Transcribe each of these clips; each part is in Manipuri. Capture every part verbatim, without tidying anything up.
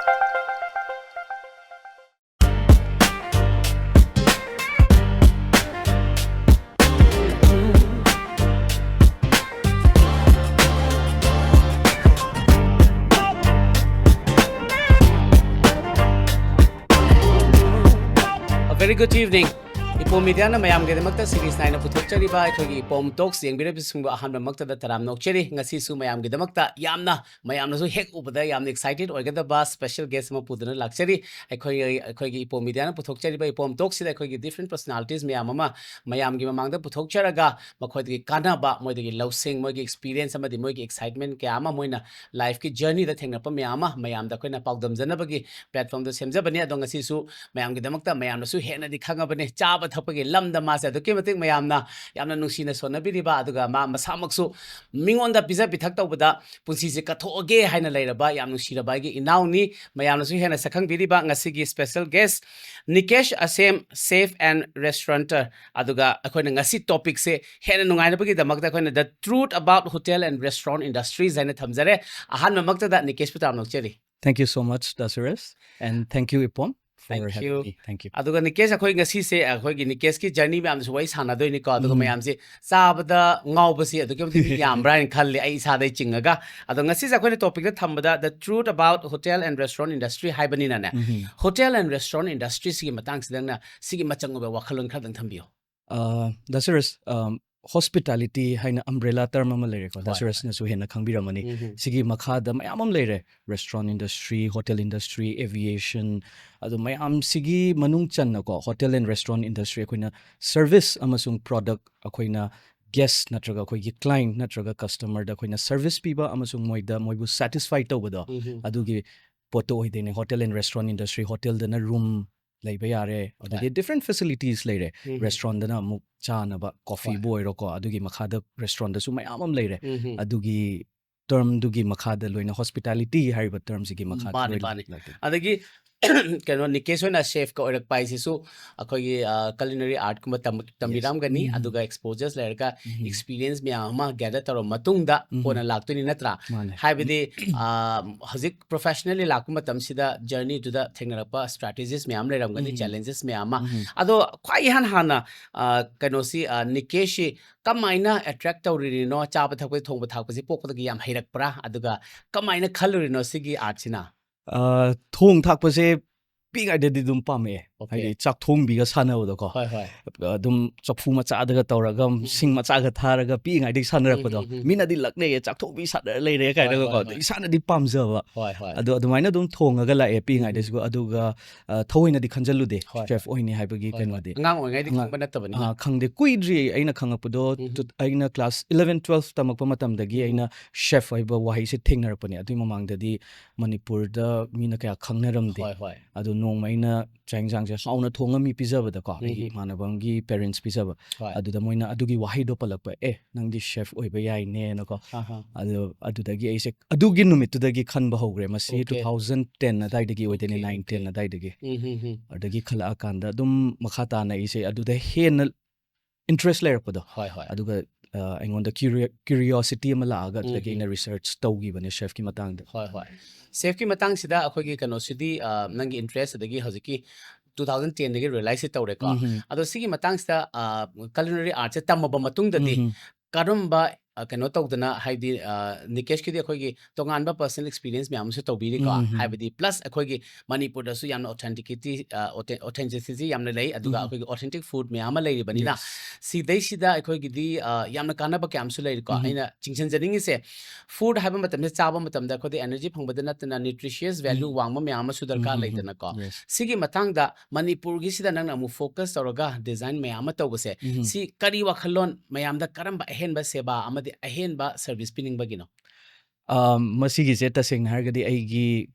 A very good evening. ꯏꯄꯣꯝ ꯃꯤꯗꯤꯌꯥꯅ ꯃꯌꯥꯝꯒꯤꯗꯃꯛꯇ ꯁꯤꯔꯤꯁ ꯅꯥꯏꯅ ꯄꯨꯊꯣꯛꯆꯔꯤꯕ ꯑꯩꯈꯣꯏꯒꯤ ꯏꯄꯣꯝ ꯇꯣꯛꯁ ꯌꯦꯡꯕꯤꯔꯤꯕꯁꯤꯡꯕꯨ ꯑꯍꯥꯟꯕꯃꯛꯇꯗ ꯇꯔꯥꯝꯅ ꯑꯣꯛꯆꯔꯤ꯫ ꯉꯁꯤꯁꯨ ꯃꯌꯥꯝꯒꯤꯗꯃꯛꯇ ꯌꯥꯝꯅ, ꯃꯌꯥꯝꯅꯁꯨ ꯍꯦꯛ ꯎꯕꯗ ꯌꯥꯝꯅ ꯑꯦꯛꯁꯥꯏꯇꯦꯗ ꯑꯣꯏꯒꯗꯕ ꯁ꯭ꯄꯦꯁꯦꯜ ꯒꯦꯁ ꯑꯃ ꯄꯨꯗꯨꯅ ꯂꯥꯛꯆꯔꯤ꯫ ꯑꯩꯈꯣꯏ, ꯑꯩꯈꯣꯏꯒꯤ ꯏꯄꯣꯝ ꯃꯤꯗꯤꯌꯥꯅ ꯄꯨꯊꯣꯛꯆꯔꯤꯕ ꯏꯄꯣꯝ ꯇꯣꯛꯁꯤꯗ ꯑꯩꯈꯣꯏꯒꯤ ꯗꯤꯐ꯭ꯔꯦꯟ ꯄꯔꯁꯣꯅꯥꯂꯤꯇꯤꯁ ꯃꯌꯥꯝ ꯑꯃ ꯃꯌꯥꯝꯒꯤ ꯃꯃꯥꯡꯗ ꯄꯨꯊꯣꯛꯆꯔꯒ ꯃꯈꯣꯏꯗꯒꯤ ꯀꯥꯟꯅꯕ, ꯃꯣꯏꯗꯒꯤ ꯂꯧꯁꯤꯡ, ꯃꯣꯏꯒꯤ ꯑꯦꯛꯁꯄꯤꯔꯤꯌꯦꯟꯁ ꯑꯃꯗꯤ ꯃꯣꯏꯒꯤ ꯑꯦꯛꯁꯥꯏꯠꯃꯦꯟ ꯀꯌꯥ ꯑꯃ, ꯃꯣꯏꯅ ꯂꯥꯏꯐꯀꯤ ꯖꯔꯅꯤꯗ ꯊꯦꯡꯅꯔꯛꯄ ꯃꯌꯥꯝ ꯑꯃ ꯃꯌꯥꯝꯗ ꯑꯩꯈꯣꯏꯅ ꯄꯥꯎꯗꯝꯖꯅꯕꯒꯤ ꯄ꯭ꯂꯦꯠꯐꯣꯝꯗꯣ ꯁꯦꯝꯖꯕꯅꯤ꯫ ꯑꯗꯣ ꯉꯁꯤꯁꯨ ꯃꯌꯥꯝꯒꯤꯗꯃꯛꯇ, ꯃꯌꯥꯝꯅꯁꯨ ꯍꯦꯟꯅꯗꯤ ꯈꯪꯉꯕꯅꯦ, ꯆꯥꯕ ꯊꯛꯄꯒꯤ ꯂꯝꯗ ꯃꯥꯁꯦ ꯑꯗꯨꯛꯀꯤ ꯃꯇꯤꯛ ꯃꯌꯥꯝꯅ ꯌꯥꯝꯅ ꯅꯨꯡꯁꯤꯅ ꯁꯣꯟꯅꯕꯤꯔꯤꯕ, ꯑꯗꯨꯒ ꯃꯥ ꯃꯁꯥꯃꯛꯁꯨ ꯃꯤꯉꯣꯟꯗ ꯄꯤꯖ ꯄꯤꯊꯛ ꯇꯧꯕꯗ ꯄꯨꯟꯁꯤꯁꯦ ꯀꯠꯊꯣꯛꯑꯒꯦ ꯍꯥꯏꯅ ꯂꯩꯔꯕ ꯌꯥꯝ ꯅꯨꯡꯁꯤꯔꯕ ꯑꯩꯒꯤ ꯏꯅꯥꯎꯅꯤ꯫ ꯃꯌꯥꯝꯅꯁꯨ ꯍꯦꯟꯅ ꯁꯛꯈꯪꯕꯤꯔꯤꯕ ꯉꯁꯤꯒꯤ ꯁ꯭ꯄꯦꯁꯦꯜ ꯒꯦꯁ ꯅꯤꯀꯦꯁ ꯑꯁꯦꯝ, ꯁꯦꯐ ꯑꯦꯟ ꯔꯦꯁꯇꯣꯔꯦꯟꯇꯔ꯫ ꯑꯗꯨꯒ ꯑꯩꯈꯣꯏꯅ ꯉꯁꯤ ꯇꯣꯄꯤꯛꯁꯦ ꯍꯦꯟꯅ ꯅꯨꯡꯉꯥꯏꯅꯕꯒꯤꯗꯃꯛꯇ ꯑꯩꯈꯣꯏꯅ The Truth About Hotel and Restaurant Industries ꯍꯥꯏꯅ ꯊꯝꯖꯔꯦ꯫ ꯑꯍꯥꯟꯕꯃꯛꯇꯗ ꯅꯤꯀꯦꯁꯄꯨ ꯇꯔꯥꯝꯅ ꯑꯣꯛꯆꯔꯤ꯫ Thank you so much, Dasures, and thank you, Ipom, for Thank having you. me. Thank you. ꯑꯗꯨꯒ ꯅꯤꯀꯦꯁ, ꯑꯩꯈꯣꯏ ꯉꯁꯤꯁꯦ, ꯑꯩꯈꯣꯏꯒꯤ ꯅꯤꯀꯦꯁꯀꯤ ꯖꯔꯅꯤ ꯃꯌꯥꯝꯁꯨ ꯋꯥꯔꯤ ꯁꯥꯟꯅꯗꯣꯏꯅꯤꯀꯣ꯫ ꯑꯗꯨꯒ ꯎꯝ. ꯃꯌꯥꯝꯁꯦ ꯆꯥꯕꯗ ꯉꯥꯎꯕꯁꯤ ꯑꯗꯨꯛꯀꯤ ꯃꯇꯤꯛ ꯃꯤ ꯌꯥꯝꯕ꯭ꯔꯥ ꯍꯥꯏꯅ ꯈꯜꯂꯤ, ꯑꯩ ꯏꯁꯥꯗꯩ ꯆꯤꯡꯉꯒ꯫ ꯑꯗꯣ ꯉꯁꯤꯁꯦ ꯑꯩꯈꯣꯏꯅ ꯇꯣꯄꯤꯛꯇ ꯊꯝꯕꯗ The Truth About Hotel and Restaurant Industry ꯍꯥꯏꯕꯅꯤꯅꯅꯦ, ꯎꯝ. ꯍꯣꯇꯦꯜ ꯑꯦꯟ ꯔꯦꯁꯇꯨꯔꯦꯟ ꯏꯟꯗꯁꯇ꯭ꯔꯤꯁꯤꯒꯤ ꯃꯇꯥꯡꯁꯤꯗ ꯅꯪꯅ ꯁꯤꯒꯤ ꯃꯆꯪ ꯑꯣꯏꯕ ꯋꯥꯈꯜꯂꯣꯟ ꯈꯔꯗꯪ ꯊꯝꯕꯤꯌꯨ꯫ Uh, Dasures, um, hospitality ꯍꯥꯏꯅ ꯑꯝꯕ꯭ꯔꯦꯂꯥ ꯇꯔꯝ ꯑꯃ ꯂꯩꯔꯦꯀꯣ, ꯍꯣꯏ, ꯗꯥꯁꯔꯁꯅꯁꯨ ꯍꯦꯟꯅ ꯈꯪꯕꯤꯔꯝꯃꯅꯤ꯫ ꯎꯝ. ꯁꯤꯒꯤ ꯃꯈꯥꯗ ꯃꯌꯥꯝ ꯑꯃ ꯂꯩꯔꯦ, restaurant industry, hotel industry, aviation, ꯑꯗꯨ ꯃꯌꯥꯝꯁꯤꯒꯤ ꯃꯅꯨꯡ ꯆꯟꯅꯀꯣ, ꯍꯣꯇꯦꯜ ꯑꯦꯟ ꯔꯦꯁꯇꯨꯔꯦꯟ ꯏꯟꯗꯁꯇ꯭ꯔꯤ ꯑꯩꯈꯣꯏꯅ ꯁꯔꯚꯤꯁ ꯑꯃꯁꯨꯡ ꯄ꯭ꯔꯣꯗꯛ, ꯑꯩꯈꯣꯏꯅ ꯒꯦꯁ ꯅꯠꯇ꯭ꯔꯒ ꯑꯩꯈꯣꯏꯒꯤ ꯀ꯭ꯂꯥꯏꯟ ꯅꯠꯇ꯭ꯔꯒ ꯀꯁꯇꯃꯔꯗ ꯑꯩꯈꯣꯏꯅ ꯁꯔꯚꯤꯁ ꯄꯤꯕ ꯑꯃꯁꯨꯡ ꯃꯣꯏꯗ, ꯃꯣꯏꯕꯨ ꯁꯦꯇꯤꯁꯐꯥꯏ ꯇꯧꯕꯗꯣ, ꯎꯝ. ꯑꯗꯨꯒꯤ ꯄꯣꯠꯇꯣ ꯑꯣꯏꯗꯣꯏꯅꯦ꯫ ꯍꯣꯇꯦꯜ ꯑꯦꯟ ꯔꯦꯁꯇꯨꯔꯦꯟ ꯏꯟꯗꯁꯇ꯭ꯔꯤ, ꯍꯣꯇꯦꯜꯗꯅ ꯔꯨꯝ ꯂꯩꯕ ꯌꯥꯔꯦ, ꯑꯗꯒꯤ ꯗꯤꯐ꯭ꯔꯦꯟ ꯐꯦꯁꯤꯂꯤꯇꯤꯁ ꯂꯩꯔꯦ꯫ ꯎꯝ. ꯔꯦꯁꯇꯨꯔꯦꯟꯗꯅ ꯑꯃꯨꯛ ꯆꯥꯅꯕ ꯀꯣꯐꯤꯕꯨ ꯍꯣꯏ. ꯑꯣꯏꯔꯣꯀꯣ, ꯑꯗꯨꯒꯤ ꯃꯈꯥꯗ ꯔꯦꯁꯇꯨꯔꯦꯟꯗꯁꯨ ꯃꯌꯥꯝ ꯑꯃ ꯂꯩꯔꯦ꯫ ꯎꯝ. ꯑꯗꯨꯒꯤ ꯇꯔꯝꯗꯨꯒꯤ ꯃꯈꯥꯗ ꯂꯣꯏꯅ, ꯍꯣꯁꯄꯤꯇꯥꯂꯤꯇꯤ ꯍꯥꯏꯔꯤꯕ ꯇꯔꯝꯁꯤꯒꯤ ꯃꯈꯥꯗ ꯃꯥꯅꯤ, ꯂꯣꯏꯅ ꯃꯥꯅꯤ꯫ ꯂꯩꯔꯦ꯫ ꯑꯗꯒꯤ ꯀꯩꯅꯣ, ꯅꯤꯀꯦꯁ ꯑꯣꯏꯅ ꯆꯦꯐꯀ ꯑꯣꯏꯔꯛꯄ ꯍꯥꯏꯁꯤꯁꯨ ꯑꯩꯈꯣꯏꯒꯤ ꯀꯂꯤꯅꯔꯤ ꯑꯥꯔꯠꯀꯨꯝꯕ ꯇꯝꯕꯤꯔꯝꯒꯅꯤ꯫ ꯑꯗꯨꯒ ꯑꯦꯛꯁꯄꯣꯖꯔꯁ ꯂꯩꯔꯒ ꯑꯦꯛꯁꯄꯤꯔꯤꯌꯦꯟꯁ ꯃꯌꯥꯝ ꯑꯃ ꯒꯦꯗꯔ ꯇꯧꯔꯕ ꯃꯇꯨꯡꯗ ꯀꯣꯟꯅ ꯂꯥꯛꯇꯣꯏꯅꯤ, ꯅꯠꯇ꯭ꯔꯥ? ꯃꯥꯅꯦ꯫ ꯍꯥꯏꯕꯗꯤ ꯍꯧꯖꯤꯛ ꯄ꯭ꯔꯣꯐꯦꯁꯅꯦꯜꯂꯤ ꯂꯥꯛꯄ ꯃꯇꯝꯁꯤꯗ ꯖꯔꯅꯤꯗꯨꯗ ꯊꯦꯡꯅꯔꯛꯄ ꯁ꯭ꯇ꯭ꯔꯥꯇꯦꯖꯤꯁ ꯃꯌꯥꯝ ꯂꯩꯔꯝꯒꯅꯤ, ꯎꯝ꯫ ꯆꯦꯂꯦꯟꯖꯦꯁ ꯃꯌꯥꯝ ꯑꯃ꯫ ꯎꯝ꯫ ꯑꯗꯣ ꯈ꯭ꯋꯥꯏ ꯏꯍꯥꯟ ꯍꯥꯟꯅ ꯀꯩꯅꯣꯁꯤ, ꯅꯤꯀꯦꯁꯁꯤ ꯀꯃꯥꯏꯅ ꯑꯦꯇ꯭ꯔꯦꯛ ꯇꯧꯔꯤꯅꯣ? ꯆꯥꯕ ꯊꯛꯄ, ꯊꯣꯡꯕ ꯊꯥꯛꯄꯁꯤ ꯄꯣꯛꯄꯗꯒꯤ ꯌꯥꯝ ꯍꯩꯔꯛꯄ꯭ꯔꯥ? ꯑꯗꯨꯒ ꯀꯃꯥꯏꯅ ꯈꯜꯂꯨꯔꯤꯅꯣ ꯁꯤꯒꯤ ꯑꯥꯔꯠꯁꯤꯅ? ꯑ, ꯊꯣꯡ ꯊꯥꯛꯄꯁꯦ ꯄꯤꯛꯏꯉꯩꯗꯗꯤ ꯑꯗꯨꯝ ꯄꯥꯝꯃꯛꯑꯦ꯫ Okay. ꯍꯥꯏꯗꯤ ꯆꯥꯛ ꯊꯣꯡꯕꯤꯒ ꯁꯥꯟꯅꯕꯗꯣꯀꯣ꯫ ꯍꯣꯏ, ꯍꯣꯏ꯫ ꯑꯗꯨꯝ ꯆꯐꯨ ꯃꯆꯥꯗꯒ ꯇꯧꯔꯒ, ꯁꯤꯡ ꯃꯆꯥꯒ ꯊꯥꯔꯒ ꯄꯤꯛꯏꯉꯩꯗꯒꯤ ꯁꯥꯟꯅꯔꯛꯄꯗꯣ꯫ ꯎꯝ, ꯎꯝ, ꯎꯝ꯫ ꯃꯤꯅꯗꯤ ꯂꯛꯅꯩꯌꯦ, "ꯆꯥꯛ ꯊꯣꯡꯕꯤ ꯁꯥꯟꯅꯔ ꯂꯩꯔꯦ" ꯀꯥꯏꯅꯒꯀꯣ꯫ ꯍꯣꯏ, ꯑꯗꯣ ꯍꯣꯏ꯫ ꯏꯁꯥꯅꯗꯤ ꯄꯥꯝꯖꯕ꯫ ꯍꯣꯏ, ꯍꯣꯏ꯫ ꯑꯗꯣ ꯑꯗꯨꯃꯥꯏꯅ ꯑꯗꯨꯝ ꯊꯣꯡꯉꯒ ꯂꯥꯛꯑꯦ ꯄꯤꯛꯏꯉꯩꯗꯁꯨ꯫ ꯑꯗꯨꯒ, ꯑ, ꯊꯑꯣꯏꯅꯗꯤ ꯈꯟꯖꯜꯂꯨꯗꯦ ꯍꯣꯏ, ꯆꯦꯐ ꯍꯣꯏ꯫ ꯑꯣꯏꯅꯤ ꯍꯥꯏꯕꯒꯤ ꯍꯣꯏ, ꯀꯩꯅꯣꯗꯤ꯫ ꯍꯣꯏ꯫ ꯑꯉꯥꯡ ꯑꯣꯏꯔꯤꯉꯩꯗꯒꯤ ꯑꯉꯥꯡ-, ꯈꯪꯕ ꯅꯠꯇꯕꯅꯤꯅ꯫ ꯑ, ꯈꯪꯗꯦ꯫ ꯀꯨꯏꯗ꯭ꯔꯤ ꯑꯩꯅ ꯈꯪꯉꯛꯄꯗꯣ꯫ ꯎꯝ꯫ ꯇꯨ-, ꯑꯩꯅ ꯀ꯭ꯂꯥꯁ ꯏꯂꯚꯦꯟ, ꯇꯨꯋꯦꯜꯐ ꯇꯝꯃꯛꯄ ꯃꯇꯝꯗꯒꯤ ꯎꯝ꯫ ꯑꯩꯅ ꯆꯦꯐ ꯍꯥꯏꯕ ꯋꯥꯍꯩꯁꯦ ꯊꯦꯡꯅꯔꯛꯄꯅꯦ꯫ ꯑꯗꯨꯒꯤ ꯃꯃꯥꯡꯗꯗꯤ ꯃꯅꯤꯄꯨꯔꯗ ꯃꯤꯅ ꯀꯌꯥ ꯈꯪꯅꯔꯝꯗꯦ꯫ ꯍꯣꯏ, ꯍꯣꯏ꯫ ꯑꯗꯣ ꯅꯣꯡꯃ ꯑꯩꯅ ꯆꯥꯛ ꯌꯦꯟꯁꯥꯡꯁꯦ ꯍꯥꯎꯅ ꯊꯣꯡꯉ ꯃꯤ ꯄꯤꯖꯕꯗꯀꯣ, ꯑꯩꯒꯤ ꯎꯝ꯫ ꯏꯃꯥꯟꯅꯕ ꯑꯃꯒꯤ ꯄꯦꯔꯦꯟꯠꯁ ꯄꯤꯖꯕ꯫ ꯍꯣꯏ꯫ ꯑꯗꯨꯗ ꯃꯣꯏꯅ ꯑꯗꯨꯒꯤ ꯋꯥꯍꯩꯗꯣ ꯄꯜꯂꯛꯄ, "ꯑꯦ, ꯅꯪꯗꯤ ꯆꯦꯐ ꯑꯣꯏꯕ ꯌꯥꯏꯅꯦꯅꯀꯣ"꯫ ꯑꯍꯥ꯫ ꯑꯗꯨ, ꯑꯗꯨꯗꯒꯤ ꯑꯩꯁꯦ ꯑꯗꯨꯒꯤ ꯅꯨꯃꯤꯠꯇꯨꯗꯒꯤ ꯈꯟꯕ ꯍꯧꯈ꯭ꯔꯦ꯫ ꯃꯁꯤ Okay. ꯇꯨ ꯊꯥꯎꯖꯟ ꯇꯦꯟ ꯑꯗꯥꯏꯗꯒꯤ ꯑꯣꯏꯗꯣꯏꯅꯦ, Okay, ꯅꯥꯏꯟ, okay. ꯇꯦꯟ ꯑꯗꯥꯏꯗꯒꯤ꯫ ꯎꯝ, ꯎꯝ, ꯎꯝ꯫ ꯑꯗꯨꯗꯒꯤ ꯈꯜꯂꯛꯑꯀꯥꯟꯗ ꯑꯗꯨꯝ ꯃꯈꯥ ꯇꯥꯅ ꯑꯩꯁꯦ ꯑꯗꯨꯗ ꯍꯦꯟꯅ ꯏꯟꯇꯔꯦꯁ ꯂꯩꯔꯛꯄꯗꯣ꯫ ꯍꯣꯏ, ꯍꯣꯏ꯫ ꯑꯗꯨꯒ, ꯑ, ꯑꯩꯉꯣꯟꯗ ꯀ꯭ꯌꯨꯔꯤ-, ꯀ꯭ꯌꯨꯔꯤꯑꯣꯁꯤꯇꯤ ꯑꯃ ꯂꯥꯛꯑꯒ ꯑꯗꯨꯗꯒꯤ ꯎꯝ, ꯑꯩꯅ ꯎꯝ꯫ ꯔꯤꯁꯔꯆ ꯇꯧꯈꯤꯕꯅꯦ ꯆꯦꯐꯀꯤ ꯃꯇꯥꯡꯗ꯫ ꯍꯣꯏ, ꯍꯣꯏ꯫ ꯆꯦꯐꯀꯤ ꯃꯇꯥꯡꯁꯤꯗ ꯑꯩꯈꯣꯏꯒꯤ ꯀꯩꯅꯣꯁꯤꯗꯤ, ꯑ, ꯅꯪꯒꯤ ꯏꯟꯇꯔꯦꯁ ꯑꯗꯒꯤ ꯍꯧꯖꯤꯛꯀꯤ ꯇꯨ ꯊꯥꯎꯖꯟ ꯇꯦꯟꯗꯒꯤ ꯔꯤꯌꯦꯂꯥꯏꯁꯁꯦ ꯇꯧꯔꯦꯀꯣ꯫ ꯎꯝ, ꯎꯝ꯫ ꯑꯗꯣ ꯁꯤꯒꯤ ꯃꯇꯥꯡꯁꯤꯗ, ꯑ, ꯀꯂꯤꯅꯔꯤ ꯑꯥꯔꯠꯁꯦ ꯇꯝꯃꯕ ꯃꯇꯨꯡꯗꯗꯤ ꯎꯝ, ꯎꯝ꯫ ꯀꯔꯝꯕ, ꯑ, ꯀꯩꯅꯣ ꯇꯧꯗꯅ, ꯍꯥꯏꯗꯤ, ꯑ, ꯅꯤꯀꯦꯁꯀꯤꯗꯤ ꯑꯩꯈꯣꯏꯒꯤ ꯇꯣꯉꯥꯟꯕ ꯄꯔꯁꯅꯦꯜ ꯑꯦꯛꯁꯄꯤꯔꯤꯌꯦꯟꯁ ꯃꯌꯥꯝ ꯑꯃꯁꯨ ꯇꯧꯕꯤꯔꯤꯀꯣ꯫ ꯎꯝ, ꯎꯝ꯫ ꯍꯥꯏꯕꯗꯤ ꯄ꯭ꯂꯁ ꯑꯩꯈꯣꯏꯒꯤ ꯃꯅꯤꯄꯨꯔꯗꯁꯨ ꯌꯥꯝꯅ authenticity, ꯑ, authe-, authenticity ꯌꯥꯝꯅ ꯂꯩ, ꯑꯗꯨꯒ ꯎꯝ꯫ ꯑꯩꯈꯣꯏꯒꯤ authentic food ꯃꯌꯥꯝ ꯑꯃ ꯂꯩꯔꯤꯕꯅꯤꯅ, Yes. ꯁꯤꯗꯩꯁꯤꯗ ꯑꯩꯈꯣꯏꯒꯤꯗꯤ, ꯑ, ꯌꯥꯝꯅ ꯀꯥꯟꯅꯕ ꯀꯌꯥ ꯑꯃꯁꯨ ꯂꯩꯔꯤꯀꯣ꯫ ꯎꯝ꯫ ꯑꯩꯅ ꯆꯤꯡꯁꯤꯟꯖꯅꯤꯡꯉꯤꯁꯦ, ꯐꯨꯗ ꯍꯥꯏꯕ ꯃꯇꯝꯗ, ꯆꯥꯕ ꯃꯇꯝꯗ ꯑꯩꯈꯣꯏꯗ energy ꯐꯪꯕꯗ ꯅꯠꯇꯅ nutritious value ꯎꯝ꯫ ꯋꯥꯡꯕ ꯃꯌꯥꯝ ꯑꯃꯁꯨ ꯗꯔꯀꯥꯔ ꯎꯝ, ꯎꯝ, ꯎꯝ꯫ ꯂꯩꯗꯅꯀꯣ꯫ Yes. ꯁꯤꯒꯤ ꯃꯇꯥꯡꯗ ꯃꯅꯤꯄꯨꯔꯒꯤꯁꯤꯗ ꯅꯪꯅ ꯑꯃꯨꯛ ꯐꯣꯀꯁ ꯇꯧꯔꯒ ꯗꯤꯖꯥꯏꯟ ꯃꯌꯥꯝ ꯑꯃ ꯇꯧꯕꯁꯦ, ꯎꯝ꯫ ꯁꯤ ꯀꯔꯤ ꯋꯥꯈꯜꯂꯣꯟ, ꯃꯌꯥꯝꯗ ꯀꯔꯝꯕ ꯑꯍꯦꯟꯕ ꯁꯦꯕꯥ ꯑꯃꯗꯤ ꯑꯍꯦꯟꯕ ꯁꯔꯚꯤꯁ ꯄꯤꯅꯤꯡꯕꯒꯤꯅꯣ? ꯑ, ꯃꯁꯤꯒꯤꯁꯦ ꯇꯁꯦꯡꯅ ꯍꯥꯏꯔꯒꯗꯤ ꯑꯩꯒꯤ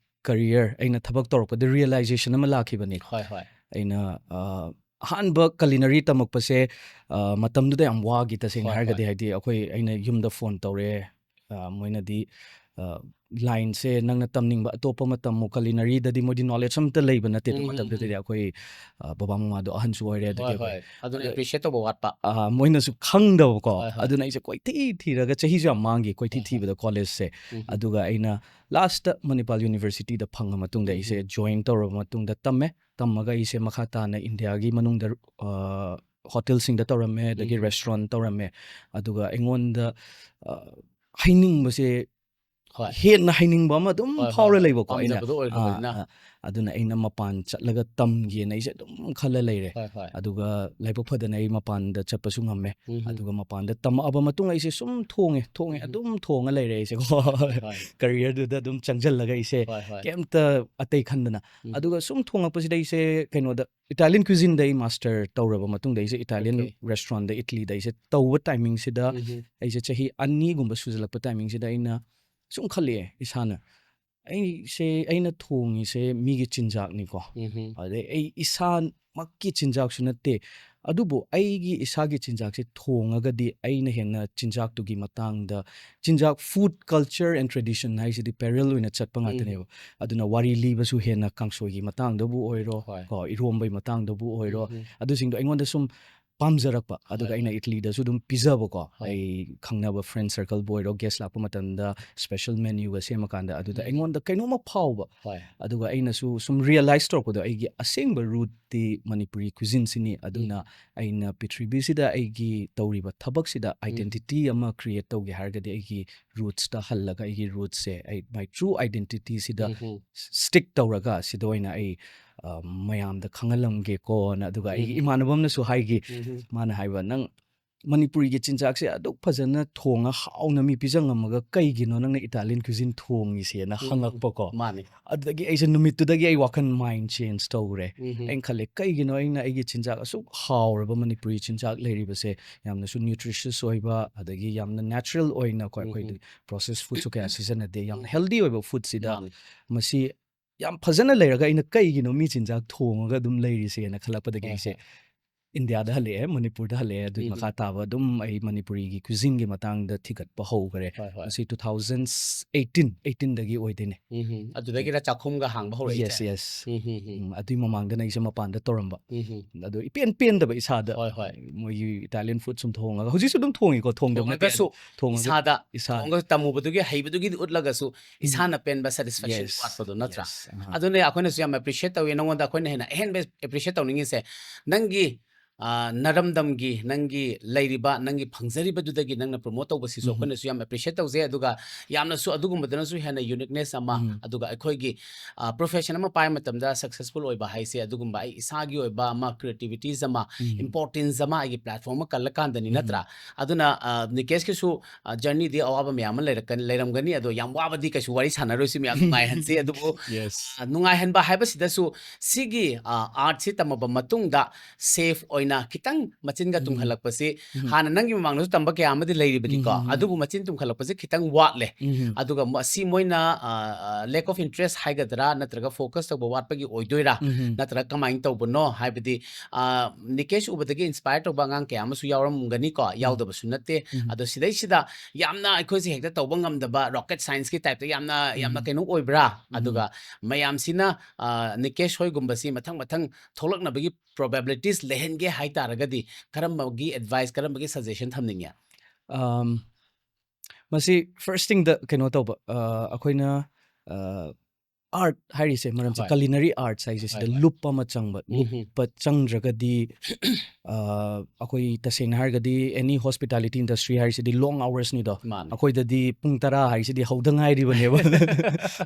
career, ꯑꯩꯅ ꯊꯕꯛ ꯇꯧꯔꯛꯄꯗ realization ꯑꯃ ꯂꯥꯛꯈꯤꯕꯅꯦ꯫ ꯍꯣꯏ, ꯍꯣꯏ꯫ ꯑꯩꯅ, ꯑ, ꯑꯍꯥꯟꯕ ꯀꯂꯤꯅꯔꯤ ꯇꯝꯃꯛꯄꯁꯦ, ꯑ, ꯃꯇꯝꯗꯨꯗ ꯌꯥꯝ ꯋꯥꯈꯤ, ꯇꯁꯦꯡꯅ ꯍꯣꯏ, ꯍꯥꯏꯔꯒꯗꯤ꯫ ꯍꯣꯏ꯫ ꯍꯥꯏꯗꯤ ꯑꯩꯈꯣꯏ, ꯑꯩꯅ ꯌꯨꯝꯗ ꯐꯣꯟ ꯇꯧꯔꯦ, ꯑ, ꯃꯣꯏꯅꯗꯤ, ꯑ, line ꯁꯦ ꯅꯪꯅ ꯇꯝꯅꯤꯡꯕ ꯑꯇꯣꯞꯄ ꯑꯃ ꯇꯝꯃꯨ, culinary ꯗꯗꯤ ꯃꯣꯏꯗꯤ knowledge ꯑꯝꯇ ꯂꯩꯕ ꯅꯠꯇꯦ ꯑꯗꯨ ꯎꯝ, ꯎꯝ, ꯃꯇꯝꯗꯨꯗꯗꯤ꯫ ꯑꯩꯈꯣꯏ ꯑ, ꯕꯕꯥ ꯃꯃꯥꯗꯣ ꯑꯍꯟꯁꯨ ꯑꯣꯏꯔꯦ, ꯑꯗꯒꯤ ꯍꯣꯏ ꯑꯩꯈꯣꯏ ꯍꯣꯏ ꯑꯗꯨꯅ ꯑꯗ- appreciate ꯇꯧꯕ ꯋꯥꯠꯄ꯫ ꯑ, ꯃꯣꯏꯅꯁꯨ ꯈꯪꯗꯕꯀꯣ꯫ ꯍꯣꯏ, ꯍꯣꯏ꯫ ꯑꯗꯨꯅ ꯑꯩꯁꯦ ꯀꯣꯏꯊꯤ ꯊꯤꯔꯒ, ꯆꯍꯤꯁꯨ ꯌꯥꯝ ꯃꯥꯡꯈꯤ ꯀꯣꯏꯊꯤ ꯍꯣꯏ, ꯍꯣꯏ꯫ ꯊꯤꯕꯗ ꯀꯣꯂꯦꯖꯁꯦ꯫ ꯎꯝ, ꯎꯝ꯫ ꯑꯗꯨꯒ ꯑꯩꯅ ꯂꯥꯁꯇ ꯃꯅꯤꯄꯥꯜ ꯌꯨꯅꯤꯚꯔꯁꯤꯇꯤꯗ ꯐꯪꯉ ꯃꯇꯨꯡꯗ ꯑꯩꯁꯦ ꯎꯝ, ꯎꯝ꯫ ꯖꯣꯏꯟ ꯇꯧꯔꯕ ꯃꯇꯨꯡꯗ ꯇꯝꯃꯦ꯫ ꯇꯝꯃꯒ ꯑꯩꯁꯦ ꯃꯈꯥ ꯇꯥꯅ ꯏꯟꯗꯤꯌꯥꯒꯤ ꯃꯅꯨꯡꯗ ꯑ, ꯍꯣꯇꯦꯜꯁꯤꯡꯗ ꯇꯧꯔꯝꯃꯦ, ꯑꯗꯒꯤ ꯎꯝ, ꯎꯝ꯫ ꯔꯦꯁꯇꯨꯔꯦꯟ ꯇꯧꯔꯝꯃꯦ꯫ ꯑꯗꯨꯒ ꯑꯩꯉꯣꯟꯗ ꯑ, ꯍꯩꯅꯤꯡꯕꯁꯦ ꯍꯣꯏ꯫ ꯍꯦꯟꯅ ꯍꯩꯅꯤꯡꯕ ꯑꯃ ꯑꯗꯨꯝ ꯍꯣꯏ, ꯐꯥꯎꯔ ꯍꯣꯏ꯫ ꯂꯩꯕꯀꯣ ꯑꯩꯅ꯫ ꯄꯥꯝꯖꯕꯗꯣ ꯑꯥ, ꯑꯣꯏꯈ꯭ꯔꯕꯅꯤꯅ꯫ ꯑꯥ꯫ ꯑꯗꯨꯅ ꯑꯩꯅ ꯃꯄꯥꯟ ꯆꯠꯂꯒ ꯇꯝꯒꯦꯅ ꯑꯩꯁꯦ ꯑꯗꯨꯝ ꯈꯜꯂ ꯂꯩꯔꯦ꯫ ꯍꯣꯏ, ꯍꯣꯏ꯫ ꯑꯗꯨꯒ ꯂꯥꯏꯕꯛ ꯐꯗꯅ ꯑꯩ ꯃꯄꯥꯟꯗ ꯆꯠꯄꯁꯨ ꯉꯝꯃꯦ꯫ ꯎꯝ, ꯎꯝ꯫ ꯑꯗꯨꯒ ꯃꯄꯥꯟꯗ ꯇꯝꯃꯛꯑꯕ ꯃꯇꯨꯡ ꯑꯩꯁꯦ ꯁꯨꯝ ꯊꯣꯡꯉꯦ, ꯊꯣꯡꯉꯦ, ꯎꯝ, ꯎꯝ꯫ ꯑꯗꯨꯝ ꯊꯣꯡꯉ ꯂꯩꯔꯦ ꯑꯩꯁꯦꯀꯣ꯫ ꯍꯣꯏ, ꯍꯣꯏ꯫ career ꯗꯨꯗ ꯑꯗꯨꯝ ꯆꯪꯁꯤꯜꯂꯒ ꯑꯩꯁꯦ ꯍꯣꯏ, ꯍꯣꯏ꯫ ꯀꯩꯝꯇ ꯑꯇꯩ ꯈꯟꯗꯅ꯫ ꯎꯝ꯫ ꯑꯗꯨꯒ ꯁꯨꯝ ꯊꯣꯡꯉꯛꯄꯁꯤꯗ ꯑꯩꯁꯦ ꯀꯩꯅꯣꯗ Italian cuisine ꯗ ꯑꯩ master ꯇꯧꯔꯕ ꯃꯇꯨꯡꯗ ꯑꯩꯁꯦ Italian Okay. restaurant ꯗ, ꯏꯇꯂꯤꯗ ꯑꯩꯁꯦ ꯇꯧꯕ timing ꯁꯤꯗ ꯎꯝ, ꯎꯝ꯫ ꯑꯩꯁꯦ ꯆꯍꯤ ꯑꯅꯤꯒꯨꯝꯕ ꯁꯨꯖꯜꯂꯛꯄ timing ꯁꯤꯗ ꯑꯩꯅ ꯁꯨꯝ ꯈꯜꯂꯛꯑꯦ ꯏꯁꯥꯅ, "ꯑꯩꯁꯦ, ꯑꯩꯅ ꯊꯣꯡꯉꯤꯁꯦ ꯃꯤꯒꯤ ꯆꯤꯟꯖꯥꯛꯅꯤꯀꯣ꯫ ꯎꯝ, ꯎꯝ꯫ ꯑꯗꯩ ꯑꯩ ꯏꯁꯥꯃꯛꯀꯤ ꯆꯤꯟꯖꯥꯛꯁꯨ ꯅꯠꯇꯦ, ꯑꯗꯨꯕꯨ ꯑꯩꯒꯤ ꯏꯁꯥꯒꯤ ꯆꯤꯟꯖꯥꯛꯁꯦ ꯊꯣꯡꯉꯒꯗꯤ ꯑꯩꯅ ꯍꯦꯟꯅ ꯆꯤꯟꯖꯥꯛꯇꯨꯒꯤ ꯃꯇꯥꯡꯗ", ꯆꯤꯟꯖꯥꯛ, food culture and tradition ꯍꯥꯏꯁꯤꯗꯤ parallel ꯑꯣꯏꯅ ꯆꯠꯄ ꯎꯝ, ꯉꯥꯛꯇꯅꯦꯕ꯫ ꯑꯗꯨꯅ ꯋꯥꯔꯤ ꯂꯤꯕꯁꯨ ꯍꯦꯟꯅ ꯀꯥꯡꯁꯣꯏꯒꯤ ꯃꯇꯥꯡꯗꯕꯨ ꯑꯣꯏꯔꯣ, ꯍꯣꯏ꯫ ꯀꯣ, ꯏꯔꯣꯝꯕꯒꯤ ꯃꯇꯥꯡꯗꯕꯨ ꯑꯣꯏꯔꯣ, ꯎꯝ, ꯎꯝ꯫ ꯑꯗꯨꯁꯤꯡꯗꯣ ꯑꯩꯉꯣꯟꯗ ꯁꯨꯝ ꯄꯥꯝꯖꯔꯛꯄ꯫ ꯑꯗꯨꯒ ꯍꯣꯏ, ꯑꯩꯅ ꯍꯣꯏ꯫ ꯏꯇꯂꯤꯗꯁꯨ ꯑꯗꯨꯝ ꯄꯤꯖꯕꯀꯣ꯫ ꯍꯣꯏ꯫ ꯑꯩ ꯈꯪꯅꯕ friend circle ꯕꯨ ꯑꯣꯏꯔꯣ, guest ꯂꯥꯛꯄ ꯃꯇꯝꯗ special menu ꯒ ꯁꯦꯝꯃꯀꯥꯟꯗ ꯑꯗꯨꯗ ꯎꯝ꯫ ꯑꯩꯉꯣꯟꯗ ꯀꯩꯅꯣꯝꯃ ꯐꯥꯎꯕ꯫ ꯍꯣꯏ꯫ ꯑꯗꯨꯒ ꯑꯩꯅꯁꯨ ꯁꯨꯝ realize ꯇꯧꯔꯛꯄꯗꯣ, ꯑꯩꯒꯤ ꯑꯁꯦꯡꯕ root ꯇꯤ ꯃꯅꯤꯄꯨꯔꯤ cuisine ꯁꯤꯅꯤ꯫ ꯑꯗꯨꯅ ꯎꯝ꯫ ꯑꯩꯅ ꯄ꯭ꯔꯤꯊꯤꯕꯤꯁꯤꯗ ꯑꯩꯒꯤ ꯇꯧꯔꯤꯕ ꯊꯕꯛꯁꯤꯗ ꯎꯝ꯫ identity ꯑꯃ create ꯇꯧꯒꯦ ꯍꯥꯏꯔꯒꯗꯤ ꯑꯩꯒꯤ roots ꯇ ꯍꯜꯂꯒ ꯑꯩꯒꯤ roots ꯁꯦ, ꯑꯩ my true identity ꯁꯤꯗ ꯎꯝ, ꯎꯝ꯫ stick ꯇꯧꯔꯒ ꯁꯤꯗ ꯑꯣꯏꯅ ꯑꯩ, ꯑ, ꯃꯌꯥꯝꯗ ꯈꯪꯍꯜꯂꯝꯒꯦꯀꯣꯅ꯫ ꯑꯗꯨꯒ ꯑꯩꯒꯤ ꯎꯝ꯫ ꯏꯃꯥꯟꯅꯕ ꯑꯃꯅꯁꯨ ꯍꯥꯏꯈꯤ, ꯎꯝ꯫ ꯃꯥꯅ ꯍꯥꯏꯕ, "ꯅꯪ ꯃꯅꯤꯄꯨꯔꯤꯒꯤ ꯆꯤꯟꯖꯥꯛꯁꯦ ꯑꯗꯨꯛ ꯐꯖꯅ ꯊꯣꯡꯉ ꯍꯥꯎꯅ ꯃꯤ ꯄꯤꯖ ꯉꯝꯃꯒ ꯀꯩꯒꯤꯅꯣ ꯅꯪꯅ Italian cuisine ꯊꯣꯡꯉꯤꯁꯦꯅ?" ꯎꯝ꯫ ꯍꯪꯉꯛꯄꯀꯣ꯫ ꯃꯥꯅꯦ꯫ ꯑꯗꯨꯗꯒꯤ ꯑꯩꯁꯦ ꯅꯨꯃꯤꯠꯇꯨꯗꯒꯤ ꯑꯩ ꯋꯥꯈꯜ mind change ꯇꯧꯔꯦ꯫ ꯎꯝ꯫ ꯑꯩꯅ ꯈꯜꯂꯦ, "ꯀꯩꯒꯤꯅꯣ ꯑꯩꯅ ꯑꯩꯒꯤ ꯆꯤꯟꯖꯥꯛ ꯑꯁꯨꯛ ꯍꯥꯎꯔꯕ ꯃꯅꯤꯄꯨꯔꯤ ꯆꯤꯟꯖꯥꯛ ꯂꯩꯔꯤꯕꯁꯦ, ꯌꯥꯝꯅꯁꯨ nutritious ꯑꯣꯏꯕ, ꯑꯗꯒꯤ ꯌꯥꯝꯅ natural ꯑꯣꯏꯅꯀꯣ, ꯎꯝ, ꯑꯩꯈꯣꯏꯗꯤ ꯎꯝ꯫ processed food ꯁꯨ ꯀꯌꯥ ꯁꯤꯖꯤꯟꯅꯗꯦ, ꯌꯥꯝꯅ ꯎꯝ꯫ healthy ꯑꯣꯏꯕ food ꯁꯤꯗ ꯃꯥꯅꯦ꯫ ꯃꯁꯤ ꯌꯥꯝ ꯐꯖꯅ ꯂꯩꯔꯒ ꯑꯩꯅ ꯀꯩꯒꯤꯅꯣ ꯃꯤ ꯆꯤꯟꯖꯥꯛ ꯊꯣꯡꯉꯒ ꯑꯗꯨꯝ ꯂꯩꯔꯤꯁꯦꯅ?" ꯈꯜꯂꯛꯄꯗꯒꯤ ꯍꯣꯏ, ꯑꯩꯁꯦ ꯍꯣꯏ꯫ ꯏꯟꯗꯤꯌꯥꯗ ꯍꯜꯂꯛꯑꯦ, ꯃꯅꯤꯄꯨꯔꯗ ꯍꯜꯂꯛꯑꯦ꯫ ꯑꯗꯨꯒꯤ ꯎꯝ꯫ ꯃꯈꯥ ꯇꯥꯕ ꯑꯗꯨꯝ ꯑꯩ ꯃꯅꯤꯄꯨꯔꯤꯒꯤ ꯀ꯭ꯌꯨꯖꯤꯟꯒꯤ ꯃꯇꯥꯡꯗ ꯊꯤꯒꯠꯄ ꯍꯧꯈ꯭ꯔꯦ꯫ ꯍꯣꯏ, ꯍꯣꯏ꯫ ꯃꯁꯤ two thousand eighteen, eighteenꯗꯒꯤ ꯑꯣꯏꯗꯣꯏꯅꯦ꯫ ꯎꯝ꯫ ꯑꯗꯨꯗꯒꯤꯔ ꯆꯥꯛꯈꯨꯝꯒ ꯍꯥꯡꯕ ꯍꯧꯔꯛꯏꯁꯦ? Yes, yes. ꯎꯝ, ꯎꯝ, ꯎꯝ꯫ ꯎꯝ, ꯑꯗꯨꯏ ꯃꯃꯥꯡꯗꯅ ꯑꯩꯁꯦ ꯃꯄꯥꯟꯗ ꯇꯧꯔꯝꯕ꯫ ꯎꯝ, ꯎꯝ꯫ ꯑꯗꯣ ꯏꯄꯦꯟ ꯄꯦꯟꯗꯕ ꯏꯁꯥꯗ꯫ ꯍꯣꯏ, ꯍꯣꯏ꯫ ꯃꯣꯏꯒꯤ Italian food ꯁꯨꯝ ꯊꯣꯡꯉꯒ, ꯍꯧꯖꯤꯛꯁꯨ ꯑꯗꯨꯝ ꯊꯣꯡꯉꯤꯀꯣ, ꯊꯣꯡꯗꯕ ꯅꯠꯇꯦ꯫ ꯊꯣꯡꯉꯒꯁꯨ ꯊꯣꯡꯉꯒ ꯏꯁꯥꯗ, ꯏꯁꯥꯗ꯫ ꯊꯣꯡꯉꯒ ꯇꯝꯃꯨꯕꯗꯨꯒꯤ, ꯍꯩꯕꯗꯨꯒꯤꯗꯤ ꯎꯠꯂꯒꯁꯨ ꯎꯝ꯫ ꯏꯁꯥꯅ ꯄꯦꯟꯕ satisfaction Yes, ꯋꯥꯠꯄꯗꯣ ꯅꯠꯇ꯭ꯔꯥ? yes, ꯑꯍꯥ꯫ ꯑꯗꯨꯅꯦ ꯑꯩꯈꯣꯏꯅꯁꯨ ꯌꯥꯝ appreciate ꯇꯧꯏ꯫ ꯅꯉꯣꯟꯗ ꯑꯩꯈꯣꯏꯅ ꯍꯦꯟꯅ ꯑꯍꯦꯟꯕ appreciate ꯇꯧꯅꯤꯡꯉꯤꯁꯦ, ꯅꯪꯒꯤ, ꯑ, ꯅꯔꯝꯗꯝꯒꯤ, ꯅꯪꯒꯤ ꯂꯩꯔꯤꯕ, ꯅꯪꯒꯤ ꯐꯪꯖꯔꯤꯕꯗꯨꯗꯒꯤ ꯅꯪꯅ promote ꯇꯧꯕꯁꯤꯁꯨ ꯎꯝ꯫ ꯑꯩꯈꯣꯏꯅꯁꯨ ꯌꯥꯝ appreciate ꯇꯧꯖꯩ꯫ ꯑꯗꯨꯒ ꯌꯥꯝꯅꯁꯨ ꯑꯗꯨꯒꯨꯝꯕꯗꯨꯅꯁꯨ ꯍꯦꯟꯅ uniqueness ꯑꯃ, ꯎꯝ꯫ ꯑꯗꯨꯒ ꯑꯩꯈꯣꯏꯒꯤ, ꯑ, profession ꯑꯃ ꯄꯥꯏꯕ ꯃꯇꯝꯗ successful ꯑꯣꯏꯕ ꯍꯥꯏꯁꯦ ꯑꯗꯨꯒꯨꯝꯕ ꯑꯩ ꯏꯁꯥꯒꯤ ꯑꯣꯏꯕ ꯑꯃ, creativities ꯑꯃ, ꯎꯝ꯫ importance ꯑꯃ, ꯑꯩꯒꯤ platform ꯑꯃ ꯀꯜꯂꯀꯥꯟꯗꯅꯤ ꯎꯝ꯫ ꯅꯠꯇ꯭ꯔꯥ? ꯑꯗꯨꯅ, ꯑ, ꯅꯤꯀꯦꯁꯀꯤꯁꯨ, ꯑ, journeyꯗꯤ ꯑꯋꯥꯕ ꯃꯌꯥꯝ ꯑꯃ ꯂꯩꯔꯛꯀꯅꯤ, ꯂꯩꯔꯝꯒꯅꯤ꯫ ꯑꯗꯣ ꯌꯥꯝ ꯋꯥꯕꯗꯤ ꯀꯩꯁꯨ ꯋꯥꯔꯤ ꯁꯥꯟꯅꯔꯣꯏꯁꯤ, ꯃꯌꯥꯝ ꯅꯨꯡꯉꯥꯏꯍꯟꯁꯤ꯫ ꯑꯗꯨꯕꯨ, Yes. ꯑ, ꯅꯨꯡꯉꯥꯏꯍꯟꯕ ꯍꯥꯏꯕꯁꯤꯗꯁꯨ ꯁꯤꯒꯤ, ꯑ, artꯁꯤ ꯇꯝꯃꯕ ꯃꯇꯨꯡꯗ safe ꯑꯣꯏꯅ ꯈꯤꯇꯪ ꯃꯆꯤꯟꯒ ꯎꯝ꯫ ꯇꯨꯝꯈꯠꯂꯛꯄꯁꯤ, ꯎꯝ꯫ ꯍꯥꯟꯅ ꯅꯪꯒꯤ ꯃꯃꯥꯡꯗꯁꯨ ꯇꯝꯕ ꯀꯌꯥ ꯑꯃꯗꯤ ꯂꯩꯔꯤꯕꯅꯤꯀꯣ, ꯎꯝ, ꯎꯝ, ꯎꯝ꯫ ꯑꯗꯨꯕꯨ ꯃꯆꯤꯟ ꯇꯨꯝꯈꯠꯂꯛꯄꯁꯤ ꯈꯤꯇꯪ ꯋꯥꯠꯂꯦ꯫ ꯎꯝ꯫ ꯑꯗꯨꯒ ꯃ-, ꯁꯤ ꯃꯣꯏꯅ, ꯑ, ꯑ, lack of interest ꯍꯥꯏꯒꯗ꯭ꯔꯥ, ꯅꯠꯇ꯭ꯔꯒ focus ꯇꯧꯕ ꯋꯥꯠꯄꯒꯤ ꯑꯣꯏꯗꯣꯏꯔꯥ, ꯎꯝ꯫ ꯅꯠꯇ꯭ꯔꯒ ꯀꯃꯥꯏꯅ ꯇꯧꯕꯅꯣ ꯍꯥꯏꯕꯗꯤ, ꯑ, ꯅꯤꯀꯦꯁ ꯎꯕꯗꯒꯤ inspire ꯇꯧꯕ ꯑꯉꯥꯡ ꯀꯌꯥ ꯑꯃꯁꯨ ꯌꯥꯎꯔꯝꯒꯅꯤꯀꯣ, ꯎꯝ꯫ ꯌꯥꯎꯗꯕꯁꯨ ꯅꯠꯇꯦ꯫ ꯎꯝ꯫ ꯑꯗꯣ ꯁꯤꯗꯩꯁꯤꯗ ꯌꯥꯝꯅ ꯑꯩꯈꯣꯏꯁꯦ ꯍꯦꯛꯇ ꯇꯧꯕ ꯉꯝꯗꯕ rocket scienceꯀꯤ typeꯇ ꯌꯥꯝꯅ, ꯌꯥꯝꯅ ꯎꯝ꯫ ꯀꯩꯅꯣ ꯑꯣꯏꯕ꯭ꯔꯥ? ꯎꯝ꯫ ꯑꯗꯨꯒ ꯃꯌꯥꯝꯁꯤꯅ, ꯑ, ꯅꯤꯀꯦꯁ ꯍꯣꯏꯒꯨꯝꯕꯁꯤ ꯃꯊꯪ ꯃꯊꯪ ꯊꯣꯛꯂꯛꯅꯕꯒꯤ probabilities ꯂꯩꯍꯟꯒꯦ ꯍꯥꯏ ꯇꯥꯔꯒꯗꯤ ꯀꯔꯝꯕꯒꯤ advice, ꯀꯔꯝꯕꯒꯤ suggestion ꯊꯝꯅꯤꯡꯉꯦ? ꯑꯝ, ꯃꯁꯤ first thingꯗ ꯀꯩꯅꯣ ꯇꯧꯕ, ꯑ, ꯑꯩꯈꯣꯏꯅ, ꯑ, art ꯍꯥꯏꯔꯤꯁꯦ, ꯃꯔꯝꯁꯦ, ꯍꯣꯏ꯫ Culinary arts ꯍꯥꯏꯁꯦ, ꯁꯤꯗ ꯍꯣꯏ, ꯍꯣꯏ꯫ ꯂꯨꯞꯄ ꯑꯃ ꯆꯪꯕ꯫ ꯎꯝ, ꯎꯝ꯫ ꯂꯨꯞꯄ ꯆꯪꯗ꯭ꯔꯒꯗꯤ, ꯑ, ꯑꯩꯈꯣꯏ ꯇꯁꯦꯡꯅ ꯍꯥꯏꯔꯒꯗꯤ any hospitality industry ꯍꯥꯏꯔꯤꯁꯤꯗꯤ long hoursꯅꯤꯗꯣ꯫ ꯃꯥꯅꯦ꯫ ꯑꯩꯈꯣꯏꯗꯗꯤ ꯄꯨꯡ ꯇꯔꯥ ꯍꯥꯏꯁꯤꯗꯤ ꯍꯧꯗ ꯉꯥꯏꯔꯤꯕꯅꯦꯕ꯫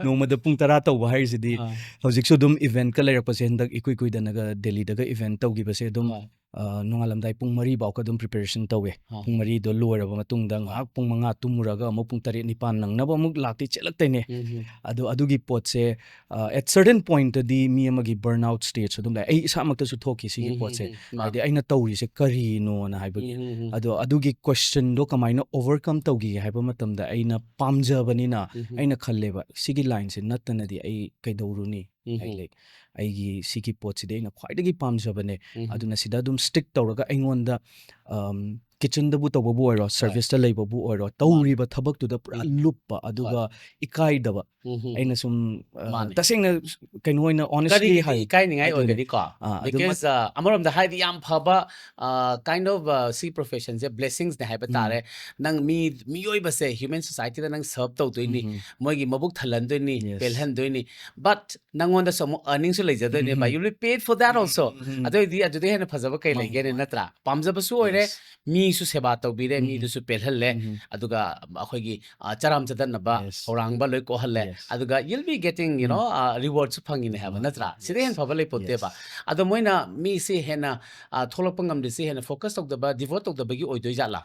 ꯅꯣꯡꯃꯗ ꯄꯨꯡ ꯇꯔꯥ ꯇꯧꯕ ꯍꯥꯏꯔꯤꯁꯤꯗꯤ ꯑꯥ꯫ ꯍꯧꯖꯤꯛꯁꯨ ꯑꯗꯨꯝ eventꯀ ꯂꯩꯔꯛꯄꯁꯦ, ꯍꯟꯗꯛ ꯏꯀꯨꯏ ꯀꯨꯏꯗꯅꯒ ꯗꯦꯜꯂꯤꯗꯒ event ꯇꯧꯈꯤꯕꯁꯦ ꯑꯗꯨꯝ, ꯍꯣꯏ꯫ ꯑ, ꯅꯣꯡꯉꯥꯜꯂꯝꯗꯥꯏ ꯄꯨꯡ ꯃꯔꯤ ꯐꯥꯎꯀ ꯑꯗꯨꯝ preparation ꯇꯧꯋꯦ꯫ ꯑꯥ꯫ ꯄꯨꯡ ꯃꯔꯤꯗꯣ ꯂꯣꯏꯔꯕ ꯃꯇꯨꯡꯗ ꯉꯥꯏꯍꯥꯛ ꯄꯨꯡ ꯃꯉꯥ ꯇꯨꯝꯃꯨꯔꯒ ꯑꯃꯨꯛ ꯄꯨꯡ ꯇꯔꯦꯠ ꯅꯤꯄꯥꯟ ꯅꯪꯅꯕ ꯑꯃꯨꯛ ꯂꯥꯛꯇꯤ ꯆꯦꯜꯂꯛꯇꯣꯏꯅꯦ꯫ ꯎꯝ, ꯎꯝ꯫ ꯑꯗꯣ ꯑꯗꯨꯒꯤ ꯄꯣꯠꯁꯦ, ꯑ, at certain pointꯇꯗꯤ ꯃꯤ ꯑꯃꯒꯤ burnout stage ꯑꯗꯨꯝ ꯂꯥꯛꯑꯦ꯫ ꯑꯩ ꯏꯁꯥꯃꯛꯇꯁꯨ ꯊꯣꯛꯈꯤ ꯁꯤꯒꯤ ꯎꯝ, ꯎꯝ, ꯄꯣꯠꯁꯦ꯫ ꯎꯝ꯫ ꯃꯥꯅꯦ꯫ ꯍꯥꯏꯗꯤ ꯑꯩꯅ ꯇꯧꯔꯤꯁꯦ ꯀꯔꯤꯅꯣꯅ ꯍꯥꯏꯕꯒꯤ꯫ ꯎꯝ, ꯎꯝ, ꯎꯝ꯫ ꯑꯗꯣ ꯑꯗꯨꯒꯤ questionꯗꯣ ꯀꯃꯥꯏꯅ overcome ꯇꯧꯈꯤꯒꯦ ꯍꯥꯏꯕ ꯃꯇꯝꯗ ꯑꯩꯅ ꯄꯥꯝꯖꯕꯅꯤꯅ ꯎꯝ, ꯎꯝ꯫ ꯑꯩꯅ ꯈꯜꯂꯦꯕ, "ꯁꯤꯒꯤ lineꯁꯦ ꯅꯠꯇꯅꯗꯤ ꯑꯩ ꯀꯩꯗꯧꯔꯨꯅꯤ?" ꯎꯝ꯫ ꯑꯩ ꯂꯥꯏꯛ ꯑꯩꯒꯤ ꯁꯤꯒꯤ ꯄꯣꯠꯁꯤꯗꯤ ꯑꯩꯅ ꯈ꯭ꯋꯥꯏꯗꯒꯤ ꯄꯥꯝꯖꯕꯅꯦ꯫ ꯎꯝ꯫ ꯑꯗꯨꯅ ꯁꯤꯗ ꯑꯗꯨꯝ ꯁ꯭ꯇꯤꯛ ꯇꯧꯔꯒ ꯑꯩꯉꯣꯟꯗ ꯀꯤꯠꯆꯟꯗꯕꯨ ꯇꯧꯕꯕꯨ ꯑꯣꯏꯔꯣ, ꯁꯔꯚꯤꯁꯇ ꯂꯩꯕꯕꯨ ꯑꯣꯏꯔꯣ, ꯇꯧꯔꯤꯕ ꯊꯕꯛꯇꯨꯗ ꯄꯨꯔꯥ ꯎꯝ꯫ ꯂꯨꯞꯄ ꯑꯗꯨꯒ ꯏꯀꯥꯏꯗꯕ꯫ ꯎꯝ꯫ ꯑꯩꯅ ꯁꯨꯝ ꯑ, ꯃꯥꯅꯦ꯫ ꯇꯁꯦꯡꯅ ꯀꯩꯅꯣ ꯑꯣꯏꯅ ꯑꯣꯅꯦꯁꯂꯤ ꯀꯔꯤꯒꯤ ꯍꯥꯏ ꯏꯀꯥꯏꯅꯤꯡꯉꯥꯏ ꯑꯗꯨꯅꯦ꯫ ꯑꯣꯏꯒꯅꯤꯀꯣ? ꯑꯥ, ꯑꯗꯨꯃꯛ- ꯕꯤꯀꯣꯁ ꯑꯃꯔꯣꯝꯗ ꯍꯥꯏꯔꯗꯤ ꯌꯥꯝ ꯐꯕ ꯀꯥꯏꯟ ꯑꯣꯐ ꯁꯤ ꯄ꯭ꯔꯣꯐꯦꯁꯟꯁꯦ ꯕ꯭ꯂꯦꯁꯤꯡꯁꯅꯦ ꯍꯥꯏꯕ ꯎꯝ꯫ ꯇꯥꯔꯦ꯫ ꯅꯪ ꯃꯤ ꯃꯤꯑꯣꯏꯕꯁꯦ ꯍ꯭ꯌꯨꯃꯦꯟ ꯁꯣꯁꯥꯏꯇꯤꯗ ꯅꯪ ꯁꯔꯞ ꯇꯧꯗꯣꯏꯅꯤ, ꯎꯝ꯫ ꯃꯣꯏꯒꯤ ꯃꯕꯨꯛ ꯊꯜꯍꯟꯗꯣꯏꯅꯤ, Yes. ꯄꯦꯜꯍꯟꯗꯣꯏꯅꯤ꯫ ꯕꯠ ꯅꯪꯉꯣꯟꯗꯁꯨ ꯑꯃꯨꯛ ꯑꯔꯅꯤꯡꯁꯨ ꯂꯩꯖꯗꯣꯏꯅꯦꯕ꯫ ꯎꯝ꯫ You will be paid for that also. ꯎꯝ꯫ ꯑꯗꯨꯑꯣꯏꯗꯤ ꯑꯗꯨꯗꯩ ꯍꯦꯟꯅ ꯐꯖꯕ ꯀꯩ ꯃꯥꯅꯦ, ꯂꯩꯒꯦꯅꯦ, ꯃꯥꯅꯦ꯫ ꯅꯠꯇ꯭ꯔꯥ? ꯄꯥꯝꯖꯕꯁꯨ ꯑꯣꯏꯔꯦ, Yes. ꯃꯤꯁꯨ ꯁꯦꯕꯥ ꯇꯧꯕꯤꯔꯦ, ꯎꯝ꯫ ꯃꯤꯗꯨꯁꯨ ꯄꯦꯜꯍꯜꯂꯦ, ꯎꯝ꯫ ꯑꯗꯨꯒ ꯑꯩꯈꯣꯏꯒꯤ ꯑ, ꯆꯔꯥꯝ ꯆꯗꯠꯅꯕ Yes. ꯍꯧꯔꯥꯡꯕ ꯂꯣꯏ ꯀꯣꯛꯍꯜꯂꯦ꯫ Yes. ꯑꯗꯨꯒ you'll be getting, you um. know, ꯔꯤꯋꯥꯔꯗꯁꯨ ꯐꯪꯉꯤꯅꯦ ꯍꯥꯏꯕ, ꯃꯥꯅꯦ, ꯅꯠꯇ꯭ꯔꯥ? ꯁꯤꯗꯩ ꯍꯦꯟꯅ yes, ꯐꯕ ꯂꯩꯄꯣꯠꯇꯦꯕ꯫ yes. ꯑꯗꯣ ꯃꯣꯏꯅ ꯃꯤꯁꯤ ꯍꯦꯟꯅ ꯑ, ꯊꯣꯛꯂꯛꯄ ꯉꯝꯗ꯭ꯔꯤꯁꯤ ꯍꯦꯟꯅ ꯐꯣꯀꯁ ꯇꯧꯗꯕ, ꯗꯤꯚꯣꯠ ꯇꯧꯗꯕꯒꯤ ꯑꯣꯏꯗꯣꯏ ꯖꯥꯠꯂꯥ?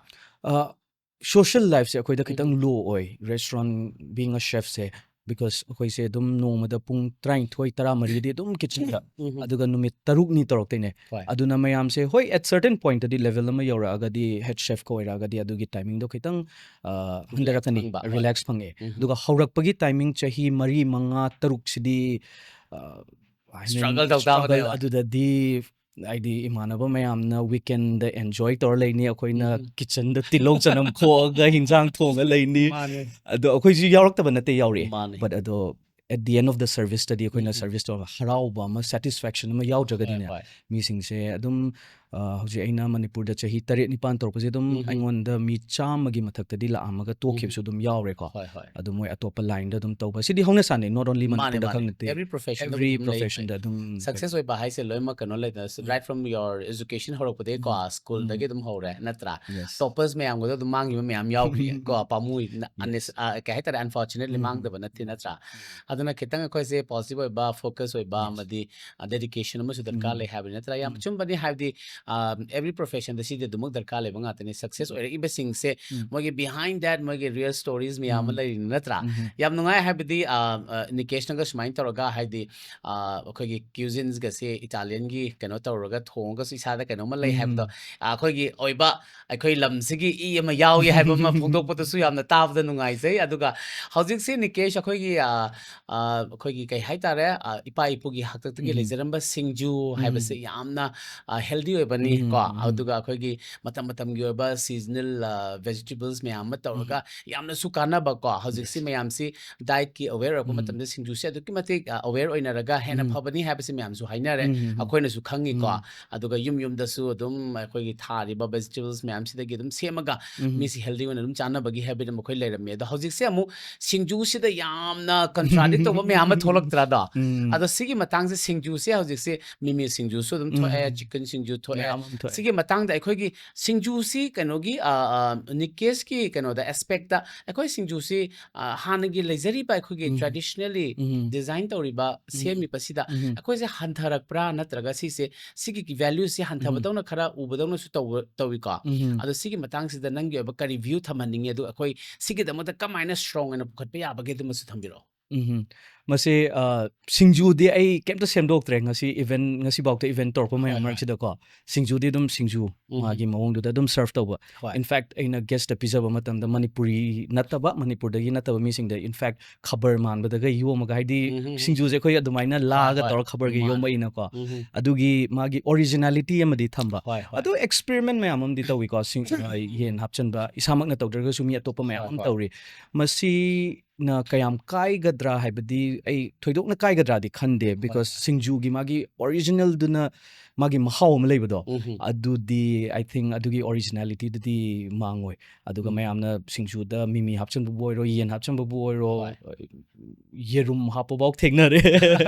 ꯁꯣꯁꯤꯌꯦꯜ ꯂꯥꯏꯐꯁꯦ ꯑꯩꯈꯣꯏꯗ ꯈꯤꯇꯪ ꯎꯝ꯫ ꯂꯣ ꯑꯣꯏ, ꯔꯦꯁꯇꯨꯔꯦꯟ ꯕꯤꯡ ꯑ ꯁꯦꯐꯁꯦ, ꯕꯤꯀꯣꯁ ꯑꯩꯈꯣꯏꯁꯦ ꯑꯗꯨꯝ ꯅꯣꯡꯃꯗ ꯄꯨꯡ ꯇꯔꯥꯅꯤꯊꯣꯏ ꯇꯔꯥꯃꯔꯤꯗꯤ ꯑꯗꯨꯝ ꯀꯤꯠꯆꯟꯗ, ꯎꯝ꯫ ꯑꯗꯨꯒ ꯅꯨꯃꯤꯠ ꯇꯔꯨꯛꯅꯤ ꯇꯧꯔꯛꯇꯣꯏꯅꯦ꯫ ꯍꯣꯏ꯫ ꯑꯗꯨꯅ ꯃꯌꯥꯝꯁꯦ ꯍꯣꯏ, ꯑꯦꯠ ꯁꯔꯇꯟ ꯄꯣꯏꯟꯇꯗꯤ ꯂꯦꯚꯦꯜ ꯑꯃ ꯌꯧꯔꯛꯑꯒꯗꯤ, ꯍꯦꯗ ꯁꯦꯐꯀ ꯑꯣꯏꯔꯛꯑꯒꯗꯤ ꯑꯗꯨꯒꯤ ꯇꯥꯏꯃꯤꯡꯗꯣ ꯈꯤꯇꯪ ꯑ, ꯔꯤꯂꯦꯛꯁ ꯍꯟꯊꯔꯛꯀꯅꯤ, ꯐꯪꯕ, ꯍꯣꯏ꯫ ꯔꯤꯂꯦꯛꯁ ꯐꯪꯉꯦ꯫ ꯎꯝ꯫ ꯑꯗꯨꯒ ꯍꯧꯔꯛꯄꯒꯤ ꯇꯥꯏꯃꯤꯡ ꯆꯍꯤ ꯃꯔꯤ, ꯃꯉꯥ, ꯇꯔꯨꯛꯁꯤꯗꯤ ꯑ, I mean, Struggle ꯇꯧ struggle ꯇꯥꯕꯅꯦꯕ꯫ ꯑꯗꯨꯗꯗꯤ ꯍꯥꯏꯗꯤ ꯏꯃꯥꯟꯅꯕ ꯃꯌꯥꯝꯅ ꯋꯤꯀꯦꯟꯗ ꯑꯦꯟꯖꯣꯏ ꯇꯧꯔ ꯂꯩꯅꯤ, ꯑꯩꯈꯣꯏꯅ ꯎꯝ꯫ ꯀꯤꯠꯆꯟꯗ ꯇꯤꯜꯍꯧ ꯆꯅꯝ ꯈꯣꯛꯑꯒ ꯍꯤꯟꯖꯥꯡ ꯊꯣꯡꯉ ꯂꯩꯅꯤ꯫ ꯃꯥꯅꯦ꯫ ꯑꯗꯣ ꯑꯩꯈꯣꯏꯁꯨ ꯌꯥꯎꯔꯛꯇꯕ ꯅꯠꯇꯦ, ꯌꯥꯎꯔꯛꯑꯦ꯫ ꯃꯥꯅꯦ꯫ But ꯑꯗꯣ at the end of the serviceꯇꯗꯤ ꯑꯩꯈꯣꯏꯅ ꯎꯝ꯫ ꯁꯔꯚꯤꯁ ꯇꯧꯔꯒ ꯍꯔꯥꯎꯕ ꯑꯃ, ꯁꯦꯇꯤꯁꯐꯦꯛꯁꯟ ꯑꯃ ꯌꯥꯎꯗ꯭ꯔꯒꯗꯤꯅꯦ, ꯍꯣꯏ, ꯍꯣꯏ꯫ ꯃꯤꯁꯤꯡꯁꯦ ꯑꯗꯨꯝ ꯑ, ꯍꯧꯖꯤꯛ ꯑꯩꯅ ꯃꯅꯤꯄꯨꯔꯗ ꯆꯍꯤ ꯇꯔꯦꯠ ꯅꯤꯄꯥꯟ ꯇꯧꯔꯛꯄꯁꯦ ꯑꯗꯨꯝ ꯎꯝ꯫ ꯑꯩꯉꯣꯟꯗ ꯃꯤ ꯆꯥꯝꯃꯒꯤ ꯃꯊꯛꯇꯗꯤ ꯂꯥꯛꯑꯝꯃꯒ ꯇꯣꯛꯈꯤꯕꯁꯨ ꯎꯝ꯫ ꯑꯗꯨꯝ ꯌꯥꯎꯔꯦꯀꯣ꯫ ꯍꯣꯏ, ꯍꯣꯏ꯫ ꯑꯗꯣ ꯃꯣꯏ ꯑꯇꯣꯞꯄ ꯂꯥꯏꯟꯗ ꯑꯗꯨꯝ ꯇꯧꯕ꯫ ꯁꯤꯗꯤ ꯍꯧꯅ ꯁꯥꯅꯤ, not only ꯃꯥꯅꯦ, ꯃꯅꯤꯄꯨꯔꯗ ꯃꯥꯅꯦ꯫ ꯈꯛ ꯅꯠꯇꯦ꯫ Every professionꯗ Every ꯑꯗꯨꯝ ꯂꯩ꯫ professionꯗ ꯑꯗꯨꯝ ꯁꯛꯁꯦꯁ ꯑꯣꯏꯕ ꯍꯥꯏꯁꯦ ꯂꯣꯏꯅꯃꯛ ꯀꯩꯅꯣ ꯂꯩꯗꯅ, ꯎꯝ꯫ right from your education ꯍꯧꯔꯛꯄꯗꯒꯤꯀꯣ, ꯎꯝ꯫ ꯁ꯭ꯀꯨꯜꯗꯒꯤ ꯑꯗꯨꯝ ꯍꯧꯔꯦ, ꯅꯠꯇ꯭ꯔꯥ? Yes. ꯇꯣꯄꯔꯁ ꯃꯌꯥꯝꯒꯗꯣ ꯑꯗꯨꯝ ꯃꯥꯡꯈꯤꯕ ꯃꯌꯥꯝ ꯌꯥꯎꯔꯤ ꯀꯣ, ꯄꯥꯝꯃꯨꯏ꯫ ꯅ-, Yes. ꯑꯅꯦꯁ-, ꯑ, ꯀꯩ ꯍꯥꯏꯇꯥꯔꯦ, unfortunately ꯎꯝ꯫ ꯃꯥꯡꯗꯕ ꯅꯠꯇꯦ, ꯅꯠꯇ꯭ꯔꯥ? ꯎꯝ꯫ ꯑꯗꯨꯅ ꯈꯤꯇꯪ ꯑꯩꯈꯣꯏꯁꯦ ꯄꯣꯖꯤꯇꯤꯚ ꯑꯣꯏꯕ, ꯐꯣꯀꯁ ꯑꯣꯏꯕ, Yes. ꯑꯃꯗꯤ, ꯑ, ꯗꯦꯗꯤꯀꯦꯁꯟ ꯑꯃꯁꯨ ꯗꯔꯀꯥꯔ ꯎꯝ꯫ ꯂꯩ ꯍꯥꯏꯕꯅꯤ, ꯅꯠꯇ꯭ꯔꯥ? ꯌꯥꯝ ꯎꯝ꯫ ꯑꯆꯨꯝꯕꯅꯤ, ꯍꯥꯏꯕꯗꯤ ꯑ, every professionꯗ ꯁꯤꯗꯤ ꯑꯗꯨꯃꯛ ꯗꯔꯀꯥꯔ ꯂꯩꯕ ꯉꯥꯛꯇꯅꯤ꯫ Success ꯑꯣꯏꯔꯛꯏꯕꯁꯤꯡꯁꯦ ꯎꯝ. ꯃꯣꯏꯒꯤ behind that ꯃꯣꯏꯒꯤ real stories ꯃꯌꯥꯝ ꯑꯃ ꯎꯝ. ꯂꯩꯔꯤꯅꯤ, ꯅꯠꯇ꯭ꯔꯥ? ꯎꯝ. ꯌꯥꯝ ꯅꯨꯡꯉꯥꯏ꯫ ꯍꯥꯏꯕꯗꯤ, ꯑ, ꯑ, ꯅꯤꯀꯦꯁꯅꯒ ꯁꯨꯃꯥꯏꯅ ꯇꯧꯔꯒ, ꯍꯥꯏꯗꯤ, ꯑ, ꯑꯩꯈꯣꯏꯒꯤ cuisinesꯒꯁꯦ Italianꯒꯤ ꯀꯩꯅꯣ ꯇꯧꯔꯒ ꯊꯣꯡꯉꯒꯁꯨ ꯏꯁꯥꯗ ꯀꯩꯅꯣꯝꯃ ꯂꯩ ꯍꯥꯏꯕꯗꯣ, ꯎꯝ. ꯑ, ꯑꯩꯈꯣꯏꯒꯤ ꯑꯣꯏꯕ, ꯑꯩꯈꯣꯏ ꯂꯝꯁꯤꯒꯤ ꯏ ꯑꯃ ꯌꯥꯎꯏ ꯍꯥꯏꯕ ꯑꯃ ꯐꯣꯡꯗꯣꯛꯄꯗꯁꯨ ꯌꯥꯝꯅ ꯇꯥꯕꯗ ꯅꯨꯡꯉꯥꯏꯖꯩ꯫ ꯑꯗꯨꯒ ꯍꯧꯖꯤꯛꯁꯤ ꯅꯤꯀꯦꯁ, ꯑꯩꯈꯣꯏꯒꯤ, ꯑ, ꯑ, ꯑꯩꯈꯣꯏꯒꯤ ꯀꯩ ꯍꯥꯏꯇꯥꯔꯦ, ꯑ, ꯏꯄꯥ ꯏꯄꯨꯒꯤ ꯍꯥꯛꯇꯛꯇꯒꯤ ꯎꯝ. ꯂꯩꯖꯔꯝꯕ ꯁꯤꯡꯖꯨ ꯍꯥꯏꯕꯁꯦ ꯎꯝ. ꯌꯥꯝꯅ, ꯑ, healthy ꯑꯣꯏꯕꯅꯤ ꯎꯝ, ꯀꯣ꯫ ꯎꯝ. ꯑꯗꯨꯒ ꯑꯩꯈꯣꯏꯒꯤ ꯃꯇꯝ ꯃꯇꯝꯒꯤ ꯑꯣꯏꯕ seasonal, ꯑ, vegetables ꯃꯌꯥꯝ ꯑꯃ ꯎꯝ. ꯇꯧꯔꯒ ꯌꯥꯝꯅꯁꯨ ꯀꯥꯟꯅꯕ ꯀꯣ꯫ ꯍꯧꯖꯤꯛꯁꯤ Yes. ꯃꯌꯥꯝꯁꯤ dietꯀꯤ aware ꯑꯣꯏꯔꯛꯄ ꯎꯝ. ꯃꯇꯝꯗ ꯁꯤꯡꯖꯨꯁꯦ ꯑꯗꯨꯛꯀꯤ ꯃꯇꯤꯛ, ꯑ, aware ꯑꯣꯏꯅꯔꯒ ꯍꯦꯟꯅ ꯎꯝ. ꯐꯕꯅꯤ ꯍꯥꯏꯕꯁꯤ ꯃꯌꯥꯝꯁꯨ ꯍꯥꯏꯅꯔꯦ, ꯎꯝ, ꯎꯝ, ꯎꯝ. ꯑꯩꯈꯣꯏꯅꯁꯨ ꯈꯪꯉꯤꯀꯣ꯫ ꯎꯝ. ꯑꯗꯨꯒ ꯌꯨꯝ ꯌꯨꯝꯗꯁꯨ ꯑꯗꯨꯝ ꯑꯩꯈꯣꯏꯒꯤ ꯊꯥꯔꯤꯕ vegetables ꯃꯌꯥꯝꯁꯤꯗꯒꯤ ꯑꯗꯨꯝ ꯁꯦꯝꯃꯒ ꯎꯝ. ꯃꯤꯁꯤ healthy ꯑꯣꯏꯅ ꯑꯗꯨꯝ ꯆꯥꯅꯕꯒꯤ habit ꯑꯃ ꯑꯩꯈꯣꯏ ꯂꯩꯔꯝꯃꯤ꯫ ꯑꯗꯣ ꯍꯧꯖꯤꯛꯁꯦ ꯑꯃꯨꯛ ꯁꯤꯡꯖꯨꯁꯤꯗ ꯌꯥꯝꯅ contradict ꯇꯧꯕ ꯃꯌꯥꯝ ꯑꯃ ꯊꯣꯛꯂꯛꯇ꯭ꯔꯥꯗꯣ? ꯎꯝ. ꯑꯗꯣ ꯁꯤꯒꯤ ꯃꯇꯥꯡꯁꯦ, ꯁꯤꯡꯖꯨꯁꯦ ꯍꯧꯖꯤꯛꯁꯦ ꯃꯤꯃꯤ ꯁꯤꯡꯖꯨꯁꯨ ꯑꯗꯨꯝ ꯊꯣꯛꯑꯦ, ꯎꯝ. chicken ꯁꯤꯡꯖꯨ ꯊꯣꯛꯑꯦ꯫ ꯃꯌꯥꯝ ꯑꯃ ꯊꯣꯛꯑꯦ. ꯁꯤꯒꯤ ꯃꯇꯥꯡꯗ ꯑꯩꯈꯣꯏꯒꯤ ꯁꯤꯡꯖꯨꯁꯤ ꯀꯩꯅꯣꯒꯤ, ꯑ, ꯑ, ꯅꯤꯀꯦꯁꯀꯤ ꯀꯩꯅꯣꯗ aspectꯇ ꯑꯩꯈꯣꯏ ꯁꯤꯡꯖꯨꯁꯤ, ꯑ, ꯍꯥꯟꯅꯒꯤ ꯂꯩꯖꯔꯤꯕ ꯑꯩꯈꯣꯏꯒꯤ ꯎꯝ. traditionally ꯎꯝ. design ꯇꯧꯔꯤꯕ, ꯎꯝ. ꯁꯦꯝꯃꯤꯕꯁꯤꯗ ꯎꯝ. ꯑꯩꯈꯣꯏꯁꯦ ꯍꯟꯊꯔꯛꯄ꯭ꯔꯥ, ꯅꯠꯇ꯭ꯔꯒ ꯁꯤꯁꯦ ꯁꯤꯒꯤ valueꯁꯦ ꯎꯝ. ꯍꯟꯊꯕꯗꯧꯅ ꯈꯔ ꯎꯕꯗꯧꯅꯁꯨ ꯇꯧꯕ, ꯇꯧꯏꯀꯣ? ꯎꯝ. ꯑꯗꯣ ꯁꯤꯒꯤ ꯃꯇꯥꯡꯁꯤꯗ ꯅꯪꯒꯤ ꯑꯣꯏꯕ ꯀꯔꯤ view ꯊꯝꯍꯟꯅꯤꯡꯉꯤ? ꯑꯗꯨꯒ ꯑꯩꯈꯣꯏ ꯁꯤꯒꯤꯗꯃꯛꯇ ꯀꯃꯥꯏꯅ strong ꯑꯣꯏꯅ ꯄꯨꯈꯠꯄ ꯌꯥꯕꯒꯦ, ꯑꯗꯨꯃꯁꯨ ꯊꯝꯕꯤꯔꯛꯑꯣ꯫ ꯎꯝ. ꯃꯁꯤ, ꯑ, ꯁꯤꯡꯖꯨꯗꯤ ꯑꯩ ꯀꯩꯝꯇ ꯁꯦꯝꯗꯣꯛꯇ꯭ꯔꯦ꯫ ꯉꯁꯤ event, ꯉꯁꯤꯐꯥꯎꯗ event ꯇꯧꯔꯛꯄ ꯃꯌꯥꯝ ꯍꯣꯏ, ꯍꯣꯏ. ꯃꯔꯛꯁꯤꯗꯀꯣ, ꯁꯤꯡꯖꯨꯗꯤ ꯑꯗꯨꯝ ꯁꯤꯡꯖꯨ, ꯎꯝ. ꯃꯥꯒꯤ ꯃꯑꯣꯡꯗꯨꯗ ꯑꯗꯨꯝ serve ꯇꯧꯕ꯫ ꯍꯣꯏ. In fact, ꯑꯩꯅ guestꯇ ꯄꯤꯖꯕ ꯃꯇꯝꯗ ꯃꯅꯤꯄꯨꯔꯤ ꯅꯠꯇꯕ, ꯃꯅꯤꯄꯨꯔꯗꯒꯤ ꯅꯠꯇꯕ ꯃꯤꯁꯤꯡꯗ, in fact, ꯈꯕꯔ ꯃꯥꯟꯕꯗꯒ ꯌꯣꯝꯃꯒ, ꯍꯥꯏꯗꯤ, ꯎꯝ. ꯁꯤꯡꯖꯨꯁꯦ ꯑꯩꯈꯣꯏ ꯑꯗꯨꯃꯥꯏꯅ ꯂꯥꯒ ꯍꯣꯏ. ꯇꯧꯔꯒ ꯈꯕꯔꯒ ꯃꯥꯅꯦ. ꯌꯣꯝꯃꯛꯏꯅꯀꯣ꯫ ꯎꯝ. ꯑꯗꯨꯒꯤ ꯃꯥꯒꯤ originality ꯑꯃꯗꯤ ꯊꯝꯕ꯫ ꯍꯣꯏ, ꯍꯣꯏ. ꯑꯗꯨ experiment ꯃꯌꯥꯝ ꯑꯃꯗꯤ ꯇꯧꯏꯀꯣ꯫ ꯁꯤꯡ-, ꯑ, ꯌꯦꯟ ꯍꯥꯞꯆꯤꯟꯕ, ꯏꯁꯥꯃꯛꯅ ꯇꯧꯗ꯭ꯔꯒꯁꯨ ꯃꯤ ꯑꯇꯣꯞꯄ ꯃꯌꯥꯝ ꯍꯣꯏ, ꯑꯃ ꯍꯣꯏ. ꯇꯧꯔꯤ꯫ ꯃꯁꯤꯅ ꯀꯌꯥꯝ ꯀꯥꯏꯒꯗ꯭ꯔꯥ ꯍꯥꯏꯕꯗꯤ ꯑꯩ ꯊꯣꯏꯗꯣꯛꯅ ꯀꯥꯏꯒꯗ꯭ꯔꯥꯗꯤ ꯈꯟꯗꯦ, ꯍꯣꯏ, because ꯍꯣꯏ. ꯁꯤꯡꯖꯨꯒꯤ ꯃꯥꯒꯤ originalꯗꯨꯅ ꯃꯥꯒꯤ ꯃꯍꯥꯎ ꯑꯃ ꯂꯩꯕꯗꯣ, ꯎꯝ. ꯑꯗꯨꯗꯤ, I think, ꯑꯗꯨꯒꯤ originalityꯗꯨꯗꯤ ꯃꯥꯡꯉꯣꯏ꯫ ꯑꯗꯨꯒ ꯎꯝ. ꯃꯌꯥꯝꯅ ꯁꯤꯡꯖꯨꯗ ꯃꯤꯃꯤ ꯍꯥꯞꯆꯤꯟꯕꯕꯨ ꯑꯣꯏꯔꯣ, ꯌꯦꯟ ꯍꯥꯞꯆꯤꯟꯕꯕꯨ ꯑꯣꯏꯔꯣ, ꯍꯣꯏ. ꯌꯦꯔꯨꯝ ꯍꯥꯞꯄꯐꯥꯎ ꯊꯦꯡꯅꯔꯦ꯫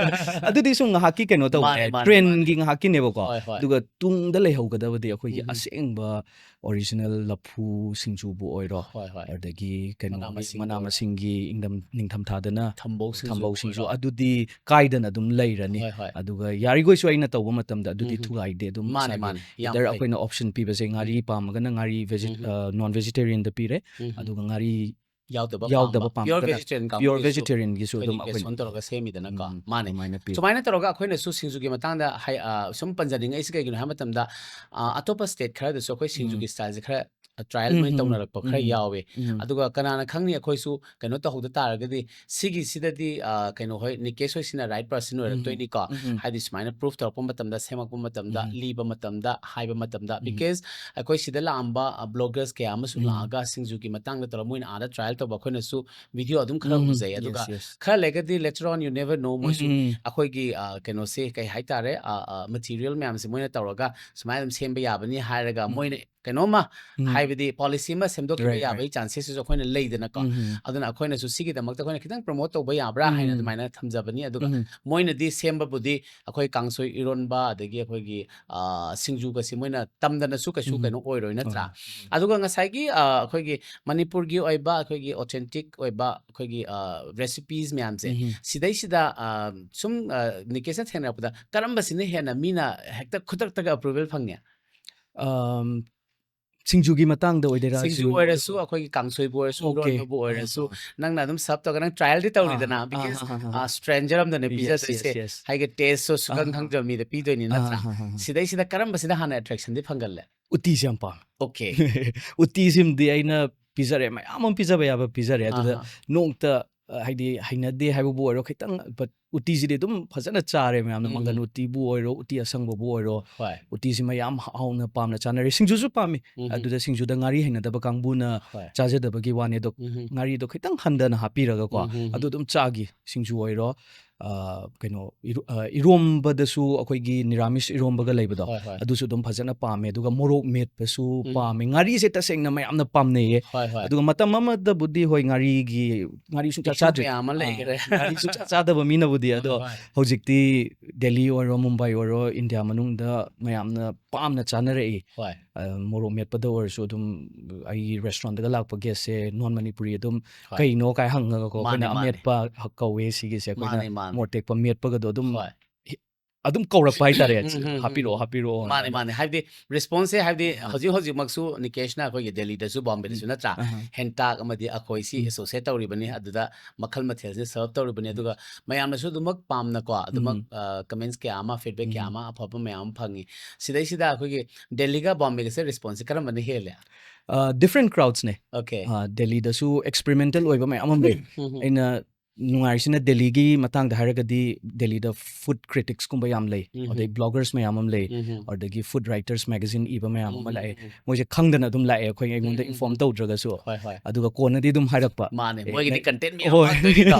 ꯑꯗꯨꯗꯤ ꯁꯨꯝ ꯉꯥꯏꯍꯥꯛꯀꯤ ꯀꯩꯅꯣ ꯇꯧꯕꯅꯦ, ꯃꯥꯅꯦ, ꯃꯥꯅꯦ, trendꯒꯤ ꯃꯥꯅꯦ. ꯉꯥꯏꯍꯥꯛꯀꯤꯅꯦꯕꯀꯣ꯫ ꯍꯣꯏ, ꯍꯣꯏ. ꯑꯗꯨꯒ ꯇꯨꯡꯗ ꯂꯩꯍꯧꯒꯗꯕꯗꯤ ꯑꯩꯈꯣꯏꯒꯤ ꯎꯝ, ꯎꯝ. ꯑꯁꯦꯡꯕ original ꯂꯐꯨ ꯁꯤꯡꯖꯨꯕꯨ ꯑꯣꯏꯔꯣ, ꯍꯣꯏ, ꯍꯣꯏ. ꯑꯗꯒꯤ ꯀꯩꯅꯣ, ꯃꯅꯥ ꯃꯁꯤꯡ ꯃꯅꯥ ꯑꯣꯏꯔꯣ. ꯃꯁꯤꯡꯒꯤ ꯏꯪꯗꯝ ꯅꯤꯡꯊꯝꯊꯥꯗꯅ ꯊꯝꯕꯧ ꯁꯤꯡꯖꯨ ꯊꯝꯕꯧ ꯁꯤꯡꯖꯨ, ꯑꯣꯏꯔꯣ. ꯑꯗꯨꯗꯤ ꯀꯥꯏꯗꯅ ꯑꯗꯨꯝ ꯂꯩꯔꯅꯤ꯫ ꯍꯣꯏ, ꯍꯣꯏ. ꯑꯗꯨꯒ ꯌꯥꯔꯤꯈꯣꯏꯁꯨ ꯑꯩꯅ ꯇꯧꯕ ꯃꯇꯝꯗ ꯑꯗꯨꯗꯤ ꯎꯝ, ꯊꯨꯒꯥꯏꯗꯦ꯫ ꯑꯗꯨꯝ ꯃꯥꯅꯦ ꯏꯁꯥꯒꯤ ꯃꯥꯅꯦ ꯌꯥꯝ either ꯐꯩ꯫ ꯑꯩꯈꯣꯏꯅ option ꯄꯤꯕꯁꯦ, ꯉꯥꯔꯤ ꯄꯥꯝꯃꯒꯅ ꯉꯥꯔꯤ, ꯚꯦꯖꯤ ꯎꯝ꯫ ꯅꯣꯟ ꯚꯦꯖꯤꯇꯦꯔꯤꯌꯟꯗ ꯄꯤꯔꯦ, ꯎꯝ꯫ ꯑꯗꯨꯒ ꯉꯥꯔꯤ ꯌꯥꯎꯗꯕ ꯌꯥꯎꯗꯕ ꯄꯥꯝꯕ pure ꯄꯥꯝꯃꯒꯅ vegetarian pure ꯀꯥꯡꯕꯨꯒꯤꯁꯨ ꯄꯤꯌꯣꯔ ꯚꯦꯖꯤꯇꯦꯔꯤꯌꯟꯒꯤꯁꯨ ꯑꯩꯈꯣꯏꯒꯤ ꯑꯗꯨꯝ based on ꯇꯧꯔꯒ ꯁꯦꯝꯃꯤꯗꯅꯀꯣ ꯎꯝ, ꯃꯥꯅꯦ ꯑꯗꯨꯃꯥꯏꯅ ꯄꯤ꯫ ꯁꯨꯃꯥꯏꯅ ꯇꯧꯔꯒ ꯑꯩꯈꯣꯏꯅꯁꯨ ꯁꯤꯡꯖꯨꯒꯤ ꯃꯇꯥꯡꯗ ꯍꯥꯏ ꯑ, ꯁꯨꯝ ꯄꯟꯖꯅꯤꯡꯉꯛꯏꯁꯦ ꯀꯩꯒꯤꯅꯣ ꯍꯥꯏꯕ ꯃꯇꯝꯗ ꯑ, ꯑꯇꯣꯞꯄ ꯁ꯭ꯇꯦꯠ ꯈꯔꯗꯁꯨ ꯑꯩꯈꯣꯏ ꯁꯤꯡꯖꯨꯒꯤ ꯁ꯭ꯇꯥꯏꯜꯁꯦ ꯈꯔ ꯇ꯭ꯔꯥꯏꯌꯦꯜ ꯃꯣꯏꯅ ꯎꯝ, ꯇꯧꯅꯔꯛꯄ ꯈꯔ ꯎꯝ, ꯌꯥꯎꯋꯦ꯫ ꯎꯝ, ꯑꯗꯨꯒ ꯀꯅꯥꯅ ꯈꯪꯅꯤ ꯑꯩꯈꯣꯏꯁꯨ ꯀꯩꯅꯣ ꯇꯧꯍꯧꯗ ꯇꯥꯔꯒꯗꯤ ꯁꯤꯒꯤꯁꯤꯗꯗꯤ ꯑ, ꯀꯩꯅꯣ ꯍꯣꯏ ꯅꯤꯀꯦꯁ ꯍꯣꯏꯁꯤꯅ ꯔꯥꯏꯠ ꯄꯔꯁꯟ ꯎꯝ, ꯑꯣꯏꯔꯛꯇꯣꯏꯅꯤꯀꯣ꯫ ꯎꯝ, ꯍꯥꯏꯗꯤ ꯁꯨꯃꯥꯏꯅ ꯄ꯭ꯔꯨꯐ ꯇꯧꯔꯛꯄ ꯃꯇꯝꯗ ꯁꯦꯝꯃꯛꯄ ꯃꯇꯝꯗ ꯎꯝ, ꯂꯤꯕ ꯃꯇꯝꯗ ꯍꯥꯏꯕ ꯃꯇꯝꯗ ꯎꯝ, ꯕꯤꯀꯣꯁ ꯑꯩꯈꯣꯏ ꯁꯤꯗ ꯂꯥꯛꯑꯝꯕ ꯕ꯭ꯂꯣꯒꯔꯁ ꯀꯌꯥ ꯑꯃꯁꯨ ꯎꯝ, ꯂꯥꯛꯑꯒ ꯁꯤꯡꯖꯨꯒꯤ ꯃꯇꯥꯡꯗ ꯇꯧꯔꯒ ꯃꯣꯏꯅ ꯑꯥꯗ ꯇ꯭ꯔꯥꯏꯌꯦꯜ ꯇꯧꯕ ꯑꯩꯈꯣꯏꯅꯁꯨ ꯚꯤꯗꯤꯑꯣ ꯑꯗꯨꯝ ꯈꯔ ꯎꯝ, ꯎꯖꯩ꯫ ꯑꯗꯨꯒ yes, yes, ꯈꯔ ꯂꯩꯔꯒꯗꯤ later on you never know ꯃꯣꯏꯁꯨ ꯎꯝ, ꯑꯩꯈꯣꯏꯒꯤ ꯑ, ꯀꯩꯅꯣꯁꯦ ꯀꯩ ꯍꯥꯏꯇꯥꯔꯦ ꯃꯇꯤꯔꯤꯌꯦꯜ ꯃꯌꯥꯝꯁꯦ ꯃꯣꯏꯅ ꯇꯧꯔꯒ ꯁꯨꯃꯥꯏꯅ ꯑꯗꯨꯝ ꯁꯦꯝꯕ ꯌꯥꯕꯅꯤ ꯍꯥꯏꯔꯒ ꯎꯝ, ꯃꯣꯏꯅ ꯀꯩꯅꯣꯝꯃ ꯎꯝ, ꯍꯥꯏꯕꯗꯤ ꯄꯣꯂꯤꯁꯤ ꯑꯃ ꯁꯦꯝꯗꯣꯛꯈꯤꯕ right, right, ꯌꯥꯕꯒꯤ ꯆꯥꯟꯁꯦꯁꯁꯤꯁꯨ ꯑꯩꯈꯣꯏꯅ ꯂꯩꯗꯅꯀꯣ꯫ ꯎꯝ, ꯑꯗꯨꯅ ꯑꯩꯈꯣꯏꯅꯁꯨ ꯁꯤꯒꯤꯗꯃꯛꯇ ꯑꯩꯈꯣꯏꯅ ꯈꯤꯇꯪ ꯄ꯭ꯔꯣꯃꯣꯠ ꯇꯧꯕ ꯌꯥꯕ꯭ꯔꯥ ꯍꯥꯏꯅ ꯎꯝ, ꯑꯗꯨꯃꯥꯏꯅ ꯊꯝꯖꯕꯅꯤ꯫ ꯑꯗꯨꯒ ꯎꯝ, ꯃꯣꯏꯅꯗꯤ ꯁꯦꯝꯕꯕꯨꯗꯤ ꯑꯩꯈꯣꯏ ꯀꯥꯡꯁꯣꯏ ꯏꯔꯣꯟꯕ ꯑꯗꯒꯤ ꯑꯩꯈꯣꯏꯒꯤ ꯑ, ꯁꯤꯡꯖꯨꯒꯁꯤ ꯃꯣꯏꯅ ꯇꯝꯗꯅꯁꯨ ꯀꯩꯁꯨ ꯎꯝ, ꯀꯩꯅꯣ ꯑꯣꯏꯔꯣꯏ ꯍꯣꯏ, ꯅꯠꯇ꯭ꯔꯥ? ꯍꯣꯏ, ꯑꯗꯨꯒ ꯉꯁꯥꯏꯒꯤ ꯑ, ꯑꯩꯈꯣꯏꯒꯤ ꯃꯅꯤꯄꯨꯔꯒꯤ ꯑꯣꯏꯕ ꯑꯩꯈꯣꯏꯒꯤ ꯑꯣꯊꯦꯟꯇꯤꯛ ꯑꯣꯏꯕ ꯑꯩꯈꯣꯏꯒꯤ ꯔꯦꯁꯤꯄꯤꯁ ꯃꯌꯥꯝꯁꯦ ꯎꯝ, ꯁꯤꯗꯩꯁꯤꯗ ꯑ, ꯁꯨꯝ ꯑ, ꯅꯤꯀꯦꯁꯅ ꯊꯦꯡꯅꯔꯛꯄꯗ ꯀꯔꯝꯕꯁꯤꯅ ꯍꯦꯟꯅ ꯃꯤꯅ ꯍꯦꯛꯇ ꯈꯨꯗꯛꯇꯒ ꯑꯦꯄ꯭ꯔꯨꯚꯦꯜ ꯐꯪꯉꯦ? ꯑꯝ, ꯁꯤꯡꯖꯨꯒꯤ ꯃꯇꯥꯡꯗ ꯑꯣꯏꯗꯣꯏꯔꯥ? ꯁꯤꯡꯖꯨ ꯑꯣꯏꯔꯁꯨ ꯑꯩꯈꯣꯏꯒꯤ ꯀꯥꯡꯁꯣꯏꯕꯨ ꯑꯣꯏꯔꯁꯨ Okay. ꯏꯔꯣꯟꯕꯕꯨ ꯑꯥ, ꯑꯣꯏꯔꯁꯨ ꯑꯥ, ꯅꯪꯅ ꯑꯗꯨꯝ ꯁꯔꯞ ꯇꯧꯔꯒ ꯅꯪ ꯇ꯭ꯔꯥꯏꯌꯦꯜꯗꯤ ꯑꯥ, ꯇꯧꯔꯤꯗꯅ ꯑꯥ, ꯕꯤꯀꯣꯁ ꯑꯥ, ꯑꯥ, ꯑꯥ. ꯁ꯭ꯇ꯭ꯔꯦꯟꯖꯔ ꯑꯝꯗꯅꯦ Yes, yes, ꯄꯤꯖꯗꯣꯏꯁꯦ꯫ yes. ꯍꯥꯏꯒ ꯇꯦꯁꯁꯨ ꯁꯨꯈꯪ ꯑꯥ, ꯈꯪꯗꯕ ꯃꯤꯗ ꯄꯤꯗꯣꯏꯅꯤ ꯑꯥ, ꯅꯠꯇ꯭ꯔꯥ? ꯑꯥ, ꯑꯥ, ꯑꯥ. ꯁꯤꯗꯩꯁꯤꯗ ꯀꯔꯝꯕꯁꯤꯗ ꯍꯥꯟꯅ ꯑꯦꯇ꯭ꯔꯦꯛꯁꯟꯗꯤ ꯐꯪꯒꯜꯂꯦ? ꯎꯇꯤꯁꯦ ꯌꯥꯝ ꯄꯥꯝꯃꯦ꯫ ꯑꯣꯀꯦ꯫ ꯎꯇꯤꯁꯤꯃꯗꯤ ꯑꯩꯅ ꯄꯤꯖꯔꯦ, ꯃꯌꯥꯝ ꯑꯃ ꯄꯤꯖꯕ ꯌꯥꯕ ꯄꯤꯖꯔꯦ꯫ ꯑꯗꯨꯗ ꯑꯍꯥ. ꯅꯣꯡꯇ ꯑ, ꯍꯥꯏꯗꯤ ꯍꯩꯅꯗꯦ ꯍꯥꯏꯕꯕꯨ ꯑꯣꯏꯔꯣ, ꯈꯤꯇꯪ, but ꯎꯇꯤꯁꯤꯗꯤ ꯑꯗꯨꯝ ꯐꯖꯅ ꯆꯥꯔꯦ ꯃꯌꯥꯝꯅ꯫ ꯎꯝ, ꯃꯪꯒꯟ ꯎꯝ. ꯎꯇꯤꯕꯨ ꯑꯣꯏꯔꯣ, ꯎꯇꯤ ꯑꯁꯪꯕꯕꯨ ꯑꯣꯏꯔꯣ, ꯍꯣꯏ. ꯎꯇꯤꯁꯤ ꯃꯌꯥꯝ ꯍꯥꯎꯅ ꯄꯥꯝꯅ ꯆꯥꯅꯔꯦ꯫ ꯁꯤꯡꯖꯨꯁꯨ ꯄꯥꯝꯃꯤ꯫ ꯎꯝ, ꯎꯝ. ꯑꯗꯨꯗ ꯁꯤꯡꯖꯨꯗ ꯉꯥꯔꯤ ꯍꯩꯅꯗꯕ ꯀꯥꯡꯕꯨꯅ ꯍꯣꯏ. ꯆꯥꯖꯗꯕꯒꯤ ꯋꯥꯅꯤ꯫ ꯑꯗꯣ ꯎꯝ, ꯎꯝ. ꯉꯥꯔꯤꯗꯣ ꯈꯤꯇꯪ ꯍꯟꯊꯅ ꯍꯥꯞꯄꯤꯔꯒꯀꯣ, ꯎꯝ, ꯎꯝ, ꯑꯗꯨ ꯎꯝ. ꯑꯗꯨꯝ ꯆꯥꯈꯤ꯫ ꯁꯤꯡꯖꯨ ꯑꯣꯏꯔꯣ, ꯑ, ꯀꯩꯅꯣ, ꯏꯔꯣ-, ꯑ, ꯏꯔꯣꯝꯕꯗꯁꯨ ꯑꯩꯈꯣꯏꯒꯤ ꯅꯤꯔꯥꯃꯤꯁ ꯏꯔꯣꯝꯕꯒ ꯂꯩꯕꯗꯣ, ꯍꯣꯏ, ꯍꯣꯏ. ꯑꯗꯨꯁꯨ ꯑꯗꯨꯝ ꯐꯖꯅ ꯄꯥꯝꯃꯦ꯫ ꯑꯗꯨꯒ ꯃꯣꯔꯣꯛ ꯃꯦꯠꯄꯁꯨ ꯎꯝ. ꯄꯥꯝꯃꯦ꯫ ꯉꯥꯔꯤꯁꯦ ꯇꯁꯦꯡꯅ ꯃꯌꯥꯝꯅ ꯄꯥꯝꯅꯩꯌꯦ꯫ ꯍꯣꯏ, ꯍꯣꯏ. ꯑꯗꯨꯒ ꯃꯇꯝ ꯑꯃꯗꯕꯨꯗꯤ, ꯍꯣꯏ, ꯉꯥꯔꯤꯒꯤ, ꯉꯥꯔꯤ ꯁꯨꯡꯆꯥ ꯏꯁꯨ ꯆꯥꯗ꯭ꯔꯤ꯫ ꯃꯌꯥꯝ ꯑꯃ ꯑꯥ, ꯂꯩꯈ꯭ꯔꯦ꯫ ꯉꯥꯔꯤ ꯁꯨꯡꯆꯥ ꯆꯥꯗꯕ ꯃꯤꯅꯕꯨꯗꯤ꯫ ꯑꯗꯣ ꯍꯣꯏ. ꯍꯧꯖꯤꯛꯇꯤ ꯗꯦꯜꯂꯤ ꯑꯣꯏꯔꯣ, ꯃꯨꯝꯕꯥꯏ ꯑꯣꯏꯔꯣ, ꯏꯟꯗꯤꯌꯥ ꯃꯅꯨꯡꯗ ꯃꯌꯥꯝꯅ ꯄꯥꯝꯅ ꯆꯥꯅꯔꯛꯏ꯫ ꯍꯣꯏ. ꯑ, ꯃꯣꯔꯣꯛ ꯃꯦꯠꯄꯗ ꯑꯣꯏꯔꯁꯨ ꯑꯗꯨꯝ ꯑꯩꯒꯤ ꯔꯦꯁꯇꯨꯔꯦꯟꯠꯇꯒ ꯂꯥꯛꯄ ꯒꯦꯁꯁꯦ ꯅꯣꯟ ꯃꯅꯤꯄꯨꯔꯤ ꯑꯗꯨꯝ ꯍꯣꯏ. "ꯀꯩꯅꯣ?" ꯀꯥꯏ ꯍꯪꯉꯒꯀꯣ, ꯃꯥꯅꯦ, ꯑꯩꯈꯣꯏꯅ ꯃꯥꯅꯦ. ꯑꯃꯦꯠꯄ ꯀꯧꯋꯦ ꯁꯤꯒꯤꯁꯦ꯫ ꯑꯩꯈꯣꯏꯅ ꯃꯥꯅꯦ, ꯃꯥꯅꯦ. ꯃꯣꯔꯣꯛ ꯇꯦꯛꯄ ꯃꯦꯠꯄꯒꯗꯣ ꯑꯗꯨꯝ ꯍꯣꯏ. ꯑꯗꯨꯝ ꯀꯧꯔꯛꯄ ꯍꯥꯏꯇꯥꯔꯦ, ꯎꯝ, ꯎꯝ, ꯎꯝ. "ꯍꯥꯞꯄꯤꯔꯛꯑꯣ, ꯍꯥꯞꯄꯤꯔꯛꯑꯣ" ꯃꯥꯅꯦ ꯍꯥꯏꯅ꯫ ꯃꯥꯅꯦ ꯍꯥꯏꯕꯗꯤ ꯔꯦꯁꯄꯣꯟꯁꯁꯦ ꯍꯥꯏꯕꯗꯤ ꯑꯥ. ꯍꯧꯖꯤꯛ ꯍꯧꯖꯤꯛꯃꯛꯁꯨ ꯅꯤꯀꯦꯁꯅ ꯑꯩꯈꯣꯏꯒꯤ ꯗꯦꯜꯂꯤꯗꯁꯨ ꯕꯣꯝꯕꯦꯗꯁꯨ ꯅꯠꯇ꯭ꯔꯥ ꯑꯍꯥ. ꯍꯦꯟꯇꯥꯛ ꯑꯃꯗꯤ ꯑꯩꯈꯣꯏ ꯁꯤ ꯎꯝ. ꯑꯦꯁꯣꯁꯤꯌꯦꯠ ꯇꯧꯔꯤꯕꯅꯤ, ꯑꯗꯨꯗ ꯃꯈꯜ ꯃꯊꯦꯜꯁꯦ ꯁꯔꯞ ꯇꯧꯔꯤꯕꯅꯤ, ꯑꯗꯨꯒ ꯃꯌꯥꯝꯅꯁꯨ ꯑꯗꯨꯃꯛ ꯄꯥꯝꯅꯀꯣ ꯑꯗꯨꯃꯛ ꯎꯝ. ꯀꯃꯦꯟꯁ ꯀꯌꯥ ꯑꯃ, ꯐꯤꯗꯕꯦꯛ ꯀꯌꯥ ꯎꯝ. ꯑꯃ, ꯑꯐꯕ ꯃꯌꯥꯝ ꯑꯃ ꯐꯪꯉꯤ꯫ ꯁꯤꯗꯩꯁꯤꯗ ꯑꯩꯈꯣꯏꯒꯤ ꯗꯦꯜꯂꯤꯒ ꯕꯣꯝꯕꯦꯒꯁꯦ ꯔꯦꯁꯄꯣꯟꯁꯁꯦ ꯀꯔꯝꯕꯅ ꯍꯦꯜꯂꯦ? ꯗꯤꯐ꯭ꯔꯦꯟ ꯀ꯭ꯔꯥꯎꯗꯁꯅꯦ꯫ ꯑꯣꯀꯦ. ꯗꯦꯜꯂꯤꯗꯁꯨ ꯑꯦꯛꯁꯄꯦꯔꯤꯃꯦꯟꯇꯦꯜ ꯑꯣꯏꯕ ꯃꯌꯥꯝ ꯑꯃ ꯂꯩ꯫ ꯑꯩꯅ ꯅꯨꯡꯉꯥꯏꯔꯤꯁꯤꯅ ꯗꯦꯜꯂꯤꯒꯤ ꯃꯇꯥꯡꯗ ꯍꯥꯏꯔꯒꯗꯤ ꯗꯦꯜꯂꯤꯗ ꯐꯨꯗ ꯀ꯭ꯔꯤꯇꯤꯛꯁꯀꯨꯝꯕ ꯌꯥꯝ ꯂꯩ, ꯎꯝ. ꯑꯗꯩ ꯕ꯭ꯂꯣꯒꯔꯁ ꯃꯌꯥꯝ ꯑꯃ ꯂꯩ, ꯎꯝ. ꯑꯗꯒꯤ ꯐꯨꯗ ꯔꯥꯏꯇꯔꯁ ꯃꯦꯒꯥꯖꯤꯟ ꯏꯕ ꯃꯌꯥꯝ ꯑꯃ ꯎꯝ. ꯂꯥꯛꯑꯦ꯫ ꯃꯣꯏꯁꯦ ꯈꯪꯗꯅ ꯑꯗꯨꯝ ꯂꯥꯛꯑꯦ, ꯑꯩꯈꯣꯏ ꯑꯩꯉꯣꯟꯗ ꯎꯝ. ꯏꯟꯐꯣꯔꯝ ꯇꯧꯗ꯭ꯔꯒꯁꯨ꯫ ꯍꯣꯏ ꯍꯣꯏ. ꯑꯗꯨꯒ ꯀꯣꯟꯅꯗꯤ ꯑꯗꯨꯝ ꯍꯥꯏꯔꯛꯄ, ꯃꯥꯅꯦ, "ꯑꯦ, ꯃꯣꯏꯒꯤꯗꯤ ꯅ-, ꯀꯟꯇꯦꯟ ꯃꯌꯥꯝ ꯍꯣꯏ." ꯋꯥꯠꯇꯣꯏꯅꯤꯗꯣ꯫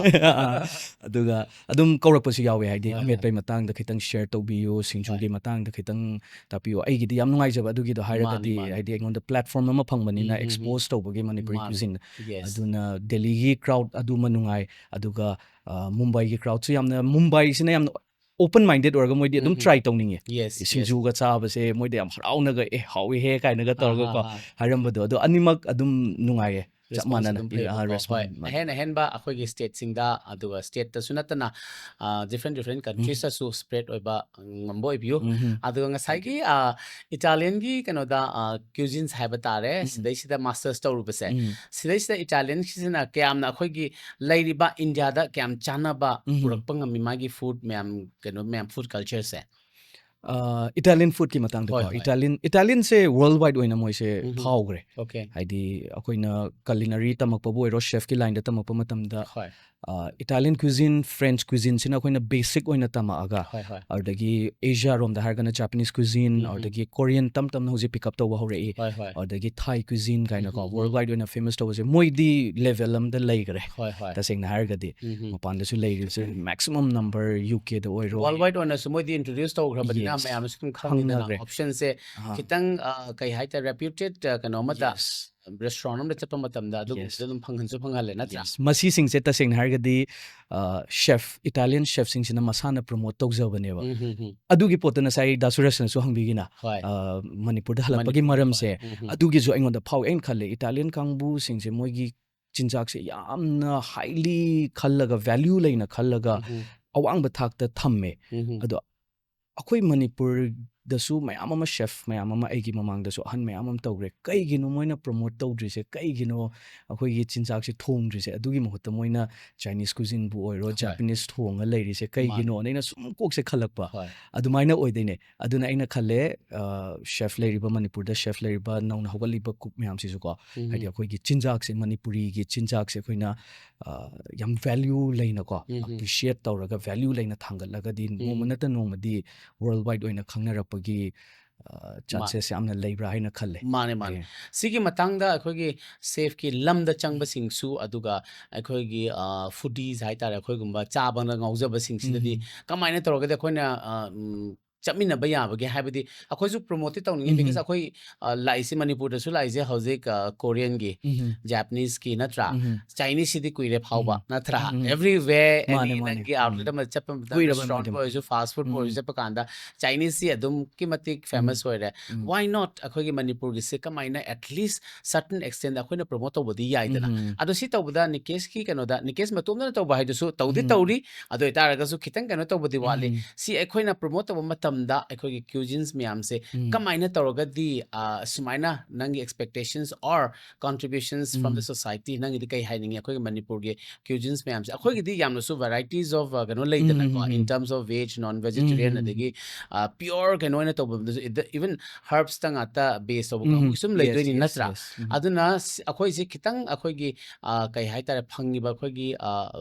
ꯑꯗꯨꯒ ꯑꯗꯨꯝ ꯀꯧꯔꯛꯄꯁꯨ ꯌꯥꯎꯋꯦ, ꯍꯥꯏꯗꯤ ꯍꯣꯏ, ꯍꯣꯏ. ꯑꯃꯦꯠꯄꯩ ꯃꯇꯥꯡꯗ ꯈꯤꯇꯪ ꯁꯤꯌꯔ ꯇꯧꯕꯤꯌꯨ, ꯁꯤꯡꯖꯨꯒꯤ ꯍꯣꯏ. ꯃꯇꯥꯡꯗ ꯈꯤꯇꯪ ꯇꯥꯛꯄꯤꯌꯨ꯫ ꯑꯩꯒꯤꯗꯤ ꯌꯥꯝ ꯅꯨꯡꯉꯥꯏꯖꯕ ꯑꯗꯨꯒꯤꯗꯣ ꯍꯥꯏꯔꯒꯗꯤ, ꯃꯥꯅꯤ, ꯃꯥꯅꯤ. ꯍꯥꯏꯗꯤ ꯑꯩꯉꯣꯟꯗ ꯄ꯭ꯂꯦꯠꯐꯣꯔꯝ ꯑꯃ ꯐꯪꯕꯅꯤꯅ ꯎꯝ, ꯎꯝ, ꯎꯝ. ꯑꯦꯛꯁꯄꯣꯖ ꯇꯧꯕꯒꯤ ꯃꯅꯤꯄꯨꯔꯤ ꯃꯥꯅꯤ. ꯀ꯭ꯌꯨꯖꯤꯟ꯫ ꯌꯦꯁ. ꯑꯗꯨꯅ ꯗꯦꯜꯂꯤꯒꯤ ꯀ꯭ꯔꯥꯎꯗ ꯑꯗꯨꯃ ꯅꯨꯡꯉꯥꯏ, ꯑꯗꯨꯒ ꯑ, ꯃꯨꯝꯕꯥꯏꯒꯤ ꯀ꯭ꯔꯥꯎꯗꯁꯨ ꯌꯥꯝꯅ, ꯃꯨꯝꯕꯥꯏꯁꯤꯅ ꯌꯥꯝꯅ ꯑꯣꯄꯟ ꯃꯥꯏꯟꯗꯦꯗ ꯑꯣꯏꯔꯒ ꯃꯣꯏꯗꯤ ꯑꯗꯨꯝ ꯎꯝ, ꯎꯝ. ꯇ꯭ꯔꯥꯏ ꯇꯧꯅꯤꯡꯉꯦ꯫ Yes, yes. ꯁꯤꯡꯖꯨꯒ ꯆꯥꯕꯁꯦ ꯃꯣꯏꯗ ꯌꯥꯝ ꯍꯔꯥꯎꯅꯒ "ꯑꯦ, ꯍꯥꯎꯋꯤꯍꯦ" ꯀꯥꯏꯅꯒ ꯑꯥ, ꯇꯧꯔꯒꯀꯣ ꯑꯥ, ꯑꯥ. ꯍꯥꯏꯔꯝꯕꯗꯣ, ꯑꯗꯣ ꯑꯅꯤꯃꯛ ꯑꯗꯨꯝ ꯅꯨꯡꯉꯥꯏꯌꯦ, ꯆꯞ ꯔꯦꯁꯄꯣꯟꯁ ꯃꯥꯟꯅꯅ꯫ ꯑꯗꯨꯝ ꯏ-, ꯑꯥ, ꯐꯩꯕꯀꯣ. ꯍꯣꯏ. ꯔꯦꯁꯄꯣꯟꯁ ꯃꯥꯟꯅꯩ. ꯑꯍꯦꯟ ꯑꯍꯦꯟꯕ ꯑꯩꯈꯣꯏꯒꯤ ꯁ꯭ꯇꯦꯠꯁꯤꯡꯗ, ꯑꯗꯨꯒ ꯁ꯭ꯇꯦꯠꯇꯁꯨ ꯅꯠꯇꯅ, ꯑ, ꯗꯤꯐ꯭ꯔꯦꯟ ꯗꯤꯐ꯭ꯔꯦꯟ ꯎꯝ. ꯀꯟꯇ꯭ꯔꯤꯁꯇꯁꯨ ꯁ꯭ꯄ꯭ꯔꯦꯗ ꯑꯣꯏꯕ ꯉꯝꯕ ꯑꯣꯏꯕꯤꯌꯨ꯫ ꯎꯝ. ꯑꯗꯨꯒ ꯉꯁꯥꯏꯒꯤ, ꯑ, ꯏꯇꯥꯂꯤꯌꯟꯒꯤ ꯀꯩꯅꯣꯗ, ꯑ, ꯀ꯭ꯌꯨꯖꯤꯟꯁ ꯍꯥꯏꯕ ꯇꯥꯔꯦ, ꯎꯝ. ꯁꯤꯗꯩꯁꯤꯗ ꯃꯥꯁꯇꯔꯁ ꯇꯧꯔꯨꯕꯁꯦ, ꯎꯝ. ꯁꯤꯗꯩꯁꯤꯗ ꯏꯇꯥꯂꯤꯌꯟꯁꯤꯅ ꯀꯌꯥꯝꯅ ꯑꯩꯈꯣꯏꯒꯤ ꯂꯩꯔꯤꯕ ꯏꯟꯗꯤꯌꯥꯗ ꯀꯌꯥꯝ ꯆꯥꯟꯅꯕ ꯎꯝ. ꯄꯨꯔꯛꯄ ꯉꯝꯃꯤ, ꯃꯥꯒꯤ ꯐꯨꯗ ꯃꯌꯥꯝ, ꯀꯩꯅꯣ ꯃꯌꯥꯝ, ꯐꯨꯗ ꯀꯜꯆꯔꯁꯦ? ꯑ, ꯏꯇꯥꯂꯤꯌꯟ ꯐꯨꯗꯀꯤ ꯃꯇꯥꯡꯗꯀꯣ, ꯍꯣꯏ, ꯍꯣꯏ. ꯏꯇꯥꯂꯤꯌꯟ, ꯏꯇꯥꯂꯤꯌꯟꯁꯦ ꯋꯥꯔꯜ ꯋꯥꯏꯗ ꯑꯣꯏꯅ ꯃꯣꯏꯁꯦ ꯎꯝ. ꯐꯥꯎꯈ꯭ꯔꯦ꯫ ꯑꯣꯀꯦ. ꯍꯥꯏꯗꯤ ꯑꯩꯈꯣꯏꯅ ꯀꯂꯤꯅꯔꯤ ꯇꯝꯃꯛꯄꯕꯨ ꯑꯣꯏꯔꯣ, ꯆꯦꯐꯀꯤ ꯂꯥꯏꯟꯗ ꯇꯝꯃꯛꯄ ꯃꯇꯝꯗ, ꯍꯣꯏ. ꯑ, ꯏꯇꯥꯂꯤꯌꯟ ꯀ꯭ꯌꯨꯖꯤꯟ, ꯐ꯭ꯔꯦꯟꯆ ꯀ꯭ꯌꯨꯖꯤꯟꯁꯤꯅ ꯑꯩꯈꯣꯏꯅ ꯕꯦꯁꯤꯛ ꯑꯣꯏꯅ ꯇꯝꯃꯛꯑꯒ, ꯍꯣꯏ, ꯍꯣꯏ. ꯑꯗꯨꯗꯒꯤ ꯑꯦꯁꯤꯌꯥ ꯔꯣꯝꯗ ꯍꯥꯏꯔꯒꯅ ꯖꯥꯄꯅꯤꯁ ꯀ꯭ꯌꯨꯖꯤꯟ, ꯎꯝ. ꯑꯗꯨꯗꯒꯤ ꯀꯣꯔꯤꯌꯟ ꯇꯞ ꯇꯞꯅ ꯍꯧꯖꯤꯛ ꯄꯤꯛ ꯑꯞ ꯇꯧꯕ ꯍꯧꯔꯛꯏ, ꯍꯣꯏ, ꯍꯣꯏ. ꯑꯗꯨꯗꯒꯤ ꯊꯥꯏ ꯀ꯭ꯌꯨꯖꯤꯟ ꯀꯥꯏꯅꯀꯣ, ꯎꯝ, ꯎꯝ. ꯋꯥꯔꯜ ꯋꯥꯏꯗ ꯑꯣꯏꯅ ꯐꯦꯃꯁ ꯇꯧꯕꯁꯦ, ꯃꯣꯏꯗꯤ ꯂꯦꯚꯦꯜ ꯑꯃꯗ ꯂꯩꯈ꯭ꯔꯦ꯫ ꯍꯣꯏ, ꯍꯣꯏ. ꯇꯁꯦꯡꯅ ꯍꯥꯏꯔꯒꯗꯤ ꯎꯝ, ꯎꯝ. ꯃꯄꯥꯟꯗꯁꯨ ꯂꯩꯔꯤꯕꯁꯦ ꯃꯦꯛꯁꯤꯃꯝ ꯅꯝꯕꯔ ꯌꯨ ꯀꯦꯗ ꯑꯣꯏꯔꯣ, ꯋꯥꯔꯜ ꯋꯥꯏꯗ ꯑꯣꯏꯅꯁꯨ ꯃꯣꯏꯗꯤ ꯏꯟꯇ꯭ꯔꯣꯗ꯭ꯌꯨꯁ ꯇꯧꯈ꯭ꯔꯕꯅꯤꯅ ꯌꯦꯁ. ꯃꯌꯥꯝꯅꯁꯨ ꯑꯗꯨꯝ ꯈꯪꯉꯤꯗꯅ, ꯈꯪꯅꯈ꯭ꯔꯦ. ꯑꯣꯞꯁꯟꯁꯦ ꯑꯍꯥ. ꯈꯤꯇꯪ, ꯑ, ꯀꯩ ꯍꯥꯏꯇꯥꯔꯦ, ꯔꯦꯄ꯭ꯌꯨꯇꯦꯗ, ꯑ, ꯀꯩꯅꯣ ꯑꯃꯗ, ꯌꯦꯁ. ꯔꯦꯁꯇꯨꯔꯦꯟ ꯑꯃꯗ ꯆꯠꯄ ꯃꯇꯝꯗ ꯑꯗꯨꯒꯨꯝꯕꯗ ꯌꯦꯁ. ꯑꯗꯨꯝ ꯐꯪꯍꯟꯁꯨ ꯐꯪꯍꯜꯂꯦ, ꯅꯠꯇ꯭ꯔꯥ? ꯌꯦꯁ. ꯃꯁꯤꯁꯤꯡꯁꯦ ꯇꯁꯦꯡꯅ ꯍꯥꯏꯔꯒꯗꯤ, ꯑ, ꯆꯦꯐ, ꯏꯇꯥꯂꯤꯌꯟ ꯆꯦꯐꯁꯤꯡꯁꯤꯅ ꯃꯁꯥꯅ ꯄ꯭ꯔꯣꯃꯣꯠ ꯇꯧꯖꯕꯅꯦꯕ꯫ ꯎꯝ, ꯎꯝ, ꯎꯝ. ꯑꯗꯨꯒꯤ ꯄꯣꯠꯇꯨ ꯉꯁꯥꯏ ꯗꯥ ꯁꯨꯔꯦꯁꯅꯁꯨ ꯍꯪꯕꯤꯒꯤꯅ, ꯍꯣꯏ. ꯑ, ꯃꯅꯤꯄꯨꯔꯗ ꯍꯜꯂꯛꯄꯒꯤ ꯃꯅꯤꯄꯨꯔ, ꯃꯔꯝꯁꯦ, ꯍꯣꯏ. ꯎꯝ, ꯎꯝ. ꯑꯗꯨꯒꯤꯁꯨ ꯑꯩꯉꯣꯟꯗ ꯐꯥꯎꯋꯦ꯫ ꯑꯩꯅ ꯈꯜꯂꯦ, ꯏꯇꯥꯂꯤꯌꯟ ꯀꯥꯡꯕꯨꯁꯤꯡꯁꯦ ꯃꯣꯏꯒꯤ ꯆꯤꯟꯖꯥꯛꯁꯦ ꯌꯥꯝꯅ ꯍꯥꯏꯂꯤ ꯈꯜꯂꯒ, ꯚꯦꯂ꯭ꯌꯨ ꯂꯩꯅ ꯈꯜꯂꯒ ꯎꯝ, ꯎꯝ. ꯑꯋꯥꯡꯕ ꯊꯥꯛꯇ ꯊꯝꯃꯦ꯫ ꯎꯝ, ꯎꯝ. ꯑꯗꯣ ꯑꯩꯈꯣꯏ ꯃꯅꯤꯄꯨꯔꯗꯁꯨ ꯃꯌꯥꯝ ꯑꯃ, ꯆꯦꯐ ꯃꯌꯥꯝ ꯑꯃ ꯑꯩꯒꯤ ꯃꯃꯥꯡꯗꯁꯨ ꯑꯍꯟ ꯃꯌꯥꯝ ꯑꯃ ꯇꯧꯈ꯭ꯔꯦ꯫ ꯀꯩꯒꯤꯅꯣ ꯃꯣꯏꯅ ꯄ꯭ꯔꯣꯃꯣꯠ ꯇꯧꯗ꯭ꯔꯤꯁꯦ? ꯀꯩꯒꯤꯅꯣ ꯑꯩꯈꯣꯏꯒꯤ ꯆꯤꯟꯖꯥꯛꯁꯦ ꯊꯣꯡꯗ꯭ꯔꯤꯁꯦ? ꯑꯗꯨꯒꯤ ꯃꯍꯨꯠꯇ ꯃꯣꯏꯅ ꯆꯥꯏꯅꯤꯁ ꯀꯨꯖꯤꯟꯕꯨ ꯑꯣꯏꯔꯣ, ꯍꯣꯏ꯫ ꯖꯄꯥꯅꯤꯁ ꯊꯣꯡꯉ ꯂꯩꯔꯤꯁꯦ ꯃꯥꯅꯦ꯫ ꯀꯩꯒꯤꯅꯣꯅ ꯑꯩꯅ ꯁꯨꯝ ꯀꯣꯛꯁꯦ ꯈꯜꯂꯛꯄ꯫ ꯍꯣꯏ꯫ ꯑꯗꯨꯃꯥꯏꯅ ꯑꯣꯏꯗꯣꯏꯅꯦ꯫ ꯑꯗꯨꯅ ꯑꯩꯅ ꯈꯜꯂꯦ, ꯑ, ꯆꯦꯐ ꯂꯩꯔꯤꯕ, ꯃꯅꯤꯄꯨꯔꯗ ꯆꯦꯐ ꯂꯩꯔꯤꯕ ꯅꯧꯅ ꯍꯧꯒꯠꯂꯤꯕ ꯀꯨꯛ ꯃꯌꯥꯝꯁꯤꯁꯨꯀꯣ, ꯎꯝ꯫ ꯍꯥꯏꯗꯤ ꯑꯩꯈꯣꯏꯒꯤ ꯆꯤꯟꯖꯥꯛꯁꯦ, ꯃꯅꯤꯄꯨꯔꯤꯒꯤ ꯆꯤꯟꯖꯥꯛꯁꯦ ꯑꯩꯈꯣꯏꯅ, ꯑ, ꯌꯥꯝ ꯚꯦꯂ꯭ꯌꯨ ꯂꯩꯅꯀꯣ, ꯎꯝ꯫ ꯑꯦꯄ꯭ꯔꯤꯁꯤꯌꯦꯠ ꯇꯧꯔꯒ ꯚꯦꯂ꯭ꯌꯨ ꯂꯩꯅ ꯊꯥꯡꯒꯠꯂꯒꯗꯤ ꯅꯣꯡꯃ ꯎꯝ꯫ ꯅꯠꯇ ꯅꯣꯡꯃꯗꯤ ꯋꯥꯔꯜ ꯋꯥꯏꯗ ꯑꯣꯏꯅ ꯈꯪꯅꯔꯛꯄꯒꯤ, ꯑ, ꯃꯥ-, ꯆꯥꯟꯁꯦꯁ ꯌꯥꯝꯅ ꯂꯩꯕ꯭ꯔꯥ ꯍꯥꯏꯅ ꯈꯜꯂꯦ꯫ ꯃꯥꯅꯦ, ꯃꯥꯅꯦ꯫ ꯑꯦ꯫ ꯁꯤꯒꯤ ꯃꯇꯥꯡꯗ ꯑꯩꯈꯣꯏꯒꯤ ꯆꯦꯐꯀꯤ ꯂꯝꯗ ꯆꯪꯕꯁꯤꯡꯁꯨ, ꯑꯗꯨꯒ ꯑꯩꯈꯣꯏꯒꯤ, ꯑ, ꯐꯨꯗꯤꯁ ꯍꯥꯏꯇꯥꯔꯦ, ꯑꯩꯈꯣꯏꯒꯨꯝꯕ ꯆꯥꯕꯗ ꯉꯥꯎꯖꯕꯁꯤꯡꯁꯤꯗꯗꯤ ꯎꯝ꯫ ꯀꯃꯥꯏꯅ ꯇꯧꯔꯒꯗꯤ ꯑꯩꯈꯣꯏꯅ, ꯑ, ꯎꯝ, ꯆꯠꯃꯤꯟꯅꯕ ꯌꯥꯕꯒꯦ? ꯍꯥꯏꯕꯗꯤ ꯑꯩꯈꯣꯏꯁꯨ ꯄ꯭ꯔꯣꯃꯣꯠꯇꯤ ꯇꯧꯅꯤꯡꯉꯤ, ꯎꯝ꯫ ꯕꯤꯀꯣꯁ ꯑꯩꯈꯣꯏ, ꯑ, ꯂꯥꯛꯏꯁꯦ ꯃꯅꯤꯄꯨꯔꯗꯁꯨ ꯂꯥꯛꯏꯁꯦ ꯍꯧꯖꯤꯛ, ꯑ, ꯀꯣꯔꯤꯌꯟꯒꯤ, ꯎꯝ꯫ ꯖꯄꯥꯅꯤꯁꯀꯤ, ꯅꯠꯇ꯭ꯔꯥ? ꯎꯝ꯫ ꯆꯥꯏꯅꯤꯁꯁꯤꯗꯤ ꯀꯨꯏꯔꯦ ꯐꯥꯎꯕ, ꯎꯝ꯫ ꯅꯠꯇ꯭ꯔꯥ? ꯎꯝ꯫ Everywhere, ꯃꯥꯅꯦ, any ꯃꯥꯅꯦ꯫ ꯅꯪꯒꯤ ꯑꯥꯎꯠꯂꯦꯠ ꯎꯝ꯫ ꯑꯃ ꯆꯠꯄ ꯃꯇꯝꯗ, ꯀꯨꯏꯔꯕꯅꯦ ꯔꯦꯁꯇꯨꯔꯦꯟ ꯑꯗꯨꯗꯤ꯫ ꯑꯣꯏꯔꯁꯨ, ꯎꯝ꯫ ꯐꯥꯁ ꯐꯨꯗ ꯎꯝ꯫ ꯑꯣꯏꯔꯁꯨ ꯆꯠꯄ ꯀꯥꯟꯗ, ꯆꯥꯏꯅꯤꯁꯁꯤ ꯑꯗꯨꯝꯀꯤ ꯃꯇꯤꯛ ꯎꯝ꯫ ꯐꯦꯃꯁ ꯑꯣꯏꯔꯦ꯫ ꯎꯝ꯫ Why not? ꯑꯩꯈꯣꯏꯒꯤ ꯃꯅꯤꯄꯨꯔꯒꯤꯁꯦ ꯀꯃꯥꯏꯅ at least certain extent ꯑꯩꯈꯣꯏꯅ ꯄ꯭ꯔꯣꯃꯣꯠ ꯇꯧꯕꯗꯤ ꯌꯥꯏꯗꯅ꯫ ꯎꯝ꯫ ꯑꯗꯣ ꯁꯤ ꯇꯧꯕꯗ ꯅꯤꯀꯦꯁꯀꯤ ꯀꯩꯅꯣꯗ, ꯅꯤꯀꯦꯁ ꯃꯇꯣꯝꯗꯅ ꯇꯧꯕ ꯍꯥꯏꯗꯨꯁꯨ ꯇꯧꯗꯤ ꯎꯝ꯫ ꯇꯧꯔꯤ, ꯑꯗꯨ ꯑꯣꯏꯇꯥꯔꯒꯁꯨ ꯈꯤꯇꯪ ꯀꯩꯅꯣ ꯇꯧꯕꯗꯤ ꯋꯥꯠꯂꯤ꯫ ꯎꯝ꯫ ꯁꯤ ꯑꯩꯈꯣꯏꯅ ꯄ꯭ꯔꯣꯃꯣꯠ ꯇꯧꯕ ꯃꯇꯝꯗ ꯑꯩꯈꯣꯏꯒꯤ ꯀ꯭ꯌꯨꯖꯤꯟꯁ ꯃꯌꯥꯝꯁꯦ ꯎꯝ꯫ ꯀꯃꯥꯏꯅ ꯇꯧꯔꯒꯗꯤ, ꯑ, ꯁꯨꯃꯥꯏꯅ ꯅꯪꯒꯤ expectations or contributions from the um. society, ꯅꯪꯒꯤꯗꯤ ꯀꯩ ꯍꯥꯏꯅꯤꯡꯉꯤ? ꯑꯩꯈꯣꯏꯒꯤ ꯃꯅꯤꯄꯨꯔꯒꯤ ꯀ꯭ꯌꯨꯖꯤꯟꯁ ꯃꯌꯥꯝꯁꯦ, ꯑꯩꯈꯣꯏꯒꯤꯗꯤ ꯌꯥꯝꯅꯁꯨ varieties of, ꯑ, ꯀꯩꯅꯣ ꯂꯩꯗꯅꯀꯣ, ꯎꯝ, ꯎꯝ, in um. terms of veg, non um, vegetarian, ꯎꯝ, ꯎꯝ꯫ ꯑꯗꯒꯤ, ꯑ, pure ꯀꯩꯅꯣ ꯑꯣꯏꯅ ꯇꯧꯕꯗꯁꯨ, even herbs ꯇ ꯉꯥꯛꯇ base ꯇꯧꯕ ꯎꯝ, ꯀꯥꯡꯕꯨꯒꯤ ꯁꯨꯝ yes, ꯂꯩꯗꯣꯏꯅꯤ, yes, ꯅꯠꯇ꯭ꯔꯥ? yes. ꯎꯝ꯫ ꯑꯗꯨꯅ ꯁ-, ꯑꯩꯈꯣꯏꯁꯦ ꯈꯤꯇꯪ ꯑꯩꯈꯣꯏꯒꯤ, ꯑ, ꯀꯩ ꯍꯥꯏꯇꯥꯔꯦ, ꯐꯪꯉꯤꯕ ꯑꯩꯈꯣꯏꯒꯤ, ꯑ,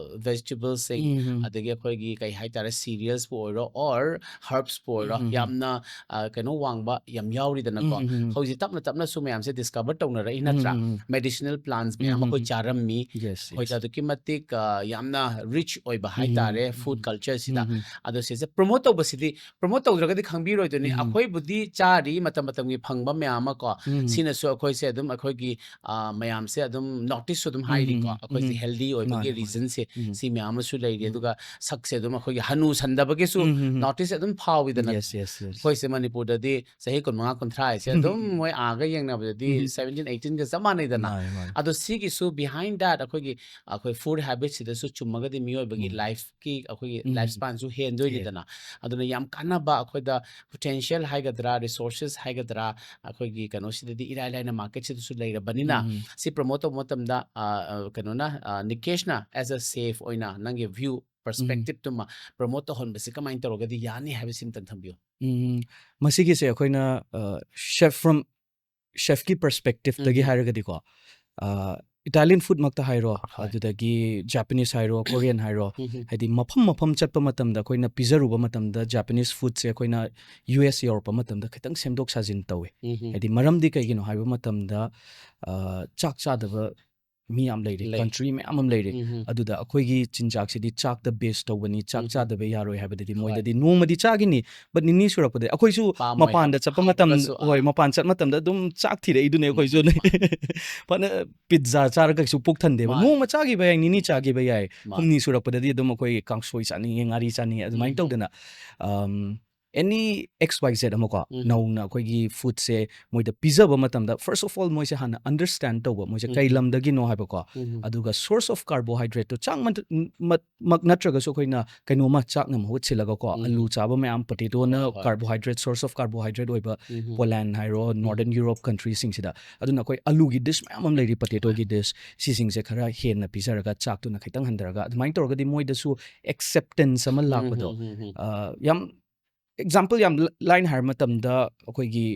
vegetables ꯁꯤꯡ, ꯎꯝ, ꯎꯝ꯫ ꯑꯗꯒꯤ ꯑꯩꯈꯣꯏꯒꯤ ꯀꯩ ꯍꯥꯏꯇꯥꯔꯦ, cereals ꯄꯨ ꯑꯣꯏꯔꯣ, or herbs ꯄꯨ ꯑꯣꯏꯔꯣ, ꯎꯝ, ꯎꯝ, ꯎꯝ꯫ ꯌꯥꯝꯅ, ꯑ, ꯀꯩꯅꯣ ꯋꯥꯡꯕ, ꯌꯥꯝ ꯌꯥꯎꯔꯤꯗꯅꯀꯣ꯫ ꯎꯝ, ꯎꯝ, ꯎꯝ꯫ ꯍꯧꯖꯤꯛ ꯇꯞꯅ ꯇꯞꯅꯁꯨ ꯃꯌꯥꯝꯁꯦ discover ꯇꯧꯅꯔꯛꯏ, ꯅꯠꯇ꯭ꯔꯥ? ꯎꯝ, ꯎꯝ, ꯎꯝ꯫ Medicinal plants ꯎꯝ, ꯃꯌꯥꯝ ꯎꯝ, ꯑꯩꯈꯣꯏ ꯎꯝ꯫ ꯆꯥꯔꯝꯃꯤ꯫ Yes, ꯑꯩꯈꯣꯏꯗ yes. ꯑꯗꯨꯛꯀꯤ ꯃꯇꯤꯛ, ꯑ, ꯌꯥꯝꯅ rich ꯑꯣꯏꯕ ꯎꯝ, ꯍꯥꯏꯇꯥꯔꯦ, ꯎꯝ, food ꯎꯝ꯫ culture ꯁꯤꯗ꯫ ꯎꯝ, ꯎꯝ꯫ ꯑꯗꯣ ꯁꯤꯁꯦ ꯄ꯭ꯔꯣꯃꯣꯠ ꯇꯧꯕꯁꯤꯗꯤ, ꯄ꯭ꯔꯣꯃꯣꯠ ꯇꯧꯗ꯭ꯔꯒꯗꯤ ꯈꯪꯕꯤꯔꯣꯏꯗꯣꯏꯅꯤ꯫ ꯎꯝ, ꯎꯝ꯫ ꯑꯩꯈꯣꯏꯕꯨꯗꯤ ꯆꯥꯔꯤ, ꯃꯇꯝ ꯃꯇꯝꯒꯤ ꯐꯪꯕ ꯃꯌꯥꯝ ꯑꯃ ꯀꯣ, ꯎꯝ, ꯎꯝ꯫ ꯁꯤꯅꯁꯨ ꯑꯩꯈꯣꯏꯁꯦ ꯑꯗꯨꯝ ꯑꯩꯈꯣꯏꯒꯤ, ꯑ, ꯃꯌꯥꯝꯁꯦ ꯑꯗꯨꯝ ꯅꯣꯇꯤꯁꯁꯨ ꯑꯗꯨꯝ ꯎꯝ, ꯍꯥꯏꯔꯤꯀꯣ, ꯎꯝ, ꯎꯝ꯫ ꯑꯩꯈꯣꯏꯁꯦ ꯎꯝ꯫ ꯍꯦꯜꯗꯤ ꯑꯣꯏꯕꯒꯤ ꯃꯥꯅꯦ, ꯃꯥꯅꯦ꯫ ꯔꯤꯖꯟꯁꯦ ꯎꯝ꯫ ꯁꯤ ꯃꯌꯥꯝ ꯑꯃꯁꯨ ꯂꯩꯔꯤ꯫ ꯎꯝ꯫ ꯑꯗꯨꯒ ꯁꯛꯁꯦ ꯑꯗꯨꯝ ꯑꯩꯈꯣꯏꯒꯤ ꯍꯅꯨ ꯁꯟꯗꯕꯒꯤꯁꯨ ꯎꯝ, ꯎꯝ, ꯎꯝ꯫ ꯅꯣꯇꯤꯁ ꯑꯗꯨꯝ ꯐꯥꯎꯋꯤꯗꯅꯀꯣ꯫ Yes, yes, yes. ꯑꯩꯈꯣꯏꯁꯦ ꯃꯅꯤꯄꯨꯔꯗꯗꯤ ꯆꯍꯤ ꯀꯨꯟꯃꯉꯥ ꯀꯨꯟꯊ꯭ꯔꯥ ꯍꯥꯏꯁꯦ ꯑꯗꯨꯝ ꯃꯣꯏ ꯑꯥꯒ ꯌꯦꯡꯅꯕꯗꯗꯤ ꯎꯝ. seventeen eighteenꯒ ꯆꯞ ꯃꯥꯟꯅꯩꯗꯅ꯫ ꯃꯥꯅꯦ, ꯃꯥꯅꯦ. ꯑꯗꯣ ꯁꯤꯒꯤꯁꯨ behind that ꯑꯩꯈꯣꯏꯒꯤ ꯑꯩꯈꯣꯏ food habitsꯁꯤꯗꯁꯨ ꯆꯨꯝꯃꯒꯗꯤ ꯃꯤꯑꯣꯏꯕꯒꯤ ꯎꯝ. lifeꯀꯤ ꯑꯩꯈꯣꯏꯒꯤ ꯎꯝ. life spanꯁꯨ ꯍꯦꯟꯗꯣꯏꯅꯤꯗꯅ꯫ ꯑꯗꯨꯅ ꯌꯥꯝ ꯀꯥꯟꯅꯕ ꯑꯩꯈꯣꯏꯗ potential ꯍꯥꯏꯒꯗ꯭ꯔꯥ, resources ꯍꯥꯏꯒꯗ꯭ꯔꯥ, ꯑꯩꯈꯣꯏꯒꯤ ꯀꯩꯅꯣꯁꯤꯗꯗꯤ ꯏꯔꯥꯏ ꯂꯥꯏꯅ marketꯁꯤꯗꯁꯨ ꯂꯩꯔꯕꯅꯤꯅ ꯎꯝ. ꯁꯤ promote ꯇꯧꯕ ꯃꯇꯝꯗ ꯑ, ꯑ, ꯀꯩꯅꯣꯅ ꯑ, ꯅꯤꯀꯦꯁꯅ as a chef ꯑꯣꯏꯅ ꯅꯪꯒꯤ view perspectiveꯇꯨꯃ promote ꯇꯧꯍꯟꯕꯁꯤ ꯀꯃꯥꯏꯅ ꯇꯧꯔꯒꯗꯤ ꯌꯥꯅꯤ ꯍꯥꯏꯕꯁꯤꯃꯇꯪ ꯊꯝꯕꯤꯌꯨ꯫ ꯎꯝ, ꯃꯁꯤꯒꯤꯁꯦ ꯑꯩꯈꯣꯏꯅ chef from chefꯀꯤ perspectiveꯇꯒꯤ ꯎꯝ. ꯍꯥꯏꯔꯒꯗꯤꯀꯣ, Italian foodꯃꯛꯇ ꯍꯥꯏꯔꯣ, ꯍꯣꯏ. ꯑꯗꯨꯗꯒꯤ Japanese ꯍꯥꯏꯔꯣ, Korean ꯍꯥꯏꯔꯣ, ꯎꯝ. ꯍꯥꯏꯗꯤ ꯃꯐꯝ ꯃꯐꯝ ꯆꯠꯄ ꯃꯇꯝꯗ ꯑꯩꯈꯣꯏꯅ ꯄꯤꯖꯔꯨꯕ ꯃꯇꯝꯗ Japanese foodꯁꯦ ꯑꯩꯈꯣꯏꯅ ꯌꯨ ꯑꯦꯁ ꯌꯧꯔꯛꯄ ꯃꯇꯝꯗ ꯈꯤꯇꯪ ꯁꯦꯝꯗꯣꯛ ꯁꯥꯖꯤꯟ ꯇꯧꯋꯦ꯫ ꯎꯝ. ꯍꯥꯏꯗꯤ ꯃꯔꯝꯗꯤ ꯀꯩꯒꯤꯅꯣ ꯍꯥꯏꯕ ꯃꯇꯝꯗ, ꯑ, ꯆꯥꯛ ꯆꯥꯗꯕ ꯃꯤ ꯌꯥꯝ ꯂꯩꯔꯤ, ꯂꯩ. country ꯃꯌꯥꯝ ꯑꯃ ꯂꯩꯔꯤ꯫ ꯎꯝ. ꯑꯗꯨꯗ ꯑꯩꯈꯣꯏꯒꯤ ꯆꯤꯟꯖꯥꯛꯁꯤꯗꯤ ꯆꯥꯛꯇ base ꯇꯧꯕꯅꯤ, ꯆꯥꯛ ꯎꯝ. ꯆꯥꯗꯕ ꯌꯥꯔꯣꯏ ꯍꯥꯏꯕꯗꯗꯤ ꯍꯣꯏ. ꯃꯣꯏꯗꯗꯤ ꯅꯣꯡꯃꯗꯤ ꯆꯥꯈꯤꯅꯤ, but ꯅꯤꯅꯤ ꯁꯨꯔꯛꯄꯗ ꯑꯩꯈꯣꯏꯁꯨ ꯄꯥꯝꯃꯣꯏ. ꯃꯄꯥꯟꯗ ꯆꯠꯄ ꯃꯇꯝ, ꯍꯥꯎꯔꯒꯁꯨ, ꯑꯥ. ꯍꯣꯏ, ꯃꯄꯥꯟ ꯆꯠꯄ ꯃꯇꯝꯗ ꯑꯗꯨꯝ ꯆꯥꯛ ꯊꯤꯔꯛꯏꯗꯨꯅꯦ ꯎꯝ. ꯑꯩꯈꯣꯏꯁꯨ꯫ ꯐꯅ ꯄꯤꯠꯖꯥ ꯆꯥꯔꯒꯁꯨ ꯄꯨꯛ ꯊꯟꯗꯦꯕ꯫ ꯃꯥꯅꯦ. ꯅꯣꯡꯃ ꯆꯥꯈꯤꯕ ꯌꯥꯏ, ꯅꯤꯅꯤ ꯆꯥꯈꯤꯕ ꯌꯥꯏ, ꯃꯥꯅꯦ. ꯍꯨꯝꯅꯤ ꯁꯨꯔꯛꯄꯗꯗꯤ ꯑꯗꯨꯝ ꯑꯩꯈꯣꯏ ꯀꯥꯡꯁꯣꯏ ꯆꯥꯅꯤꯡꯉꯦ, ꯉꯥꯔꯤ ꯆꯥꯅꯤꯡꯉꯦ, ꯑꯗꯨꯃꯥꯏꯅ ꯎꯝ. ꯇꯧꯗꯅ, ꯑꯝ, any X Y Z ꯑꯃꯀꯣ, ꯎꯝ. ꯅꯧꯅ ꯑꯩꯈꯣꯏꯒꯤ foodꯁꯦ ꯃꯣꯏꯗ ꯄꯤꯖꯕ ꯃꯇꯝꯗ, first of all ꯃꯣꯏꯁꯦ ꯍꯥꯟꯅ understand ꯇꯧꯕ, ꯃꯣꯏꯁꯦ ꯀꯩ ꯎꯝ. ꯂꯝꯗꯒꯤꯅꯣ ꯍꯥꯏꯕꯀꯣ, ꯎꯝ. ꯑꯗꯨꯒ source of carbohydrateꯇꯣ ꯆꯥꯛ ꯃꯠ-, ꯃꯠ-, ꯃꯛ ꯅꯠꯇ꯭ꯔꯒꯁꯨ ꯑꯩꯈꯣꯏꯅ ꯀꯩꯅꯣꯝꯃ ꯆꯥꯛꯅ ꯃꯍꯨꯠ ꯁꯤꯜꯂꯒꯀꯣ, ꯎꯝ. ꯑꯂꯨ ꯆꯥꯕ ꯃꯌꯥꯝ, potatoꯅ ꯍꯣꯏ, ꯍꯣꯏ. Carbohydrate, source of carbohydrate ꯑꯣꯏꯕ ꯎꯝ. Poland ꯍꯥꯏꯔꯣ, ꯎꯝ. Northern Europe countryꯁꯤꯡꯁꯤꯗ, ꯑꯗꯨꯅ ꯑꯩꯈꯣꯏ ꯑꯂꯨꯒꯤ dish ꯃꯌꯥꯝ ꯑꯃ ꯂꯩꯔꯤ, potatoꯒꯤ dish, ꯁꯤꯁꯤꯡꯁꯦ ꯈꯔ ꯍꯦꯟꯅ ꯄꯤꯖꯔꯒ ꯆꯥꯛꯇꯨꯅ ꯈꯤꯇꯪ ꯍꯟꯊꯔꯒ, ꯑꯗꯨꯃꯥꯏꯅ ꯇꯧꯔꯒꯗꯤ ꯃꯣꯏꯗꯁꯨ acceptance ꯑꯃ ꯎꯝ, ꯂꯥꯛꯄꯗꯣ, ꯎꯝ, ꯎꯝ, ꯎꯝ. ꯑ, ꯌꯥꯝ example ꯌꯥꯝ ꯂ-, line ꯍꯥꯏꯕ ꯃꯇꯝꯗ ꯑꯩꯈꯣꯏꯒꯤ,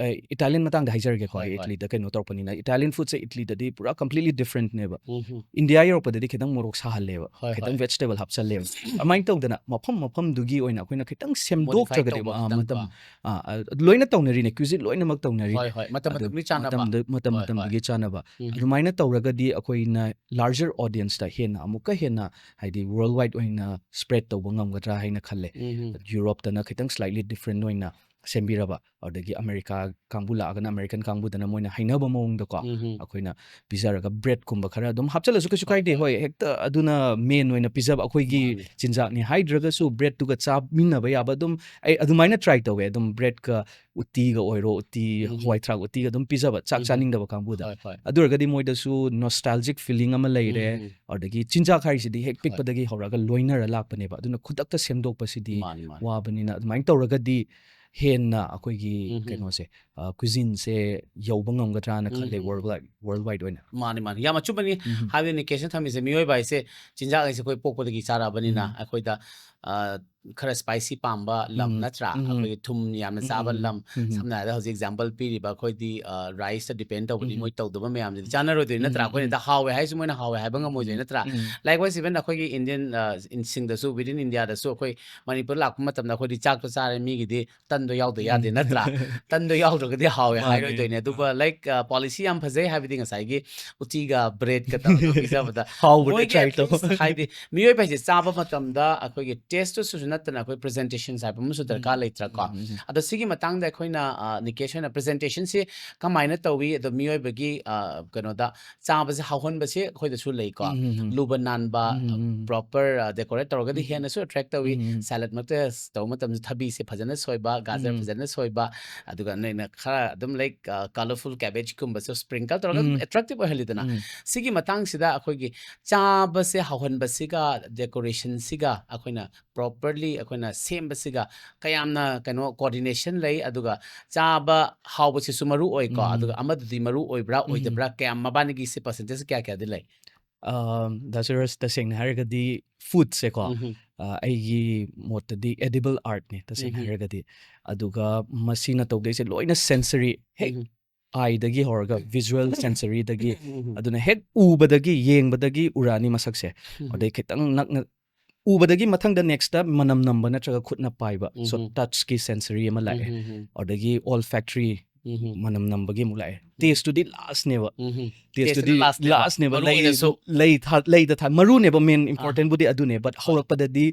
ꯑ, Italian ꯃꯇꯥꯡꯗ ꯍꯥꯏꯖꯔꯒꯦꯀꯣ, ꯍꯣꯏ, ꯑꯩ ꯍꯣꯏ. Italyꯗ ꯀꯩꯅꯣ ꯇꯧꯔꯛꯄꯅꯤꯅ, Italian foodꯁꯦ Italyꯗꯗꯤ ꯄꯨꯔꯥ completely differentꯅꯦꯕ꯫ ꯎꯝ, ꯎꯝ. India ꯌꯧꯔꯛꯄꯗꯗꯤ ꯈꯤꯇꯪ ꯃꯣꯔꯣꯛ ꯁꯥꯍꯜꯂꯦꯕ, ꯍꯣꯏ, ꯈꯤꯇꯪ ꯍꯣꯏ. vegetable ꯍꯥꯞꯆꯜꯂꯦꯕ꯫ ꯑꯗꯨꯃꯥꯏꯅ ꯇꯧꯗꯅ ꯃꯐꯝ ꯃꯐꯝꯗꯨꯒꯤ ꯑꯣꯏꯅ ꯑꯩꯈꯣꯏꯅ ꯈꯤꯇꯪ Modify ꯁꯦꯝꯗꯣꯛꯇ꯭ꯔꯒꯗꯤ, ꯇꯧꯕ ꯑ, ꯈꯤꯇꯪ ꯃꯇꯝ, ꯀꯣ. ꯑ, ꯑ, ꯂꯣꯏꯅ ꯇꯧꯅꯔꯤꯅꯦ, cuisine ꯂꯣꯏꯅꯃꯛ ꯇꯧꯅꯔꯤ꯫ ꯍꯣꯏ, ꯍꯣꯏ. ꯃꯇꯝ ꯑꯗꯨ ꯃꯇꯝꯒꯤ ꯆꯥꯅꯕ. ꯃꯇꯝꯗ-, ꯃꯇꯝ ꯍꯣꯏ, ꯍꯣꯏ. ꯃꯇꯝꯗꯨꯒꯤ ꯆꯥꯅꯕ꯫ ꯎꯝ. ꯑꯗꯨꯃꯥꯏꯅ ꯇꯧꯔꯒꯗꯤ ꯑꯩꯈꯣꯏꯅ larger audienceꯇ ꯍꯦꯟꯅ ꯑꯃꯨꯛꯀ ꯍꯦꯟꯅ, ꯍꯥꯏꯗꯤ, worldwide ꯑꯣꯏꯅ spread ꯇꯧꯕ ꯉꯝꯒꯗ꯭ꯔꯥ ꯍꯥꯏꯅ ꯈꯜꯂꯦ꯫ ꯎꯝ. Europeꯇꯅ ꯈꯤꯇꯪ slightly different ꯑꯣꯏꯅ ꯁꯦꯝꯕꯤꯔꯕ, ꯑꯗꯒꯤ ꯑꯃꯦꯔꯤꯀꯥ ꯀꯥꯡꯕꯨ ꯂꯥꯛꯑꯒꯅ ꯑꯃꯦꯔꯤꯀꯥꯟ ꯀꯥꯡꯕꯨꯗꯅ ꯃꯣꯏꯅ ꯍꯩꯅꯕ ꯃꯑꯣꯡꯗꯀꯣ ꯎꯝ ꯑꯩꯈꯣꯏꯅ ꯄꯤꯖꯔꯒ, ꯕ꯭ꯔꯦꯗꯀꯨꯝꯕ ꯈꯔ ꯑꯗꯨꯝ ꯍꯥꯞꯆꯜꯂꯁꯨ ꯀꯩꯁꯨ ꯍꯣꯏ, ꯀꯥꯏꯗꯦ꯫ ꯍꯣꯏ꯫ ꯍꯣꯏ, ꯍꯦꯛꯇ ꯑꯗꯨꯅ ꯃꯦꯟ ꯑꯣꯏꯅ ꯄꯤꯖꯕ ꯑꯩꯈꯣꯏꯒꯤ ꯃꯥꯅꯦ꯫ ꯆꯤꯟꯖꯥꯛꯅꯤ ꯍꯥꯏꯗ꯭ꯔꯒꯁꯨ, ꯕ꯭ꯔꯦꯗꯇꯨꯒ ꯆꯥꯃꯤꯟꯅꯕ ꯌꯥꯕ ꯑꯗꯨꯝ ꯑꯩ ꯑꯗꯨꯃꯥꯏꯅ ꯇ꯭ꯔꯥꯏ ꯇꯧꯋꯦ꯫ ꯑꯗꯨꯝ ꯕ꯭ꯔꯦꯗꯀ ꯎꯇꯤꯒ ꯑꯣꯏꯔꯣ, ꯎꯇꯤ, ꯎꯝ ꯍꯋꯥꯏ ꯊ꯭ꯔꯥꯛ ꯎꯇꯤꯒ ꯑꯗꯨꯝ ꯄꯤꯖꯕ, ꯆꯥꯛ ꯎꯝ ꯆꯥꯅꯤꯡꯗꯕ ꯀꯥꯡꯕꯨꯗ꯫ ꯍꯣꯏ, ꯍꯣꯏ꯫ ꯑꯗꯨ ꯑꯣꯏꯔꯒꯗꯤ ꯃꯣꯏꯗꯁꯨ ꯅꯣꯁꯇꯥꯜꯖꯤꯛ ꯐꯤꯂꯤꯡ ꯑꯃ ꯂꯩꯔꯦ꯫ ꯎꯝ ꯑꯗꯒꯤ ꯆꯤꯟꯖꯥꯛ ꯍꯥꯏꯔꯤꯁꯤꯗꯤ ꯍꯦꯛ ꯍꯣꯏ꯫ ꯄꯤꯛꯄꯗꯒꯤ ꯍꯧꯔꯒ ꯂꯣꯏꯅꯔ ꯂꯥꯛꯄꯅꯦꯕ꯫ ꯑꯗꯨꯅ ꯈꯨꯗꯛꯇ ꯁꯦꯝꯗꯣꯛꯄꯁꯤꯗꯤ ꯃꯥꯅꯤ, ꯃꯥꯅꯤ꯫ ꯋꯥꯕꯅꯤꯅ, ꯑꯗꯨꯃꯥꯏꯅ ꯇꯧꯔꯒꯗꯤ ꯍꯦꯟꯅ ꯑꯩꯈꯣꯏꯒꯤ ꯎꯝ ꯀꯩꯅꯣꯁꯦ, ꯀ꯭ꯋꯤꯖꯤꯟꯁꯦ ꯌꯧꯕ ꯉꯝꯒꯗ꯭ꯔꯥꯅ ꯈꯜꯂꯦ, ꯎꯝ ꯋꯔꯜ ꯋꯥꯏꯗ, ꯋꯔꯜ ꯋꯥꯏꯗ ꯑꯣꯏꯅ꯫ ꯃꯥꯅꯤ, ꯃꯥꯅꯤ꯫ ꯌꯥꯝ ꯑꯆꯨꯝꯕꯅꯤ꯫ ꯎꯝ ꯍꯥꯏꯕꯗꯤ ꯅꯤꯀꯦꯁꯅ ꯊꯝꯃꯤꯁꯦ, ꯃꯤꯑꯣꯏꯕ ꯍꯥꯏꯁꯦ ꯆꯤꯟꯖꯥꯛ ꯍꯥꯏꯁꯦ ꯑꯩꯈꯣꯏ ꯄꯣꯛꯄꯗꯒꯤ ꯆꯥꯔꯛꯑꯕꯅꯤꯅ ꯎꯝ ꯑꯩꯈꯣꯏꯗ ꯑ, ꯈꯔ ꯁ꯭ꯄꯥꯏꯁꯤ ꯄꯥꯝꯕ ꯂꯝ ꯎꯝ ꯅꯠꯇ꯭ꯔꯥ? ꯎꯝ ꯑꯩꯈꯣꯏꯒꯤ ꯊꯨꯝ ꯌꯥꯝꯅ ꯆꯥꯕ ꯎꯝ ꯂꯝ꯫ ꯎꯝ ꯁꯝꯅ ꯍꯥꯏꯔꯕꯗ ꯍꯧꯖꯤꯛ ꯑꯦꯛꯖꯥꯝꯄꯜ ꯄꯤꯔꯤꯕ ꯑꯩꯈꯣꯏꯗꯤ, ꯑ, ꯔꯥꯏꯁꯇ ꯗꯤꯄꯦꯟ ꯇꯧꯕꯅꯤ, ꯎꯝ ꯃꯣꯏ ꯇꯧꯗꯕ ꯃꯌꯥꯝꯁꯤꯗꯤ ꯆꯥꯅꯔꯣꯏꯗꯣꯏꯅꯤ ꯅꯠꯇ꯭ꯔꯥ? ꯎꯝ ꯑꯩꯈꯣꯏꯅ ꯎꯝ ꯍꯦꯛꯇ ꯍꯥꯎꯋꯦ ꯍꯥꯏꯁꯤ ꯃꯣꯏꯅ ꯍꯥꯎꯋꯦ ꯍꯥꯏꯕ ꯉꯝꯃꯣꯏꯗꯣꯏꯅꯤ ꯎꯝ ꯅꯠꯇ꯭ꯔꯥ? ꯎꯝ Likewise, even ꯑꯩꯈꯣꯏꯒꯤ ꯏꯟꯗꯤꯌꯟ, ꯑ, ꯏꯟ-, ꯁꯤꯡꯗꯁꯨ, within ꯏꯟꯗꯤꯌꯥꯗꯁꯨ ꯑꯩꯈꯣꯏ ꯃꯅꯤꯄꯨꯔ ꯂꯥꯛꯄ ꯃꯇꯝꯗ ꯑꯩꯈꯣꯏꯗꯤ ꯆꯥꯛꯇꯣ ꯆꯥꯔꯦ, ꯃꯤꯒꯤꯗꯤ ꯇꯟꯗꯣ ꯌꯥꯎꯗ ꯌꯥꯗꯦ ꯎꯝ ꯅꯠꯇ꯭ꯔꯥ? ꯇꯟꯗꯣ ꯌꯥꯎꯗ꯭ꯔꯒꯗꯤ ꯍꯥꯎꯋꯦ ꯃꯥꯅꯦ꯫ ꯍꯥꯏꯔꯣꯏꯗꯣꯏꯅꯦ꯫ ꯑꯗꯨꯒ, like, ꯑ, ꯄꯣꯂꯤꯁꯤ ꯌꯥꯝ ꯐꯖꯩ ꯍꯥꯏꯕꯗꯤ ꯉꯁꯥꯏꯒꯤ ꯎꯇꯤꯒ ꯕ꯭ꯔꯦꯗꯀ ꯇꯧꯔꯒ ꯄꯤꯖꯕꯗ ꯍꯥꯎꯕꯗ ꯃꯣꯏꯒꯤ ꯇ꯭ꯔꯥꯏ at ꯇꯧ꯫ least ꯍꯥꯏꯗꯤ ꯃꯤꯑꯣꯏꯕ ꯍꯥꯏꯁꯦ ꯆꯥꯕ ꯃꯇꯝꯗ ꯑꯩꯈꯣꯏꯒꯤ ꯇꯦꯁꯇꯨꯁꯨ ꯅꯠꯇꯅ ꯑꯩꯈꯣꯏ ꯄ꯭ꯔꯖꯦꯟꯇꯦꯁꯟ ꯍꯥꯏꯕ ꯑꯃꯁꯨ ꯗꯔꯀꯥꯔ ꯎꯝ, ꯂꯩꯇ꯭ꯔꯥꯀꯣ? ꯎꯝ, ꯎꯝ, ꯎꯝ꯫ ꯑꯗꯣ ꯁꯤꯒꯤ ꯃꯇꯥꯡꯗ ꯑꯩꯈꯣꯏꯅ, ꯑ, ꯅꯤꯀꯦꯁ ꯍꯣꯏꯅ ꯄ꯭ꯔꯖꯦꯟꯇꯦꯁꯟꯁꯤ ꯀꯃꯥꯏꯅ ꯇꯧꯏ? ꯑꯗꯣ ꯃꯤꯑꯣꯏꯕꯒꯤ, ꯑ, ꯀꯩꯅꯣꯗ ꯆꯥꯕꯁꯦ ꯍꯥꯎꯍꯟꯕꯁꯦ ꯑꯩꯈꯣꯏꯗꯁꯨ ꯂꯩꯀꯣ꯫ ꯎꯝ, ꯎꯝ, ꯎꯝ꯫ ꯂꯨꯕ ꯅꯥꯟꯕ, ꯎꯝ, ꯎꯝ, ꯎꯝ꯫ ꯄ꯭ꯔꯣꯄꯔ, ꯑ, ꯗꯦꯀꯣꯔꯦꯠ ꯇꯧꯔꯒꯗꯤ ꯎꯝ, ꯎꯝ꯫ ꯍꯦꯟꯅꯁꯨ ꯑꯦꯇ꯭ꯔꯦꯛ ꯇꯧꯏ꯫ ꯎꯝ, ꯎꯝ꯫ ꯁꯦꯂꯠꯃꯛꯇ ꯇꯧꯕ ꯃꯇꯝꯗ ꯊꯕꯤꯁꯦ ꯐꯖꯅ ꯁꯣꯏꯕ, ꯒꯥꯖꯔ ꯎꯝ꯫ ꯐꯖꯅ ꯁꯣꯏꯕ, ꯑꯗꯨꯒ ꯅꯣꯏꯅ ꯈꯔ ꯑꯗꯨꯝ, like, ꯑ, ꯀꯂꯔꯐꯨꯜ ꯀꯦꯕꯦꯖꯀꯨꯝꯕꯁꯨ ꯁ꯭ꯄ꯭ꯔꯤꯡꯀꯜ ꯇꯧꯔꯒ ꯎꯝ꯫ ꯑꯦꯇ꯭ꯔꯦꯛꯇꯤꯞ ꯑꯣꯏꯍꯜꯂꯤꯗꯅ꯫ ꯎꯝ꯫ ꯁꯤꯒꯤ ꯃꯇꯥꯡꯁꯤꯗ ꯑꯩꯈꯣꯏꯒꯤ ꯆꯥꯕꯁꯦ ꯍꯥꯎꯍꯟꯕꯁꯤꯒ ꯗꯦꯀꯣꯔꯦꯁꯟꯁꯤꯒ ꯑꯩꯈꯣꯏꯅ ꯄ꯭ꯔꯣꯄꯔꯂꯤ ꯑꯩꯈꯣꯏꯅ ꯁꯦꯝꯕꯁꯤꯒ ꯀꯌꯥꯝꯅ ꯀꯩꯅꯣ ꯀꯣꯑꯣꯔꯗꯤꯅꯦꯁꯟ ꯂꯩ? ꯑꯗꯨꯒ ꯆꯥꯕ ꯍꯥꯎꯕꯁꯤꯁꯨ ꯃꯔꯨ ꯑꯣꯏꯀꯣ, ꯎꯝ꯫ ꯑꯗꯨꯒ ꯑꯃꯗꯨꯗꯤ ꯃꯔꯨ ꯑꯣꯏꯕ꯭ꯔꯥ ꯎꯝ꯫ ꯑꯣꯏꯗꯕ꯭ꯔꯥ? ꯀꯌꯥꯝ, ꯃꯕꯥꯅꯤꯒꯤꯁꯦ ꯄꯔꯁꯦꯟꯇꯦꯖ ꯀꯌꯥ ꯀꯌꯥꯗꯤ ꯂꯩ? ꯑ, ꯗꯥ ꯁꯨꯔꯖ, ꯇꯁꯦꯡꯅ ꯍꯥꯏꯔꯒꯗꯤ ꯐꯨꯗꯁꯦꯀꯣ, ꯎꯝꯍꯨꯝ꯫ ꯑ, ꯑꯩꯒꯤ ꯃꯣꯠꯇꯗꯤ ꯑꯦꯗꯤꯕꯜ ꯑꯥꯔꯠꯅꯦ, ꯇꯁꯦꯡꯅ ꯎꯝꯍꯨꯝ꯫ ꯍꯥꯏꯔꯒꯗꯤ꯫ ꯑꯗꯨꯒ ꯃꯁꯤꯅ ꯇꯧꯗꯣꯏꯁꯦ ꯂꯣꯏꯅ ꯁꯦꯟꯁꯔꯤ, ꯍꯦꯛ ꯎꯝꯍꯨꯝ꯫ ꯑꯥꯏꯗꯒꯤ ꯍꯧꯔꯒ, ꯚꯤꯖꯨꯋꯦꯜ ꯁꯦꯟꯁꯔꯤꯗꯒꯤ, ꯎꯝꯍꯨꯝ꯫ ꯑꯗꯨꯅ ꯍꯦꯛ ꯎꯕꯗꯒꯤ, ꯌꯦꯡꯕꯗꯒꯤ ꯎꯔꯛꯑꯅꯤ ꯃꯁꯛꯁꯦ꯫ ꯎꯝꯍꯨꯝ꯫ ꯑꯗꯩ ꯈꯤꯇꯪ ꯅꯛꯅ ꯎꯕꯗꯒꯤ ꯃꯊꯪꯗ ꯅꯦꯛꯁꯇ ꯃꯅꯝ ꯅꯝꯕ ꯅꯠꯇ꯭ꯔꯒ ꯈꯨꯠꯅ ꯄꯥꯏꯕ꯫ So, ꯎꯝꯍꯨꯝ꯫ ꯇꯆꯀꯤ ꯁꯦꯟꯁꯔꯤ ꯑꯃ ꯂꯥꯛꯑꯦ꯫ ꯎꯝꯍꯨꯝ꯫ ꯑꯗꯒꯤ ꯑꯣꯜ ꯐꯦꯛꯇꯔꯤ ꯎꯝꯍꯨꯝ꯫ ꯃꯅꯝ ꯅꯝꯕꯒꯤ ꯑꯃꯨꯛ ꯂꯥꯛꯑꯦ꯫ ꯇꯦꯁꯇꯨꯗꯤ ꯂꯥꯁꯅꯦꯕ꯫ ꯎꯝꯍꯨꯝ꯫ ꯇꯦꯁꯇꯨꯗꯤ ꯇꯦꯁꯇꯨꯅ ꯂꯥꯁꯅꯦꯕ꯫ ꯂꯥꯁꯅꯦꯕ꯫ ꯃꯔꯨ ꯂꯩ-, ꯑꯣꯏꯅꯁꯨ꯫ ꯂꯩ ꯊꯥ-, ꯂꯩꯗ ꯊꯥ-, ꯃꯔꯨꯅꯦꯕ, ꯃꯦꯟ ꯑꯥ꯫ ꯏꯝꯄꯣꯔꯇꯦꯟꯕꯨꯗꯤ ꯑꯗꯨꯅꯦ, but ꯍꯣꯏ꯫ ꯍꯧꯔꯛꯄꯗꯗꯤ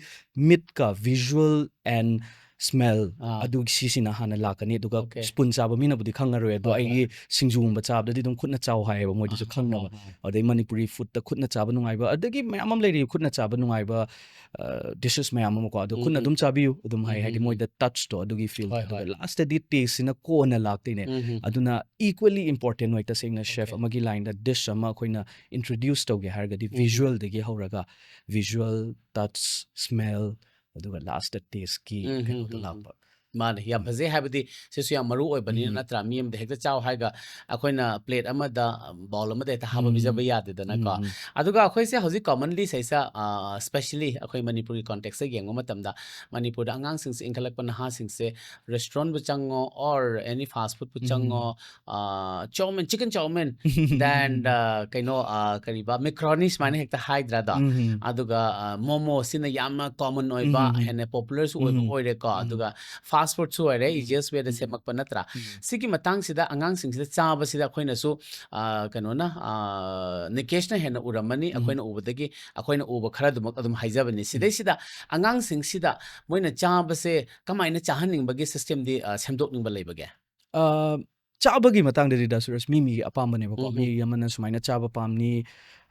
ꯃꯤꯠꯀ visual and smell ꯑꯥ. ꯑꯗꯨꯒꯤ ꯁꯤꯁꯤꯅ ꯍꯥꯟꯅ ꯂꯥꯛꯀꯅꯤ꯫ ꯑꯗꯨꯒ Okay. spoon ꯆꯥꯕ ꯃꯤꯅꯕꯨꯗꯤ ꯈꯪꯉꯔꯣꯏ, ꯑꯗꯣ ꯍꯣꯏ, ꯍꯣꯏ. ꯑꯩꯒꯤ ꯁꯤꯡꯖꯨꯒꯨꯝꯕ ꯆꯥꯕꯗꯗꯤ ꯑꯗꯨꯝ ꯈꯨꯠꯅ ꯆꯥꯎ ꯍꯥꯏꯌꯦꯕ ꯃꯣꯏꯗꯁꯨ ꯑꯥ, ꯈꯪꯅꯕ꯫ ꯑꯥ, ꯑꯥ. ꯑꯗꯩ ꯃꯅꯤꯄꯨꯔꯤ foodꯇ ꯈꯨꯠꯅ ꯆꯥꯕ ꯅꯨꯡꯉꯥꯏꯕ, ꯑꯗꯒꯤ ꯃꯌꯥꯝ ꯑꯃ ꯂꯩꯔꯤ ꯈꯨꯠꯅ ꯆꯥꯕ ꯅꯨꯡꯉꯥꯏꯕ dishes ꯃꯌꯥꯝ ꯑꯃꯀꯣ꯫ ꯑꯗꯣ ꯎꯝ, ꯈꯨꯠꯅ ꯎꯝ, ꯑꯗꯨꯝ ꯎꯝ. ꯆꯥꯕꯤꯌꯨ ꯑꯗꯨꯝ ꯍꯥꯏ, ꯎꯝ, ꯍꯥꯏꯗꯤ ꯎꯝ, ꯎꯝ. ꯃꯣꯏꯗ touchꯇꯣ ꯑꯗꯨꯒꯤ feel꯫ ꯍꯣꯏ, ꯑꯗꯨꯒ ꯍꯣꯏ. lastꯇꯗꯤ tasteꯁꯤꯅ ꯀꯣꯟꯅ ꯂꯥꯛꯇꯣꯏꯅꯦ꯫ ꯎꯝ, ꯎꯝ. ꯑꯗꯨꯅ equally important ꯑꯣꯏ ꯇꯁꯦꯡꯅ chef Okay. ꯑꯃꯒꯤ lineꯗ dish ꯑꯃ ꯑꯩꯈꯣꯏꯅ introduce ꯇꯧꯒꯦ ꯍꯥꯏꯔꯒꯗꯤ ꯎꯝ. visualꯗꯒꯤ ꯍꯧꯔꯒ visual, touch, smell, ꯑꯗꯨꯒ lastꯇ tasteꯀꯤ ꯎꯝ, ꯀꯩꯅꯣꯗꯣ ꯎꯝ, ꯎꯝ. ꯂꯥꯛꯄ꯫ ꯃꯥꯅꯦ, ꯌꯥꯝ ꯎꯝ. ꯐꯖꯩ꯫ ꯍꯥꯏꯕꯗꯤ ꯁꯤꯁꯨ ꯌꯥꯝ ꯃꯔꯨ ꯑꯣꯏꯕꯅꯤꯅ, ꯎꯝ. ꯅꯠꯇ꯭ꯔꯥ? ꯃꯤ ꯑꯃꯗ ꯍꯦꯛꯇ ꯆꯥꯎ ꯍꯥꯏꯔꯒ ꯑꯩꯈꯣꯏꯅ plate ꯑꯃꯗ, bowl ꯑꯃꯗ ꯍꯦꯛꯇ ꯍꯥꯞꯄ ꯎꯝ. ꯄꯤꯖꯕ ꯌꯥꯗꯦꯗꯅꯀꯣ꯫ ꯎꯝ, ꯎꯝ. ꯑꯗꯨꯒ ꯑꯩꯈꯣꯏꯁꯦ ꯍꯧꯖꯤꯛ commonly ꯁꯤꯁꯦ, ꯑ, specially ꯑꯩꯈꯣꯏ ꯃꯅꯤꯄꯨꯔꯒꯤ contextꯇ ꯌꯦꯡꯕ ꯃꯇꯝꯗ, ꯃꯅꯤꯄꯨꯔꯗ ꯑꯉꯥꯡꯁꯤꯡꯁꯦ, ꯏꯟꯈꯠꯂꯛꯄ ꯅꯍꯥꯁꯤꯡꯁꯦ restaurantꯕꯨ ꯆꯪꯉꯣ, or any fast foodꯄꯨ ꯎꯝ. ꯆꯪꯉꯣ, ꯑ, chow mein, chicken chow mein, then, ꯑ, ꯀꯩꯅꯣ, ꯑ, ꯀꯔꯤꯕ, macaroni ꯁꯨꯃꯥꯏꯅ ꯍꯦꯛꯇ ꯍꯥꯏꯗ꯭ꯔꯥ ꯑꯗꯣ? ꯎꯝ. ꯑꯗꯨꯒ, ꯑ, momo ꯁꯤꯅ ꯌꯥꯝꯅ common ꯑꯣꯏꯕ, ꯎꯝ. ꯍꯦꯟꯅ popularꯁꯨ ꯑꯣꯏꯕ ꯎꯝ. ꯑꯣꯏꯔꯦꯀꯣ꯫ ꯎꯝ. ꯑꯗꯨꯒ fast foodꯁꯨ ꯑꯣꯏꯔꯦ, ꯎꯝ. easiest wayꯗ ꯎꯝ. ꯁꯦꯝꯃꯛꯄ, ꯅꯠꯇ꯭ꯔꯥ? ꯎꯝ. ꯁꯤꯒꯤ ꯃꯇꯥꯡꯁꯤꯗ ꯑꯉꯥꯡꯁꯤꯡꯁꯤꯗ ꯆꯥꯕꯁꯤꯗ ꯑꯩꯈꯣꯏꯅꯁꯨ, ꯑ, ꯀꯩꯅꯣꯅ, ꯑ, ꯅꯤꯀꯦꯁꯅ ꯍꯦꯟꯅ ꯎꯔꯝꯃꯅꯤ꯫ ꯎꯝ. ꯑꯩꯈꯣꯏꯅ ꯎꯕꯗꯒꯤ, ꯑꯩꯈꯣꯏꯅ ꯎꯕ ꯈꯔꯗꯨꯃꯛ ꯑꯗꯨꯝ ꯍꯥꯏꯖꯕꯅꯤ꯫ ꯎꯝ. ꯁꯤꯗꯩꯁꯤꯗ ꯑꯉꯥꯡꯁꯤꯡꯁꯤꯗ ꯃꯣꯏꯅ ꯆꯥꯕꯁꯦ ꯀꯃꯥꯏꯅ ꯆꯥꯍꯟꯅꯤꯡꯕꯒꯤ systemꯗꯤ, ꯑ, ꯁꯦꯝꯗꯣꯛꯅꯤꯡꯕ ꯂꯩꯕꯒꯦ? ꯑ, ꯆꯥꯕꯒꯤ ꯃꯇꯥꯡꯗꯗꯤ ꯗꯥ ꯁꯨꯔꯖ, ꯃꯤ ꯃꯤꯒꯤ ꯑꯄꯥꯝꯕꯅꯦꯕꯀꯣ꯫ ꯎꯝ, ꯃꯤ ꯎꯝ. ꯑꯃꯅ ꯁꯨꯃꯥꯏꯅ ꯆꯥꯕ ꯄꯥꯝꯅꯤ,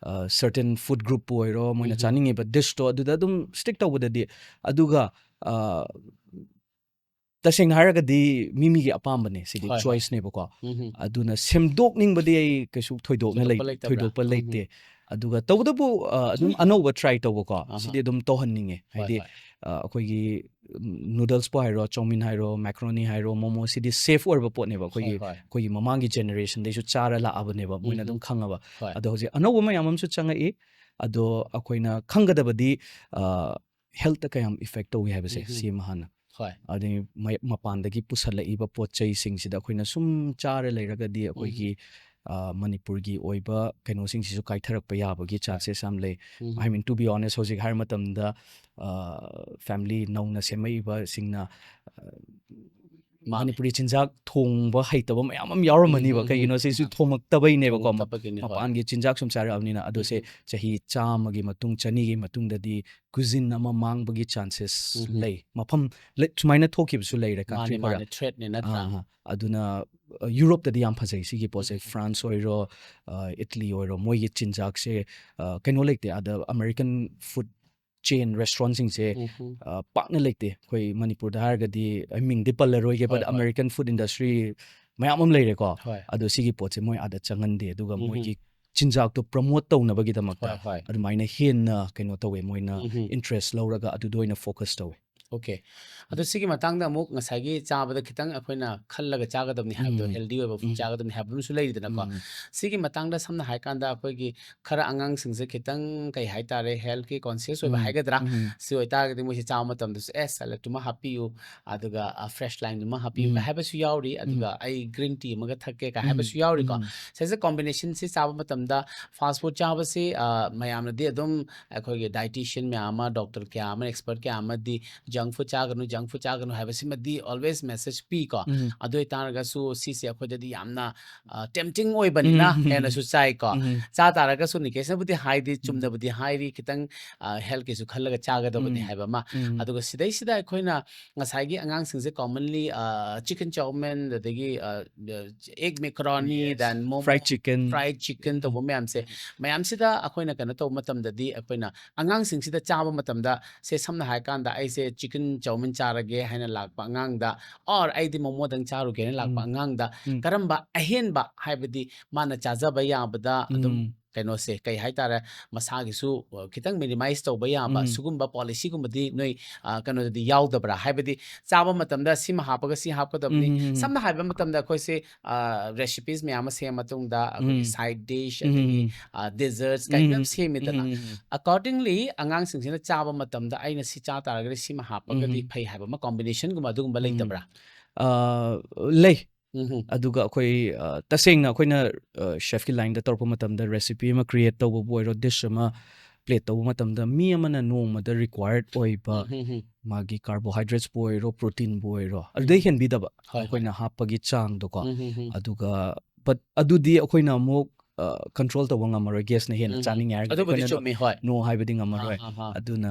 ꯑ, certain food groupꯄꯨ ꯑꯣꯏꯔꯣ, ꯃꯣꯏꯅ ꯎꯝ, ꯎꯝ. ꯆꯥꯅꯤꯡꯉꯤꯕ dishꯇꯣ ꯑꯗꯨꯗ ꯑꯗꯨꯝ stick ꯇꯧꯕꯗꯗꯤ꯫ ꯑꯗꯨꯒ, ꯑ, ꯇꯁꯦꯡꯅ ꯍꯥꯏꯔꯒꯗꯤ ꯃꯤ ꯃꯤꯒꯤ ꯑꯄꯥꯝꯕꯅꯦ ꯁꯤꯗꯤ, ꯍꯣꯏ, ꯍꯣꯏ. choiceꯅꯦꯕꯀꯣ꯫ ꯎꯝ, ꯎꯝ. ꯑꯗꯨꯅ ꯁꯦꯝꯗꯣꯛꯅꯤꯡꯕꯗꯤ ꯑꯩ ꯀꯩꯁꯨ ꯊꯣꯏꯗꯣꯛꯅ ꯂꯩ-, ꯊꯣꯏꯗꯣꯛꯄ ꯂꯩꯇꯕ꯭ꯔꯥ? ꯊꯣꯏꯗꯣꯛꯄ ꯎꯝ, ꯂꯩꯇꯦ꯫ ꯎꯝ. ꯑꯗꯨꯒ ꯇꯧꯕꯇꯕꯨ, ꯑ, ꯑꯗꯨꯝ ꯑꯅꯧꯕ try ꯇꯧꯕꯀꯣ, ꯑꯍꯥ. ꯁꯤꯗꯤ ꯑꯗꯨꯝ ꯇꯧꯍꯟꯅꯤꯡꯉꯦ꯫ ꯍꯣꯏ, ꯍꯥꯏꯗꯤ, ꯍꯣꯏ. ꯑ, ꯑꯩꯈꯣꯏꯒꯤ, ꯎꯝ, noodlesꯄꯨ ꯍꯥꯏꯔꯣ, chow mein ꯍꯥꯏꯔꯣ, macaroni ꯍꯥꯏꯔꯣ, momo, ꯁꯤꯗꯤ safe ꯑꯣꯏꯕ ꯄꯣꯠꯅꯦꯕ꯫ ꯑꯩꯈꯣꯏꯒꯤ, ꯍꯣꯏ, ꯍꯣꯏ. ꯑꯩꯈꯣꯏꯒꯤ ꯃꯃꯥꯡꯒꯤ generationꯗꯩꯁꯨ ꯆꯥꯔ ꯂꯥꯛꯑꯕꯅꯦꯕ, ꯃꯣꯏꯅ ꯎꯝ, ꯑꯗꯨꯝ ꯎꯝ. ꯈꯪꯉꯕ꯫ ꯍꯣꯏ. ꯑꯗꯣ ꯍꯧꯖꯤꯛ ꯑꯅꯧꯕ ꯃꯌꯥꯝ ꯑꯃꯁꯨ ꯆꯪꯉꯛꯏ꯫ ꯑꯗꯣ ꯑꯩꯈꯣꯏꯅ ꯈꯪꯒꯗꯕꯗꯤ, ꯑ, healthꯇ ꯀꯌꯥꯝ effect ꯇꯧꯏ ꯍꯥꯏꯕꯁꯦ, ꯎꯝ, ꯎꯝ. ꯁꯤ ꯑꯃ ꯍꯥꯟꯅ꯫ ꯍꯣꯏ. ꯑꯗꯩ ꯃ-, ꯃꯄꯥꯟꯗꯒꯤ ꯄꯨꯁꯜꯂꯛꯏꯕ ꯄꯣꯠ ꯆꯩꯁꯤꯡꯁꯤꯗ ꯑꯩꯈꯣꯏꯅ ꯁꯨꯝ ꯆꯥꯔ ꯂꯩꯔꯒꯗꯤ ꯎꯝ. ꯑꯩꯈꯣꯏꯒꯤ, ꯑ, ꯃꯅꯤꯄꯨꯔꯒꯤ ꯑꯣꯏꯕ ꯀꯩꯅꯣꯁꯤꯡꯁꯤꯁꯨ ꯀꯥꯏꯊꯔꯛꯄ ꯌꯥꯕꯒꯤ ꯍꯣꯏ. chances ꯌꯥꯝ ꯂꯩ꯫ ꯎꯝ. I mean, to be honest, ꯍꯧꯖꯤꯛ ꯍꯥꯏꯔ ꯃꯇꯝꯗ, ꯑ, family ꯅꯧꯅ ꯁꯦꯝꯃꯛꯏꯕꯁꯤꯡꯅ, ꯑ, ꯃꯥꯅꯦ꯫ ꯃꯅꯤꯄꯨꯔꯤ ꯆꯤꯟꯖꯥꯛ ꯊꯣꯡꯕ ꯍꯩꯇꯕ ꯃꯌꯥꯝ ꯑꯃ ꯌꯥꯎꯔꯝꯃꯅꯤꯕ꯫ ꯎꯝ, ꯎꯝ, ꯀꯩꯒꯤꯅꯣ ꯎꯝ, ꯁꯤꯁꯨ ꯎꯝ꯫ ꯊꯣꯡꯉꯛꯇꯕꯩꯅꯦꯕꯀꯣ꯫ ꯊꯣꯡꯉꯛꯇꯕꯒꯤꯅꯤ, ꯍꯣꯏ꯫ ꯃꯄꯥꯟꯒꯤ ꯆꯤꯟꯖꯥꯛ ꯁꯨꯝ ꯆꯥꯔꯛꯑꯕꯅꯤꯅ꯫ ꯑꯗꯣ ꯁꯦ ꯎꯝ, ꯎꯝ꯫ ꯆꯍꯤ ꯆꯥꯝꯃꯒꯤ ꯃꯇꯨꯡ, ꯆꯅꯤꯒꯤ ꯃꯇꯨꯡꯗꯗꯤ ꯀꯨꯖꯤꯟ ꯑꯃ ꯃꯥꯡꯕꯒꯤ ꯆꯥꯟꯁꯦꯁ ꯎꯝ, ꯎꯝ꯫ ꯂꯩ꯫ ꯃꯐꯝ ꯂꯩ-, ꯁꯨꯃꯥꯏꯅ ꯊꯣꯛꯈꯤꯕꯁꯨ ꯂꯩꯔꯦ ꯃꯥꯅꯦ, ꯀꯥꯡꯇ꯭ꯔꯤꯛ ꯈꯔ꯫ ꯃꯥꯅꯦ, ꯊ꯭ꯔꯦꯠꯅꯦ ꯅꯠꯇ꯭ꯔꯥ? ꯑꯥ, ꯑꯥ꯫ ꯑꯗꯨꯅ, ꯑ, ꯌꯨꯔꯣꯞꯇꯗꯤ ꯌꯥꯝ ꯐꯖꯩ ꯁꯤꯒꯤ ꯄꯣꯠꯁꯦ꯫ ꯎꯝ, ꯎꯝ꯫ ꯐ꯭ꯔꯥꯟꯁ ꯑꯣꯏꯔꯣ, ꯑ, ꯏꯠꯂꯤ ꯑꯣꯏꯔꯣ, ꯃꯣꯏꯒꯤ ꯆꯤꯟꯖꯥꯛꯁꯦ, ꯑ, ꯀꯩꯅꯣ ꯂꯩꯇꯦ꯫ ꯑꯗ ꯑꯃꯦꯔꯤꯀꯟ ꯐꯨꯗ ꯆꯦꯟ ꯔꯦꯁꯇꯨꯔꯦꯟꯁꯤꯡꯁꯦ, ꯎꯝ, ꯎꯝ꯫ ꯑ, ꯄꯥꯛꯅ ꯂꯩꯇꯦ꯫ ꯑꯩꯈꯣꯏ ꯃꯅꯤꯄꯨꯔꯗ ꯍꯥꯏꯔꯒꯗꯤ ꯑꯩ ꯃꯤꯡꯗꯤ ꯄꯜꯂꯔꯣꯏꯒꯦ, ꯍꯣꯏ, but ꯍꯣꯏ꯫ ꯑꯃꯦꯔꯤꯀꯟ ꯐꯨꯗ ꯏꯟꯗꯁꯇ꯭ꯔꯤ ꯃꯌꯥꯝ ꯑꯃ ꯂꯩꯔꯦꯀꯣ꯫ ꯍꯣꯏ꯫ ꯑꯗꯣ ꯁꯤꯒꯤ ꯄꯣꯠꯁꯦ ꯃꯣꯏ ꯑꯥꯗ ꯆꯪꯍꯟꯗꯦ꯫ ꯑꯗꯨꯒ ꯎꯝ, ꯎꯝ꯫ ꯃꯣꯏꯒꯤ ꯆꯤꯟꯖꯥꯛꯇꯣ ꯄ꯭ꯔꯃꯣꯠ ꯇꯧꯅꯕꯒꯤꯗꯃꯛꯇ ꯍꯣꯏ, ꯍꯣꯏ꯫ ꯑꯗꯨꯃꯥꯏꯅ ꯍꯦꯟꯅ ꯀꯩꯅꯣ ꯇꯧꯋꯦ, ꯃꯣꯏꯅ ꯎꯝ, ꯎꯝ꯫ ꯏꯟꯇꯔꯦꯁ ꯂꯧꯔꯒ ꯑꯗꯨꯗ ꯑꯣꯏꯅ ꯐꯣꯀꯁ ꯇꯧꯋꯦ꯫ ꯑꯣꯀꯦ꯫ ꯑꯗꯣ ꯁꯤꯒꯤ ꯃꯇꯥꯡꯗ ꯑꯃꯨꯛ ꯉꯁꯥꯏꯒꯤ ꯆꯥꯕꯗ ꯈꯤꯇꯪ ꯑꯩꯈꯣꯏꯅ ꯈꯜꯂꯒ ꯆꯥꯒꯗꯕꯅꯤ ꯍꯥꯏꯕꯗꯣ, ꯎꯝ꯫ ꯍꯦꯜꯗꯤ ꯑꯣꯏꯕ ꯐꯨꯗ ꯎꯝ꯫ ꯆꯥꯒꯗꯕꯅꯤ ꯍꯥꯏꯕ ꯑꯃꯁꯨ ꯂꯩꯔꯤꯗꯅꯀꯣ꯫ ꯎꯝ꯫ ꯁꯤꯒꯤ ꯃꯇꯥꯡꯗ ꯁꯝꯅ ꯍꯥꯏꯔꯀꯥꯟꯗ ꯑꯩꯈꯣꯏꯒꯤ ꯈꯔ ꯑꯉꯥꯡꯁꯤꯡꯁꯦ ꯈꯤꯇꯪ, ꯀꯩ ꯍꯥꯏꯇꯥꯔꯦ, ꯍꯦꯜꯊꯀꯤ ꯀꯣꯟꯁꯤꯌꯁ ꯑꯣꯏꯕ ꯎꯝ꯫ ꯍꯥꯏꯒꯗ꯭ꯔꯥ? ꯎꯝ꯫ ꯁꯤ ꯑꯣꯏꯇꯥꯔꯒꯗꯤ ꯃꯣꯏꯁꯦ ꯆꯥꯕ ꯃꯇꯝꯗꯁꯨ, "ꯑꯦ, ꯁꯦꯂꯦꯗꯇꯨꯃ ꯍꯥꯞꯄꯤꯌꯨ, ꯑꯗꯨꯒ, ꯑ, ꯐ꯭ꯔꯦꯁ ꯂꯥꯏꯝꯗꯨꯃ ꯍꯥꯞꯄꯤꯌꯨ" ꯎꯝ꯫ ꯀꯥꯏ ꯍꯥꯏꯕꯁꯨ ꯌꯥꯎꯔꯤ, ꯎꯝ꯫ ꯑꯗꯨꯒ "ꯑꯩ ꯒ꯭ꯔꯤꯟ ꯇꯤ ꯑꯃꯒ ꯊꯛꯀꯦ" ꯀꯥꯏ ꯎꯝ꯫ ꯍꯥꯏꯕꯁꯨ ꯌꯥꯎꯔꯤꯀꯣ꯫ ꯎꯝ꯫ ꯁꯤꯁꯦ ꯀꯣꯝꯕꯤꯅꯦꯁꯟꯁꯤ ꯆꯥꯕ ꯃꯇꯝꯗ ꯐꯥꯁ ꯐꯨꯗ ꯆꯥꯕꯁꯤ, ꯑ, ꯃꯌꯥꯝꯅꯗꯤ ꯑꯗꯨꯝ ꯑꯩꯈꯣꯏꯒꯤ ꯗꯥꯏꯇꯤꯁꯤꯌꯟ ꯃꯌꯥꯝ ꯑꯃ, ꯗꯣꯛꯇꯔ ꯀꯌꯥ ꯑꯃ, ꯑꯦꯛꯁꯄꯔꯠ ꯀꯌꯥ ꯑꯃꯗꯤ "ꯖꯪꯛ ꯐꯨꯗ ꯆꯥꯒꯅꯨ, ꯖꯪꯛ ꯐꯨꯗ ꯆꯥꯒꯅꯨ" ꯍꯥꯏꯕꯁꯤꯃꯗꯤ ꯑꯣꯜꯋꯦꯁ ꯃꯦꯁꯦꯖ ꯄꯤꯀꯣ꯫ ꯎꯝ꯫ ꯑꯗꯨ ꯑꯣꯏꯇꯥꯔꯒꯁꯨ ꯁꯤꯁꯦ ꯑꯩꯈꯣꯏꯗꯗꯤ ꯌꯥꯝꯅ, ꯑ, ꯇꯦꯝꯞꯇꯤꯡ ꯑꯣꯏꯕꯅꯤꯅ ꯎꯝ, ꯎꯝ, ꯎꯝ꯫ ꯍꯦꯟꯅꯁꯨ ꯆꯥꯏꯀꯣ꯫ ꯎꯝ꯫ ꯆꯥ ꯇꯥꯔꯒꯁꯨ ꯅꯤꯀꯦꯁꯅꯕꯨꯗꯤ ꯍꯥꯏꯗꯤ ꯎꯝ꯫ ꯆꯨꯝꯅꯕꯨꯗꯤ ꯍꯥꯏꯔꯤ, ꯈꯤꯇꯪ, ꯑ, ꯍꯦꯜꯊꯀꯤꯁꯨ ꯈꯜꯂꯒ ꯆꯥꯒꯗꯕꯅꯤ ꯎꯝ꯫ ꯍꯥꯏꯕ ꯑꯃ꯫ ꯎꯝ꯫ ꯑꯗꯨꯒ ꯁꯤꯗꯩꯁꯤꯗ ꯑꯩꯈꯣꯏꯅ ꯉꯁꯥꯏꯒꯤ ꯑꯉꯥꯡꯁꯤꯡꯁꯦ commonly, ꯑ, ꯆꯤꯀꯟ ꯆꯧꯃꯤꯟ, ꯑꯗꯒꯤ, ꯑ, ꯑ, ꯑꯦꯒ ꯃꯦꯀꯔꯣꯅꯤ, ꯌꯦꯁ꯫ ꯗꯦꯟ ꯃꯣꯃꯣ, ꯐ꯭ꯔꯥꯏꯗ ꯆꯤꯀꯟ꯫ ꯐ꯭ꯔꯥꯏꯗ ꯆꯤꯀꯟ ꯇꯧꯕ ꯃꯌꯥꯝꯁꯦ, ꯃꯌꯥꯝꯁꯤꯗ ꯑꯩꯈꯣꯏꯅ ꯀꯩꯅꯣ ꯇꯧꯕ ꯃꯇꯝꯗꯗꯤ, ꯑꯩꯈꯣꯏꯅ ꯑꯉꯥꯡꯁꯤꯡꯁꯤꯗ ꯆꯥꯕ ꯃꯇꯝꯗ, ꯁꯦ, ꯁꯝꯅ ꯍꯥꯏꯔꯀꯥꯟꯗ, "ꯑꯩꯁꯦ ꯆꯤꯀꯟ ꯆꯧꯃꯤꯟ ꯆꯥꯔꯒꯦ" ꯍꯥꯏꯅ ꯂꯥꯛꯄ ꯑꯉꯥꯡꯗ, or "ꯑꯩꯗꯤ ꯃꯣꯃꯣꯗꯪ ꯆꯥꯔꯨꯒꯦ" ꯍꯥꯏꯅ ꯂꯥꯛꯄ ꯎꯝ꯫ ꯑꯉꯥꯡꯗ, ꯎꯝ꯫ ꯀꯔꯝꯕ ꯑꯍꯦꯟꯕ, ꯍꯥꯏꯕꯗꯤ ꯃꯥꯅ ꯆꯥꯖꯕ ꯌꯥꯕꯗ ꯑꯗꯨꯝ ꯎꯝ꯫ ꯀꯩꯅꯣꯁꯦ, ꯀꯩ ꯍꯥꯏꯇꯥꯔꯦ, ꯃꯁꯥꯒꯤꯁꯨ, ꯑ, ꯈꯤꯇꯪ ꯃꯤꯅꯤꯃꯥꯏꯁ ꯇꯧꯕ ꯌꯥꯕ ꯎꯝ꯫ ꯁꯤꯒꯨꯝꯕ ꯄꯣꯂꯤꯁꯤꯒꯨꯝꯕꯗꯤ ꯅꯣꯏ, ꯑ, ꯀꯩꯅꯣꯗꯗꯤ ꯌꯥꯎꯗꯕ꯭ꯔꯥ? ꯍꯥꯏꯕꯗꯤ ꯆꯥꯕ ꯃꯇꯝꯗ ꯁꯤꯃ ꯍꯥꯞꯄꯒ ꯁꯤ ꯍꯥꯞꯀꯗꯕꯅꯤ꯫ ꯎꯝ, ꯎꯝ, ꯎꯝ꯫ ꯁꯝꯅ ꯍꯥꯏꯕ ꯃꯇꯝꯗ ꯑꯩꯈꯣꯏꯁꯦ, ꯑ, ꯔꯦꯁꯤꯄꯤꯁ ꯃꯌꯥꯝ ꯑꯃ ꯁꯦꯝꯃ ꯃꯇꯨꯡꯗ ꯑꯩꯈꯣꯏꯒꯤ ꯎꯝ꯫ ꯁꯥꯏꯗ ꯗꯤꯁ, ꯎꯝ, ꯑꯗꯒꯤ, ꯎꯝ꯫ ꯑ, ꯗꯦꯖꯔꯠꯁ ꯀꯥꯏꯅ ꯎꯝ, ꯃꯌꯥꯝ ꯎꯝ, ꯁꯦꯝꯃꯤꯗꯅ꯫ ꯎꯝ, ꯎꯝ, ꯎꯝ꯫ Accordingly, ꯑꯉꯥꯡꯁꯤꯡꯁꯤꯅ ꯆꯥꯕ ꯃꯇꯝꯗ ꯑꯩꯅ ꯁꯤ ꯆꯥ ꯇꯥꯔꯒꯗꯤ ꯁꯤꯃ ꯍꯥꯞꯄꯒꯗꯤ ꯎꯝ꯫ ꯐꯩ ꯍꯥꯏꯕ ꯑꯃ, ꯀꯣꯝꯕꯤꯅꯦꯁꯟꯒꯨꯝꯕ ꯑꯗꯨꯒꯨꯝꯕ ꯎꯝ꯫ ꯂꯩꯇꯕ꯭ꯔꯥ? ꯑ, ꯂꯩ꯫ ꯎꯝ, ꯎꯝ꯫ ꯑꯗꯨꯒ ꯑꯩꯈꯣꯏ, ꯑ, ꯇꯁꯦꯡꯅ ꯑꯩꯈꯣꯏꯅ, ꯑ, ꯆꯦꯐꯀꯤ ꯂꯥꯏꯟꯗ ꯇꯧꯔꯛꯄ ꯃꯇꯝꯗ ꯔꯦꯁꯤꯄꯤ ꯑꯃ ꯀ꯭ꯔꯤꯌꯦꯠ ꯇꯧꯕꯕꯨ ꯑꯣꯏꯔꯣ, ꯗꯤꯁ ꯑꯃ ꯄ꯭ꯂꯦꯠ ꯇꯧꯕ ꯃꯇꯝꯗ ꯃꯤ ꯑꯃꯅ ꯅꯣꯡꯃꯗ ꯔꯤꯀ꯭ꯋꯥꯌꯔꯠ ꯑꯣꯏꯕ ꯎꯝ, ꯎꯝ, ꯎꯝ. ꯃꯥꯒꯤ ꯀꯥꯔꯕꯣꯍꯥꯏꯗ꯭ꯔꯦꯠꯁꯄꯨ ꯑꯣꯏꯔꯣ, ꯄ꯭ꯔꯣꯇꯤꯟꯕꯨ ꯑꯣꯏꯔꯣ, ꯑꯗꯨꯗꯩ ꯍꯦꯟꯕꯤꯗꯕ ꯍꯣꯏ, ꯑꯩꯈꯣꯏꯅ ꯍꯥꯞꯄꯒꯤ ꯆꯥꯡꯗꯣꯀꯣ꯫ ꯎꯝ, ꯎꯝ, ꯎꯝ. ꯑꯗꯨꯒ ꯕꯠ ꯑꯗꯨꯗꯤ ꯑꯩꯈꯣꯏꯅ ꯑꯃꯨꯛ ꯀꯟꯇ꯭ꯔꯣꯜ ꯇꯧꯕ ꯉꯝꯃꯔꯣꯏ, ꯒꯦꯁꯅ ꯍꯦꯟꯅ ꯎꯝ. ꯆꯥꯅꯤꯡꯉꯦ ꯍꯥꯏꯔꯒꯗꯤ ꯑꯗꯨꯕꯨꯗꯤ ꯑꯩꯈꯣꯏꯅ ꯆꯨꯝꯃꯤ, ꯍꯣꯏ. ꯅꯣ ꯍꯥꯏꯕꯗꯤ ꯉꯝꯃꯔꯣꯏ꯫ ꯑꯥ, ꯑꯥ, ꯑꯥ. ꯑꯗꯨꯅ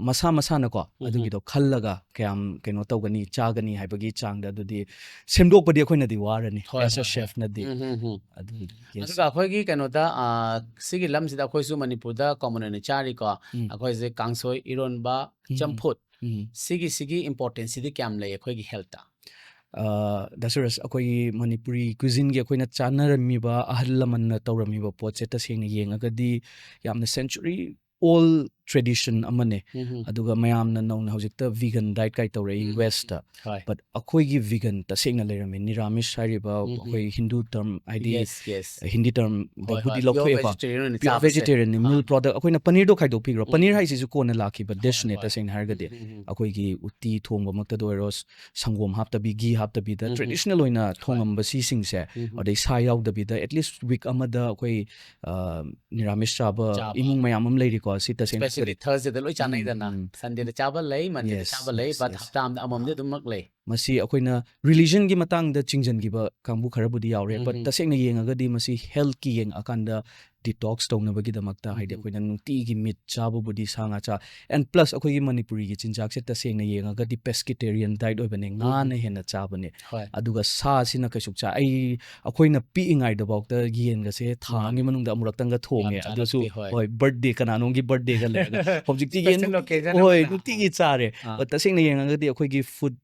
ꯃꯁꯥ ꯃꯁꯥꯅꯀꯣ ꯎꯝ. ꯑꯗꯨꯒꯤꯗꯣ ꯈꯜꯂꯒ ꯀꯌꯥꯝ ꯀꯩꯅꯣ ꯇꯧꯒꯅꯤ, ꯆꯥꯒꯅꯤ ꯍꯥꯏꯕꯒꯤ ꯆꯥꯡꯗ ꯑꯗꯨꯗꯤ ꯁꯦꯝꯗꯣꯛꯄꯗꯤ ꯑꯩꯈꯣꯏꯅꯗꯤ ꯋꯥꯔꯅꯤ, ꯍꯣꯏ, as a ꯍꯣꯏ, ꯍꯣꯏ. ꯁꯦꯐꯅꯗꯤ꯫ ꯎꯝ, ꯎꯝ, ꯎꯝ. ꯑꯗꯨ yes. ꯑꯗꯨꯒ ꯑꯩꯈꯣꯏꯒꯤ ꯀꯩꯅꯣꯗ, ꯑꯥ, ꯁꯤꯒꯤ ꯂꯝꯁꯤꯗ ꯑꯩꯈꯣꯏꯁꯨ ꯃꯅꯤꯄꯨꯔꯗ ꯀꯣꯃꯟ ꯑꯣꯏꯅ ꯆꯥꯔꯤꯀꯣ꯫ ꯎꯝ. ꯑꯩꯈꯣꯏꯁꯦ ꯀꯥꯡꯁꯣꯏ, ꯏꯔꯣꯟꯕ, ꯎꯝ. ꯆꯝꯐꯨꯠ, ꯎꯝ. ꯁꯤꯒꯤ, ꯁꯤꯒꯤ ꯏꯝꯄꯣꯔꯇꯦꯟꯁꯁꯤꯗꯤ ꯀꯌꯥꯝ ꯂꯩ ꯑꯩꯈꯣꯏꯒꯤ ꯍꯦꯜꯠꯇ? ꯑ, ꯗꯥ ꯁꯨꯔꯖ, ꯑꯩꯈꯣꯏꯒꯤ ꯃꯅꯤꯄꯨꯔꯤ ꯀ꯭ꯌꯨꯖꯤꯟꯒꯤ ꯑꯩꯈꯣꯏꯅ ꯆꯥꯅꯔꯝꯃꯤꯕ, ꯑꯍꯜ ꯂꯃꯟꯅ ꯇꯧꯔꯝꯃꯤꯕ ꯄꯣꯠꯁꯦ ꯇꯁꯦꯡꯅ ꯌꯦꯡꯉꯒꯗꯤ ꯌꯥꯝꯅ ꯁꯦꯟꯆꯨꯔꯤ ꯑꯣꯜ ꯇ꯭ꯔꯦꯗꯤꯁꯟ ꯑꯃꯅꯦ꯫ ꯎꯝ, ꯎꯝ. ꯑꯗꯨꯒ ꯃꯌꯥꯝꯅ ꯅꯧꯅ ꯍꯧꯖꯤꯛꯇ ꯚꯤꯒꯟ ꯗꯥꯏꯠ ꯀꯥꯏ ꯇꯧꯔꯛꯏ ꯎꯝ. ꯋꯦꯁꯇ꯫ ꯍꯣꯏ. But ꯑꯩꯈꯣꯏꯒꯤ ꯚꯤꯒꯟ ꯇꯁꯦꯡꯅ ꯂꯩꯔꯝꯃꯦ꯫ ꯅꯤꯔꯥꯃꯤꯁ ꯍꯥꯏꯔꯤꯕ ꯎꯝ, ꯎꯝ. ꯑꯩꯈꯣꯏ ꯍꯤꯟꯗꯨ ꯇꯔꯝ, ꯍꯥꯏꯗꯤ Yes, yes. ꯍꯤꯟꯗꯤ ꯇꯔꯝ ꯍꯣꯏ, ꯗꯕꯨꯗꯤ ꯍꯣꯏ. Pure ꯂꯧꯊꯣꯛꯑꯦꯀꯣ꯫ vegetarian ꯑꯣꯏꯅ Pure ꯆꯥꯕꯁꯦ. vegetarian ꯅꯤ, ꯑꯥ. ꯃꯤꯜꯛ ꯄ꯭ꯔꯣꯗꯛ, ꯑꯩꯈꯣꯏꯅ ꯄꯅꯤꯔꯗꯣ ꯈꯥꯏꯗꯣꯛꯄꯤꯈ꯭ꯔꯣ꯫ ꯎꯝ, ꯄꯅꯤꯔ ꯎꯝ. ꯍꯥꯏꯁꯤꯁꯨ ꯀꯣꯟꯅ ꯂꯥꯛꯈꯤꯕ ꯍꯣꯏ, ꯗꯤꯁꯅꯦ ꯍꯣꯏ. ꯇꯁꯦꯡꯅ ꯍꯥꯏꯔꯒꯗꯤ꯫ ꯎꯝ, ꯎꯝ, ꯎꯝ. ꯑꯩꯈꯣꯏꯒꯤ ꯎꯇꯤ ꯊꯣꯡꯕꯃꯛꯇꯗ ꯑꯣꯏꯔꯣ, ꯁ-, ꯁꯪꯒꯣꯝ ꯍꯥꯞꯇꯕꯤ, ꯘꯤ ꯍꯥꯞꯇꯕꯤꯗ ꯎꯝ, ꯎꯝ. ꯇ꯭ꯔꯦꯗꯤꯁꯅꯦꯜ ꯑꯣꯏꯅ ꯍꯣꯏ. ꯊꯣꯡꯉꯝꯕ ꯁꯤꯁꯤꯡꯁꯦ, ꯎꯝ, ꯎꯝ. ꯑꯗꯩ ꯁꯥ ꯌꯥꯎꯗꯕꯤꯗ at least ꯋꯤꯛ ꯑꯃꯗ ꯑꯩꯈꯣꯏ, ꯑ, ꯅꯤꯔꯥꯃꯤꯁ ꯆꯥꯕ ꯆꯥꯕ. ꯏꯃꯨꯡ ꯃꯌꯥꯝ ꯑꯃ ꯂꯩꯔꯤꯀꯣ, ꯁꯤ ꯇꯁꯦꯡꯅ Especially Thursdayꯗ ꯂꯣꯏ ꯎꯝ, ꯆꯥꯅꯩꯗꯅ꯫ ꯎꯝ. Sundayꯗ ꯆꯥꯕ ꯂꯩ, Mondayꯗ Yes, ꯆꯥꯕ ꯂꯩ, yes, but yes. ꯍꯞꯇꯥ ꯑꯃꯗ ꯑꯃꯃꯝꯗꯤ ꯑꯗꯨꯝꯃꯛ ꯂꯩ. ꯃꯁꯤ ꯑꯩꯈꯣꯏꯅ ꯔꯤꯂꯤꯖꯟꯒꯤ ꯃꯇꯥꯡꯗ ꯆꯤꯡꯁꯤꯟꯈꯤꯕ ꯀꯥꯡꯕꯨ ꯈꯔꯕꯨꯗꯤ ꯌꯥꯎꯔꯦ, ꯎꯝ, but ꯎꯝ. ꯇꯁꯦꯡꯅ ꯌꯦꯡꯉꯒꯗꯤ ꯃꯁꯤ ꯍꯦꯜꯠꯀꯤ ꯌꯦꯡꯉꯛꯑꯀꯥꯟꯗ ꯗꯤꯇꯣꯛꯁ ꯇꯧꯅꯕꯒꯤꯗꯃꯛꯇ, ꯍꯥꯏꯗꯤ ꯎꯝ. ꯑꯩꯈꯣꯏꯅ ꯅꯨꯡꯇꯤꯒꯤ ꯃꯤꯠ ꯆꯥꯕꯕꯨꯗꯤ ꯁꯥ ꯉꯥ ꯆꯥ, and plus ꯑꯩꯈꯣꯏꯒꯤ ꯃꯅꯤꯄꯨꯔꯤꯒꯤ ꯆꯤꯟꯖꯥꯛꯁꯦ ꯇꯁꯦꯡꯅ ꯌꯦꯡꯉꯒꯗꯤ ꯄꯦꯁꯀꯤꯇꯦꯔꯤꯌꯟ ꯗꯥꯏꯠ ꯑꯣꯏꯕꯅꯦ, ꯎꯝ. ꯉꯥꯅ ꯍꯦꯟꯅ ꯆꯥꯕꯅꯦ꯫ ꯍꯣꯏ. ꯑꯗꯨꯒ ꯁꯥꯁꯤꯅ ꯀꯩꯁꯨ ꯆꯥ-, ꯑꯩ, ꯑꯩꯈꯣꯏꯅ ꯄꯤꯛꯏꯉꯩꯗꯐꯥꯎꯗ ꯌꯦꯟꯒꯁꯦ ꯊꯥ ꯎꯝ. ꯑꯃꯒꯤ ꯃꯅꯨꯡꯗ ꯑꯃꯨꯔꯛꯇꯪꯒ ꯊꯣꯡꯉꯦ, ꯌꯥꯝ ꯑꯗꯨꯁꯨ ꯆꯥꯔꯛꯇꯦ, ꯍꯣꯏ. ꯍꯣꯏ, ꯕꯔꯠꯗꯦ, ꯀꯅꯥꯅꯣꯝꯒꯤ ꯕꯔꯠꯗꯦꯒ ꯂꯩꯔꯒ ꯍꯧꯖꯤꯛꯇꯤ ꯌꯦꯟ Special occasion ꯍꯣꯏ, ꯑꯃꯗ. ꯅꯨꯡꯇꯤꯒꯤ ꯆꯥꯔꯦ꯫ ꯑꯥ. But ꯇꯁꯦꯡꯅ ꯌꯦꯡꯉꯒꯗꯤ ꯑꯩꯈꯣꯏꯒꯤ ꯐꯨꯗ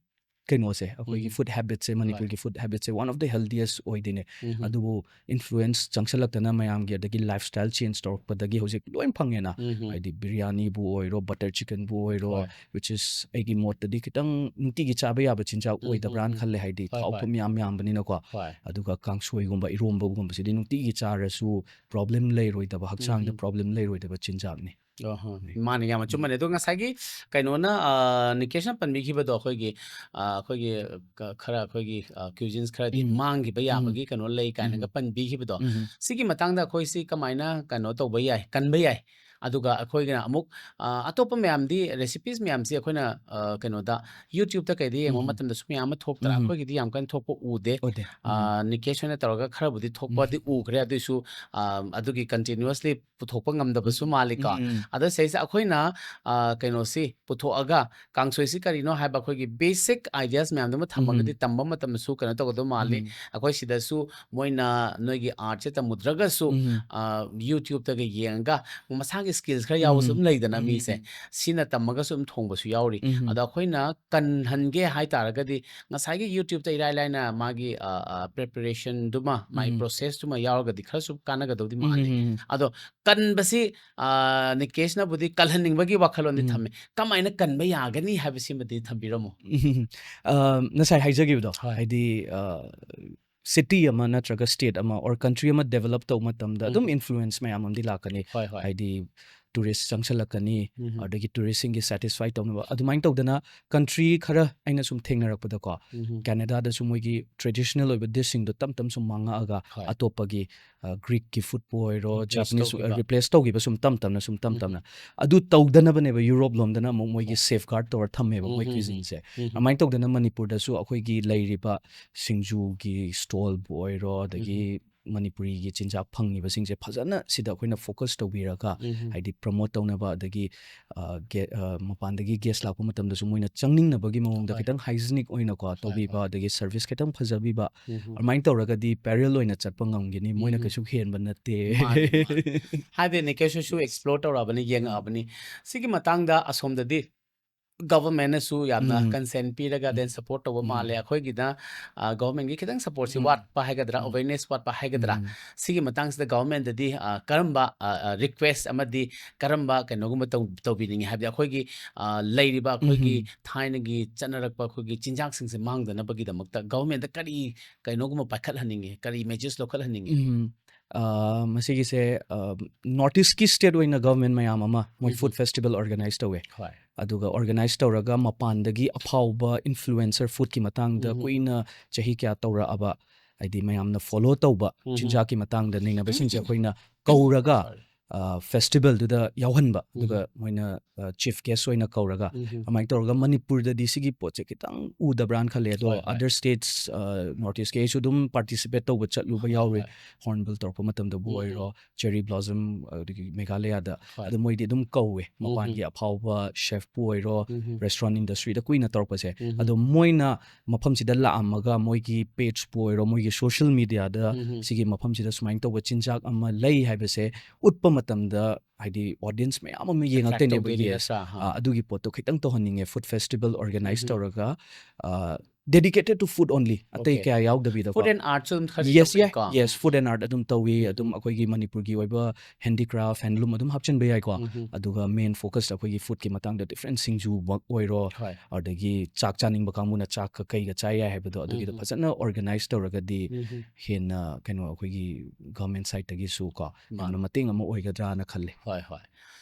ꯀꯩꯅꯣꯁꯦ, ꯑꯩꯈꯣꯏꯒꯤ ꯎꯝ. ꯐꯨꯗ ꯍꯦꯕꯤꯠꯁꯦ, ꯍꯣꯏ. ꯃꯅꯤꯄꯨꯔꯒꯤ food ꯍꯦꯕꯤꯠꯁꯦ one of the healthiest ꯑꯣꯏꯗꯣꯏꯅꯦ꯫ ꯎꯝ. ꯑꯗꯨꯕꯨ ꯏꯟꯐ꯭ꯂꯨꯌꯦꯟꯁ ꯆꯪꯁꯜꯂꯛꯇꯅ ꯃꯌꯥꯝꯒꯤ, ꯑꯗꯒꯤ ꯂꯥꯏꯐ ꯁ꯭ꯇꯥꯏꯜ ꯆꯦꯟꯖ ꯇꯧꯔꯛꯄꯗꯒꯤ ꯍꯧꯖꯤꯛ ꯂꯣꯏ ꯐꯪꯉꯦꯅ꯫ ꯎꯝ. ꯍꯥꯏꯗꯤ ꯕꯤꯔꯌꯥꯅꯤꯕꯨ ꯑꯣꯏꯔꯣ, ꯕꯇꯔ ꯆꯤꯀꯟꯕꯨ ꯑꯣꯏꯔꯣ, ꯍꯣꯏ. which is ꯑꯩꯒꯤ ꯃꯣꯠꯇꯗꯤ ꯈꯤꯇꯪ ꯅꯨꯡꯇꯤꯒꯤ ꯆꯥꯕ ꯌꯥꯕ ꯆꯤꯟꯖꯥꯛ ꯎꯝ, ꯑꯣꯏꯗꯕ꯭ꯔꯥꯅ ꯎꯝ, ꯎꯝ. ꯈꯜꯂꯦ, ꯍꯥꯏꯗꯤ ꯍꯣꯏ, ꯊꯥꯎ ꯍꯣꯏ. ꯊꯨꯝ ꯌꯥꯝ ꯌꯥꯝꯕꯅꯤꯅꯀꯣ꯫ ꯍꯣꯏ. ꯑꯗꯨꯒ ꯀꯥꯡꯁꯣꯏꯒꯨꯝꯕ, ꯏꯔꯣꯝꯕꯒꯨꯝꯕꯁꯤꯗꯤ ꯅꯨꯡꯇꯤꯒꯤ ꯆꯥꯔꯁꯨ ꯄ꯭ꯔꯣꯕ꯭ꯂꯦꯝ ꯂꯩꯔꯣꯏꯗꯕ, ꯍꯛꯆꯥꯡꯗ ꯎꯝ. ꯄ꯭ꯔꯣꯕ꯭ꯂꯦꯝ ꯂꯩꯔꯣꯏꯗꯕ ꯆꯤꯟꯖꯥꯛꯅꯤ꯫ ꯑꯍ. ꯎꯝ. ꯃꯥꯅꯦ, ꯌꯥꯝꯅ ꯎꯝ. ꯆꯨꯝꯕꯅꯦ꯫ ꯑꯗꯣ ꯉꯁꯥꯏꯒꯤ ꯀꯩꯅꯣꯅ, ꯑ, ꯅꯤꯀꯦꯁꯅ ꯄꯟꯕꯤꯈꯤꯕꯗꯣ, ꯑꯩꯈꯣꯏꯒꯤ, ꯑ, ꯑꯩꯈꯣꯏꯒꯤ ꯀ-, ꯈꯔ ꯑꯩꯈꯣꯏꯒꯤ, ꯑ, ꯀ꯭ꯌꯨꯖꯤꯟꯁ ꯈꯔꯗꯤ ꯎꯝ. ꯃꯥꯡꯈꯤꯕ ꯎꯝ. ꯌꯥꯕꯒꯤ ꯀꯩꯅꯣ ꯂꯩ ꯀꯥꯏꯅꯒ ꯎꯝ. ꯄꯟꯕꯤꯈꯤꯕꯗꯣ, ꯎꯝ. ꯁꯤꯒꯤ ꯃꯇꯥꯡꯗ ꯑꯩꯈꯣꯏꯁꯤ ꯀꯃꯥꯏꯅ ꯀꯩꯅꯣ ꯇꯧꯕ ꯌꯥꯏ, ꯀꯟꯕ ꯌꯥꯏ? ꯑꯗꯨꯒ ꯑꯩꯈꯣꯏꯒꯤꯅ ꯑꯃꯨꯛ ꯑ, ꯑꯇꯣꯞꯄ ꯃꯌꯥꯝꯗꯤ, ꯔꯦꯁꯤꯄꯤꯁ ꯃꯌꯥꯝꯁꯤ ꯑꯩꯈꯣꯏꯅ ꯑ, ꯀꯩꯅꯣꯗ, YouTube-ꯇ ꯀꯩꯗ ꯌꯦꯡꯕ ꯎꯝ꯫ ꯃꯇꯝꯗꯁꯨ ꯃꯌꯥꯝ ꯑꯃ ꯊꯣꯛꯇ꯭ꯔꯥ? ꯎꯝ꯫ ꯑꯩꯈꯣꯏꯒꯤꯗꯤ ꯌꯥꯝ ꯀꯟꯅ ꯊꯣꯛꯄ ꯎꯗꯦ꯫ ꯑꯣꯗꯦ꯫ ꯑ, ꯅꯤꯀꯦꯁ ꯍꯣꯏꯅ ꯇꯧꯔꯒ ꯈꯔꯕꯨꯗꯤ ꯊꯣꯛꯄꯗꯤ ꯎꯈ꯭ꯔꯦ, ꯑꯗꯨꯏꯁꯨ ꯑ, ꯑꯗꯨꯒꯤ ꯀꯟꯇꯤꯅ꯭ꯌꯨꯁꯂꯤ ꯄꯨꯊꯣꯛꯄ ꯉꯝꯗꯕꯁꯨ ꯃꯥꯜꯂꯤꯀꯣ꯫ ꯎꯝ, ꯎꯝ꯫ ꯑꯗꯣ ꯁꯤꯗꯩꯁꯤꯗ ꯑꯩꯈꯣꯏꯅ ꯑ, ꯀꯩꯅꯣꯁꯤ ꯄꯨꯊꯣꯛꯑꯒ, ꯀꯥꯡꯁꯣꯏꯁꯤ ꯀꯔꯤꯅꯣ ꯍꯥꯏꯕ ꯑꯩꯈꯣꯏꯒꯤ ꯕꯦꯁꯤꯛ ꯑꯥꯏꯗꯤꯌꯥꯁ ꯃꯌꯥꯝꯗꯨꯃ ꯊꯝꯃꯒꯗꯤ ꯎꯝ꯫ ꯇꯝꯕ ꯃꯇꯝꯗꯁꯨ ꯀꯩꯅꯣ ꯇꯧꯒꯗꯧ ꯃꯥꯜꯂꯤ꯫ ꯎꯝ꯫ ꯑꯩꯈꯣꯏ ꯁꯤꯗꯁꯨ ꯃꯣꯏꯅ ꯅꯣꯏꯒꯤ ꯑꯥꯔꯠꯁꯦ ꯇꯝꯃꯨꯗ꯭ꯔꯒꯁꯨ ꯎꯝ꯫ ꯑ, YouTube-ꯇꯒ ꯌꯦꯡꯉꯒ ꯃꯁꯥꯒꯤ ꯁ꯭ꯀꯤꯜꯁ ꯈꯔ ꯌꯥꯎꯕꯁꯨ ꯎꯝ꯫ ꯑꯗꯨꯝ ꯂꯩꯗꯅ ꯎꯝ, ꯃꯤꯁꯦ꯫ ꯎꯝ꯫ ꯁꯤꯅ ꯇꯝꯃꯒꯁꯨ ꯑꯗꯨꯝ ꯊꯣꯡꯕꯁꯨ ꯌꯥꯎꯔꯤ꯫ ꯎꯝ꯫ ꯑꯗꯣ ꯑꯩꯈꯣꯏꯅ ꯀꯟꯍꯟꯒꯦ ꯍꯥꯏ ꯇꯥꯔꯒꯗꯤ ꯉꯁꯥꯏꯒꯤ YouTube-ꯇ ꯏꯔꯥꯏ ꯂꯥꯏꯅ ꯃꯥꯒꯤ ꯑ, ꯑ, ꯄ꯭ꯔꯤꯄꯦꯔꯦꯁꯟꯗꯨꯃ, ꯃꯥꯒꯤ ꯎꯝ꯫ ꯄ꯭ꯔꯣꯁꯦꯁꯇꯨꯃ ꯌꯥꯎꯔꯒꯗꯤ ꯈꯔꯁꯨ ꯀꯥꯟꯅꯒꯗꯧꯗꯤ ꯎꯝ, ꯃꯥꯜꯂꯤ꯫ ꯎꯝ, ꯎꯝ꯫ ꯑꯗꯣ ꯀꯟꯕꯁꯤ ꯑ, ꯅꯤꯀꯦꯁꯅꯕꯨꯗꯤ ꯀꯜꯍꯟꯅꯤꯡꯕꯒꯤ ꯋꯥꯈꯜꯂꯣꯟꯗꯤ ꯎꯝ꯫ ꯊꯝꯃꯦ꯫ ꯀꯃꯥꯏꯅ ꯀꯟꯕ ꯌꯥꯒꯅꯤ ꯍꯥꯏꯕꯁꯤꯃꯗꯤ ꯊꯝꯕꯤꯔꯝꯃꯣ꯫ ꯎꯝ꯫ ꯑ, ꯉꯁꯥꯏ ꯍꯥꯏꯖꯈꯤꯕꯗꯣ, ꯍꯣꯏ꯫ ꯍꯥꯏꯗꯤ, ꯑ, ꯁꯤꯇꯤ ꯑꯃ ꯅꯠꯇ꯭ꯔꯒ ꯁ꯭ꯇꯦꯠ ꯑꯃ or ꯀꯟꯇ꯭ꯔꯤ ꯑꯃ ꯗꯦꯕꯂꯞ ꯇꯧꯕ ꯃꯇꯝꯗ ꯑꯗꯨꯝ ꯎꯝ꯫ ꯏꯟꯐ꯭ꯂꯨꯌꯦꯟꯁ ꯃꯌꯥꯝ ꯑꯃꯗꯤ ꯂꯥꯛꯀꯅꯤ꯫ ꯍꯣꯏ, ꯍꯣꯏ꯫ ꯍꯥꯏꯗꯤ ꯇꯨꯔꯤꯁ ꯆꯪꯁꯜꯂꯛꯀꯅꯤ, ꯎꯝ꯫ ꯑꯗꯒꯤ ꯇꯨꯔꯤꯁꯁꯤꯡꯒꯤ ꯁꯦꯇꯤꯁꯐꯥꯏ ꯇꯧꯅꯕ꯫ ꯑꯗꯨꯃꯥꯏꯅ ꯇꯧꯗꯅ ꯀꯟꯇ꯭ꯔꯤ ꯈꯔ ꯑꯩꯅ ꯁꯨꯝ ꯊꯦꯡꯅꯔꯛꯄꯗꯀꯣ, ꯎꯝ꯫ ꯀꯦꯅꯦꯗꯥꯗꯁꯨ ꯃꯣꯏꯒꯤ ꯇ꯭ꯔꯦꯗꯤꯁꯅꯦꯜ ꯑꯣꯏꯕ ꯗꯤꯁꯁꯤꯡꯗꯣ ꯇꯞ ꯇꯞ ꯁꯨꯝ ꯃꯥꯡꯉꯛꯑꯒ ꯍꯣꯏ꯫ ꯑꯇꯣꯞꯄꯒꯤ, ꯑ, ꯒ꯭ꯔꯤꯛꯀꯤ ꯐꯨꯗꯄꯨ ꯑꯣꯏꯔꯣ, ꯔꯤꯄ꯭ꯂꯦꯁ ꯖꯄꯅꯤꯁ, ꯇꯧꯈꯤꯕ꯫ ꯔꯤꯄ꯭ꯂꯦꯁ ꯇꯧꯈꯤꯕ ꯁꯨꯝ ꯇꯞ ꯇꯞꯅ, ꯁꯨꯝ ꯇꯞ ꯎꯝ꯫ ꯇꯞꯅ꯫ ꯑꯗꯨ ꯇꯧꯗꯅꯕꯅꯦꯕ ꯌꯨꯔꯣꯞ ꯂꯣꯝꯗꯅ ꯑꯃꯨꯛ ꯃꯣꯏꯒꯤ ꯍꯣꯏ꯫ ꯁꯦꯐ ꯒꯥꯔꯗ ꯇꯧꯔ ꯊꯝꯃꯦꯕ ꯃꯣꯏ ꯎꯝ, ꯎꯝ, ꯀ꯭ꯌꯨꯏꯖꯤꯟꯁꯦ꯫ ꯎꯝ, ꯎꯝ꯫ ꯑꯗꯨꯃꯥꯏꯅ ꯇꯧꯗꯅ ꯃꯅꯤꯄꯨꯔꯗꯁꯨ ꯑꯩꯈꯣꯏꯒꯤ ꯂꯩꯔꯤꯕ ꯁꯤꯡꯖꯨꯒꯤ ꯁ꯭ꯇꯣꯜꯕꯨ ꯑꯣꯏꯔꯣ, ꯑꯗꯒꯤ ꯎꯝ꯫ ꯃꯅꯤꯄꯨꯔꯤꯒꯤ ꯆꯤꯟꯖꯥꯛ ꯐꯪꯉꯤꯕꯁꯤꯡꯁꯦ ꯐꯖꯅ ꯁꯤꯗ ꯑꯩꯈꯣꯏꯅ ꯐꯣꯀꯁ ꯇꯧꯕꯤꯔꯒ, ꯎꯝ, ꯎꯝ꯫ ꯍꯥꯏꯗꯤ ꯄ꯭ꯔꯃꯣꯠ ꯇꯧꯅꯕ, ꯑꯗꯒꯤ, ꯑ, ꯒꯦ-, ꯑ, ꯃꯄꯥꯟꯗꯒꯤ ꯒꯦꯁ ꯂꯥꯛꯄ ꯃꯇꯝꯗꯁꯨ ꯃꯣꯏꯅ ꯆꯪꯅꯤꯡꯅꯕꯒꯤ ꯃꯑꯣꯡꯗ ꯍꯣꯏ꯫ ꯈꯤꯇꯪ ꯍꯥꯏꯖꯤꯅꯤꯛ ꯑꯣꯏꯅꯀꯣ ꯍꯣꯏ, ꯇꯧꯕꯤꯕ, ꯍꯣꯏ꯫ ꯑꯗꯒꯤ ꯁꯔꯚꯤꯁ ꯈꯤꯇꯪ ꯐꯖꯕꯤꯕ, ꯎꯝ, ꯎꯝ꯫ ꯑꯗꯨꯃꯥꯏꯅ ꯇꯧꯔꯒꯗꯤ ꯄꯦꯔꯦꯂꯦꯜ ꯑꯣꯏꯅ ꯆꯠꯄ ꯉꯝꯒꯅꯤ꯫ ꯃꯣꯏꯅ ꯎꯝ, ꯎꯝ꯫ ꯀꯩꯁꯨ ꯍꯦꯟꯕ ꯅꯠꯇꯦ꯫ ꯃꯥꯅꯤ, ꯃꯥꯅꯤ꯫ ꯍꯥꯏꯗꯤ ꯅꯤꯀꯦꯁꯁꯨ ꯑꯦꯛꯁꯄ꯭ꯂꯣꯔ ꯇꯧꯔꯛꯑꯕꯅꯤ, ꯌꯦꯡꯉꯛꯑꯕꯅꯤ꯫ ꯁꯤꯒꯤ ꯃꯇꯥꯡꯗ ꯑꯁꯣꯝꯗꯗꯤ ꯒꯚꯔꯟꯃꯦꯟꯠꯅꯁꯨ ꯌꯥꯝꯅ ꯎꯝ꯫ ꯀꯟꯁꯦꯟ ꯄꯤꯔꯒ ꯎꯝ꯫ then ꯁꯄꯣꯔꯠ ꯇꯧꯕ ꯎꯝ꯫ ꯃꯥꯜꯂꯦ꯫ ꯑꯩꯈꯣꯏꯒꯤꯅ, ꯑ, ꯒꯚꯔꯟꯃꯦꯟꯠꯀꯤ ꯈꯤꯇꯪ ꯁꯄꯣꯔꯠꯁꯤ ꯎꯝ꯫ ꯋꯥꯠꯄ ꯍꯥꯏꯒꯗ꯭ꯔꯥ, ꯎꯝ꯫ ꯑꯋꯦꯔꯅꯦꯁ ꯋꯥꯠꯄ ꯍꯥꯏꯒꯗ꯭ꯔꯥ, ꯎꯝ꯫ ꯁꯤꯒꯤ ꯃꯇꯥꯡꯁꯤꯗ ꯒꯚꯔꯟꯃꯦꯟꯠꯇꯗꯤ, ꯑ, ꯀꯔꯝꯕ, ꯑ, ꯑ, ꯔꯤꯀ꯭ꯋꯦꯁ ꯑꯃꯗꯤ ꯀꯔꯝꯕ ꯀꯩꯅꯣꯒꯨꯝꯕ ꯇꯧ-, ꯇꯧꯕꯤꯅꯤꯡꯉꯤ? ꯍꯥꯏꯕꯗꯤ ꯑꯩꯈꯣꯏꯒꯤ, ꯑ, ꯂꯩꯔꯤꯕ ꯑꯩꯈꯣꯏꯒꯤ ꯎꯝ꯫ ꯊꯥꯏꯅꯒꯤ ꯆꯠꯅꯔꯛꯄ ꯑꯩꯈꯣꯏꯒꯤ ꯆꯤꯟꯖꯥꯛꯁꯤꯡꯁꯦ ꯃꯥꯡꯗꯅꯕꯒꯤꯗꯃꯛꯇ ꯒꯚꯔꯟꯃꯦꯟꯠꯇ ꯀꯔꯤ ꯀꯩꯅꯣꯒꯨꯝꯕ ꯄꯥꯏꯈꯠꯍꯟꯅꯤꯡꯉꯤ? ꯀꯔꯤ ꯃꯦꯖꯔꯁ ꯂꯧꯈꯠꯍꯟꯅꯤꯡꯉꯤ? ꯎꯝ꯫ ꯑ, ꯃꯁꯤꯒꯤꯁꯦ, ꯑ, ꯅꯣꯔꯠ ꯏꯁ꯭ꯠꯀꯤ ꯁ꯭ꯇꯦꯠ ꯑꯣꯏꯅ ꯒꯚꯔꯟꯃꯦꯟꯠ ꯃꯌꯥꯝ ꯑꯃ ꯃꯣꯏ ꯎꯝ꯫ ꯐꯨꯗ ꯐꯦꯁꯇꯤꯚꯦꯜ ꯑꯣꯔꯒꯅꯥꯏꯖ ꯇꯧꯋꯦ꯫ ꯍꯣꯏ꯫ ꯑꯗꯨꯒ ꯑꯣꯔꯒꯅꯥꯏꯖ ꯇꯧꯔꯒ ꯃꯄꯥꯟꯗꯒꯤ ꯑꯐꯥꯎꯕ ꯏꯟꯐ꯭ꯂꯨꯑꯦꯟꯁꯔ ꯐꯨꯗꯀꯤ ꯃꯇꯥꯡꯗ ꯎꯝ꯫ ꯀꯨꯏꯅ ꯆꯍꯤ ꯀꯌꯥ ꯇꯧꯔꯛꯑꯕ, ꯍꯥꯏꯗꯤ ꯃꯌꯥꯝꯅ ꯐꯣꯂꯣ ꯇꯧꯕ ꯎꯝ꯫ ꯆꯤꯟꯖꯥꯛꯀꯤ ꯃꯇꯥꯡꯗ ꯅꯩꯅꯕꯁꯤꯡꯁꯦ ꯑꯩꯈꯣꯏꯅ ꯀꯧꯔꯒ ꯍꯣꯏ꯫ ꯐꯦꯁꯇꯤꯚꯦꯜꯗꯨꯗ ꯌꯥꯎꯍꯟꯕ, ꯑꯗꯨꯒ ꯃꯣꯏꯅ ꯆꯤꯐ ꯒꯦꯁ ꯑꯣꯏꯅ ꯀꯧꯔꯒ, ꯑꯗꯨꯃꯥꯏꯅ ꯇꯧꯔꯒ ꯃꯅꯤꯄꯨꯔꯗꯗꯤ ꯁꯤꯒꯤ ꯄꯣꯠꯁꯦ ꯈꯤꯇꯪ ꯎꯗꯕ꯭ꯔꯥꯅ ꯈꯜꯂꯦ꯫ ꯑꯗꯣ ꯍꯣꯏ, ꯍꯣꯏ꯫ ꯑꯗꯔ ꯁ꯭ꯇꯦꯠꯁ, ꯅꯣꯔꯠ ꯏꯁꯀꯤ ꯑꯩꯁꯨ ꯑꯗꯨꯝ ꯄꯥꯔꯇꯤꯁꯤꯄꯦꯠ ꯇꯧꯕ ꯆꯠꯂꯨꯕ ꯍꯣꯏ, ꯌꯥꯎꯔꯦ꯫ ꯍꯣꯏ꯫ ꯍꯣꯔꯟꯕꯤꯜ ꯇꯧꯔꯛꯄ ꯃꯇꯝꯗꯕꯨ ꯎꯝ, ꯎꯝ꯫ ꯑꯣꯏꯔꯣ, ꯆꯦꯔꯤ ꯕ꯭ꯂꯣꯁꯝ, ꯑꯗꯒꯤ ꯃꯦꯘꯥꯂꯌꯥꯗ, ꯍꯣꯏ꯫ ꯑꯗꯨ ꯃꯣꯏꯗꯤ ꯑꯗꯨꯝ ꯀꯧꯋꯦ꯫ ꯎꯝ, ꯃꯄꯥꯟꯒꯤ ꯑꯐꯥꯎꯕ ꯆꯦꯐꯄꯨ ꯑꯣꯏꯔꯣ, ꯎꯝ, ꯎꯝ꯫ ꯔꯦꯁꯇꯨꯔꯦꯟ ꯏꯟꯗꯁꯇ꯭ꯔꯤꯗ ꯀꯨꯏꯅ ꯇꯧꯔꯛꯄꯁꯦ꯫ ꯎꯝ, ꯎꯝ꯫ ꯑꯗꯣ ꯃꯣꯏꯅ ꯃꯐꯝꯁꯤꯗ ꯂꯥꯛꯑꯝꯃꯒ ꯃꯣꯏꯒꯤ ꯄꯦꯖꯄꯨ ꯑꯣꯏꯔꯣ, ꯃꯣꯏꯒꯤ ꯁꯣꯁꯤꯌꯦꯜ ꯃꯦꯗꯤꯌꯥꯗ ꯎꯝ, ꯎꯝ꯫ ꯁꯤꯒꯤ ꯃꯐꯝꯁꯤꯗ ꯁꯨꯃꯥꯏꯅ ꯇꯧꯕ ꯆꯤꯟꯖꯥꯛ ꯑꯃ ꯂꯩ ꯍꯥꯏꯕꯁꯦ ꯎꯠꯄ ꯃꯇꯝꯗ, ꯍꯥꯏꯗꯤ, ꯑꯣꯗꯤꯌꯟꯁ ꯃꯌꯥꯝ ꯑꯃ ꯑꯦꯇ꯭ꯔꯦꯛ ꯌꯦꯡꯉꯛꯇꯣꯏꯅꯦꯕ꯫ ꯇꯧꯗꯣꯏꯅꯤ ꯌꯦꯁ꯫ ꯅꯠꯇ꯭ꯔꯥ? ꯍꯥ꯫ ꯑꯗꯨꯒꯤ ꯄꯣꯠꯇꯣ ꯈꯤꯇꯪ ꯇꯧꯍꯟꯅꯤꯡꯉꯦ, ꯐꯨꯗ ꯐꯦꯁꯇꯤꯚꯦꯜ ꯑꯣꯔꯒꯅꯥꯏꯖ ꯎꯝ, ꯎꯝ꯫ ꯇꯧꯔꯒ, dedicated to food only, ꯑꯇꯩ ꯑꯣꯀꯦ꯫ ꯀꯌꯥ ꯌꯥꯎꯗꯕꯤꯗꯀꯣ꯫ ꯐꯨꯗ ꯑꯦꯟ ꯑꯥꯔꯠꯁꯨ ꯑꯗꯨꯝ ꯈꯔꯗꯤ ꯌꯦꯁ, ꯌꯦ ꯇꯧꯕꯤꯀꯣ? ꯌꯦꯁ, ꯐꯨꯗ ꯑꯦꯟ ꯑꯥꯔꯠ ꯑꯗꯨꯝ ꯇꯧꯏ꯫ ꯎꯝ, ꯑꯗꯨꯝ ꯎꯝ꯫ ꯑꯩꯈꯣꯏꯒꯤ ꯃꯅꯤꯄꯨꯔꯒꯤ ꯑꯣꯏꯕ ꯍꯦꯟꯗꯤꯀ꯭ꯔꯥꯐ, ꯍꯦꯟꯂꯨꯝ ꯑꯗꯨꯝ ꯍꯥꯞꯆꯤꯟꯕ ꯌꯥꯏꯀꯣ꯫ ꯎꯝ, ꯎꯝ꯫ ꯑꯗꯨꯒ ꯃꯦꯟ ꯐꯣꯀꯁꯇ ꯑꯩꯈꯣꯏꯒꯤ ꯐꯨꯗꯀꯤ ꯃꯇꯥꯡꯗ ꯗꯤꯐ꯭ꯔꯦꯟ ꯁꯤꯡꯖꯨꯃꯛ ꯑꯣꯏꯔꯣ, ꯍꯣꯏ꯫ ꯑꯗꯒꯤ ꯆꯥꯛ ꯆꯥꯅꯤꯡꯕ ꯀꯥꯡꯕꯨꯅ ꯆꯥꯛꯀ ꯀꯩꯒ ꯆꯥ ꯌꯥꯏ ꯍꯥꯏꯕꯗꯣ, ꯑꯗꯨꯒꯤꯗꯣ ꯎꯝ, ꯎꯝ꯫ ꯐꯖꯅ ꯑꯣꯔꯒꯅꯥꯏꯖ ꯇꯧꯔꯒꯗꯤ ꯎꯝ, ꯎꯝ꯫ ꯍꯦꯟꯅ, ꯀꯩꯅꯣ, ꯑꯩꯈꯣꯏꯒꯤ ꯒꯚꯔꯟꯃꯦꯟꯠ ꯁꯥꯏꯠꯇꯒꯤꯁꯨ ꯀꯣ, ꯃꯥꯅꯦ꯫ ꯌꯥꯝꯅ ꯃꯇꯦꯡ ꯑꯃ ꯑꯣꯏꯒꯗ꯭ꯔꯥꯅ ꯈꯜꯂꯦ꯫ ꯍꯣꯏ, ꯍꯣꯏ꯫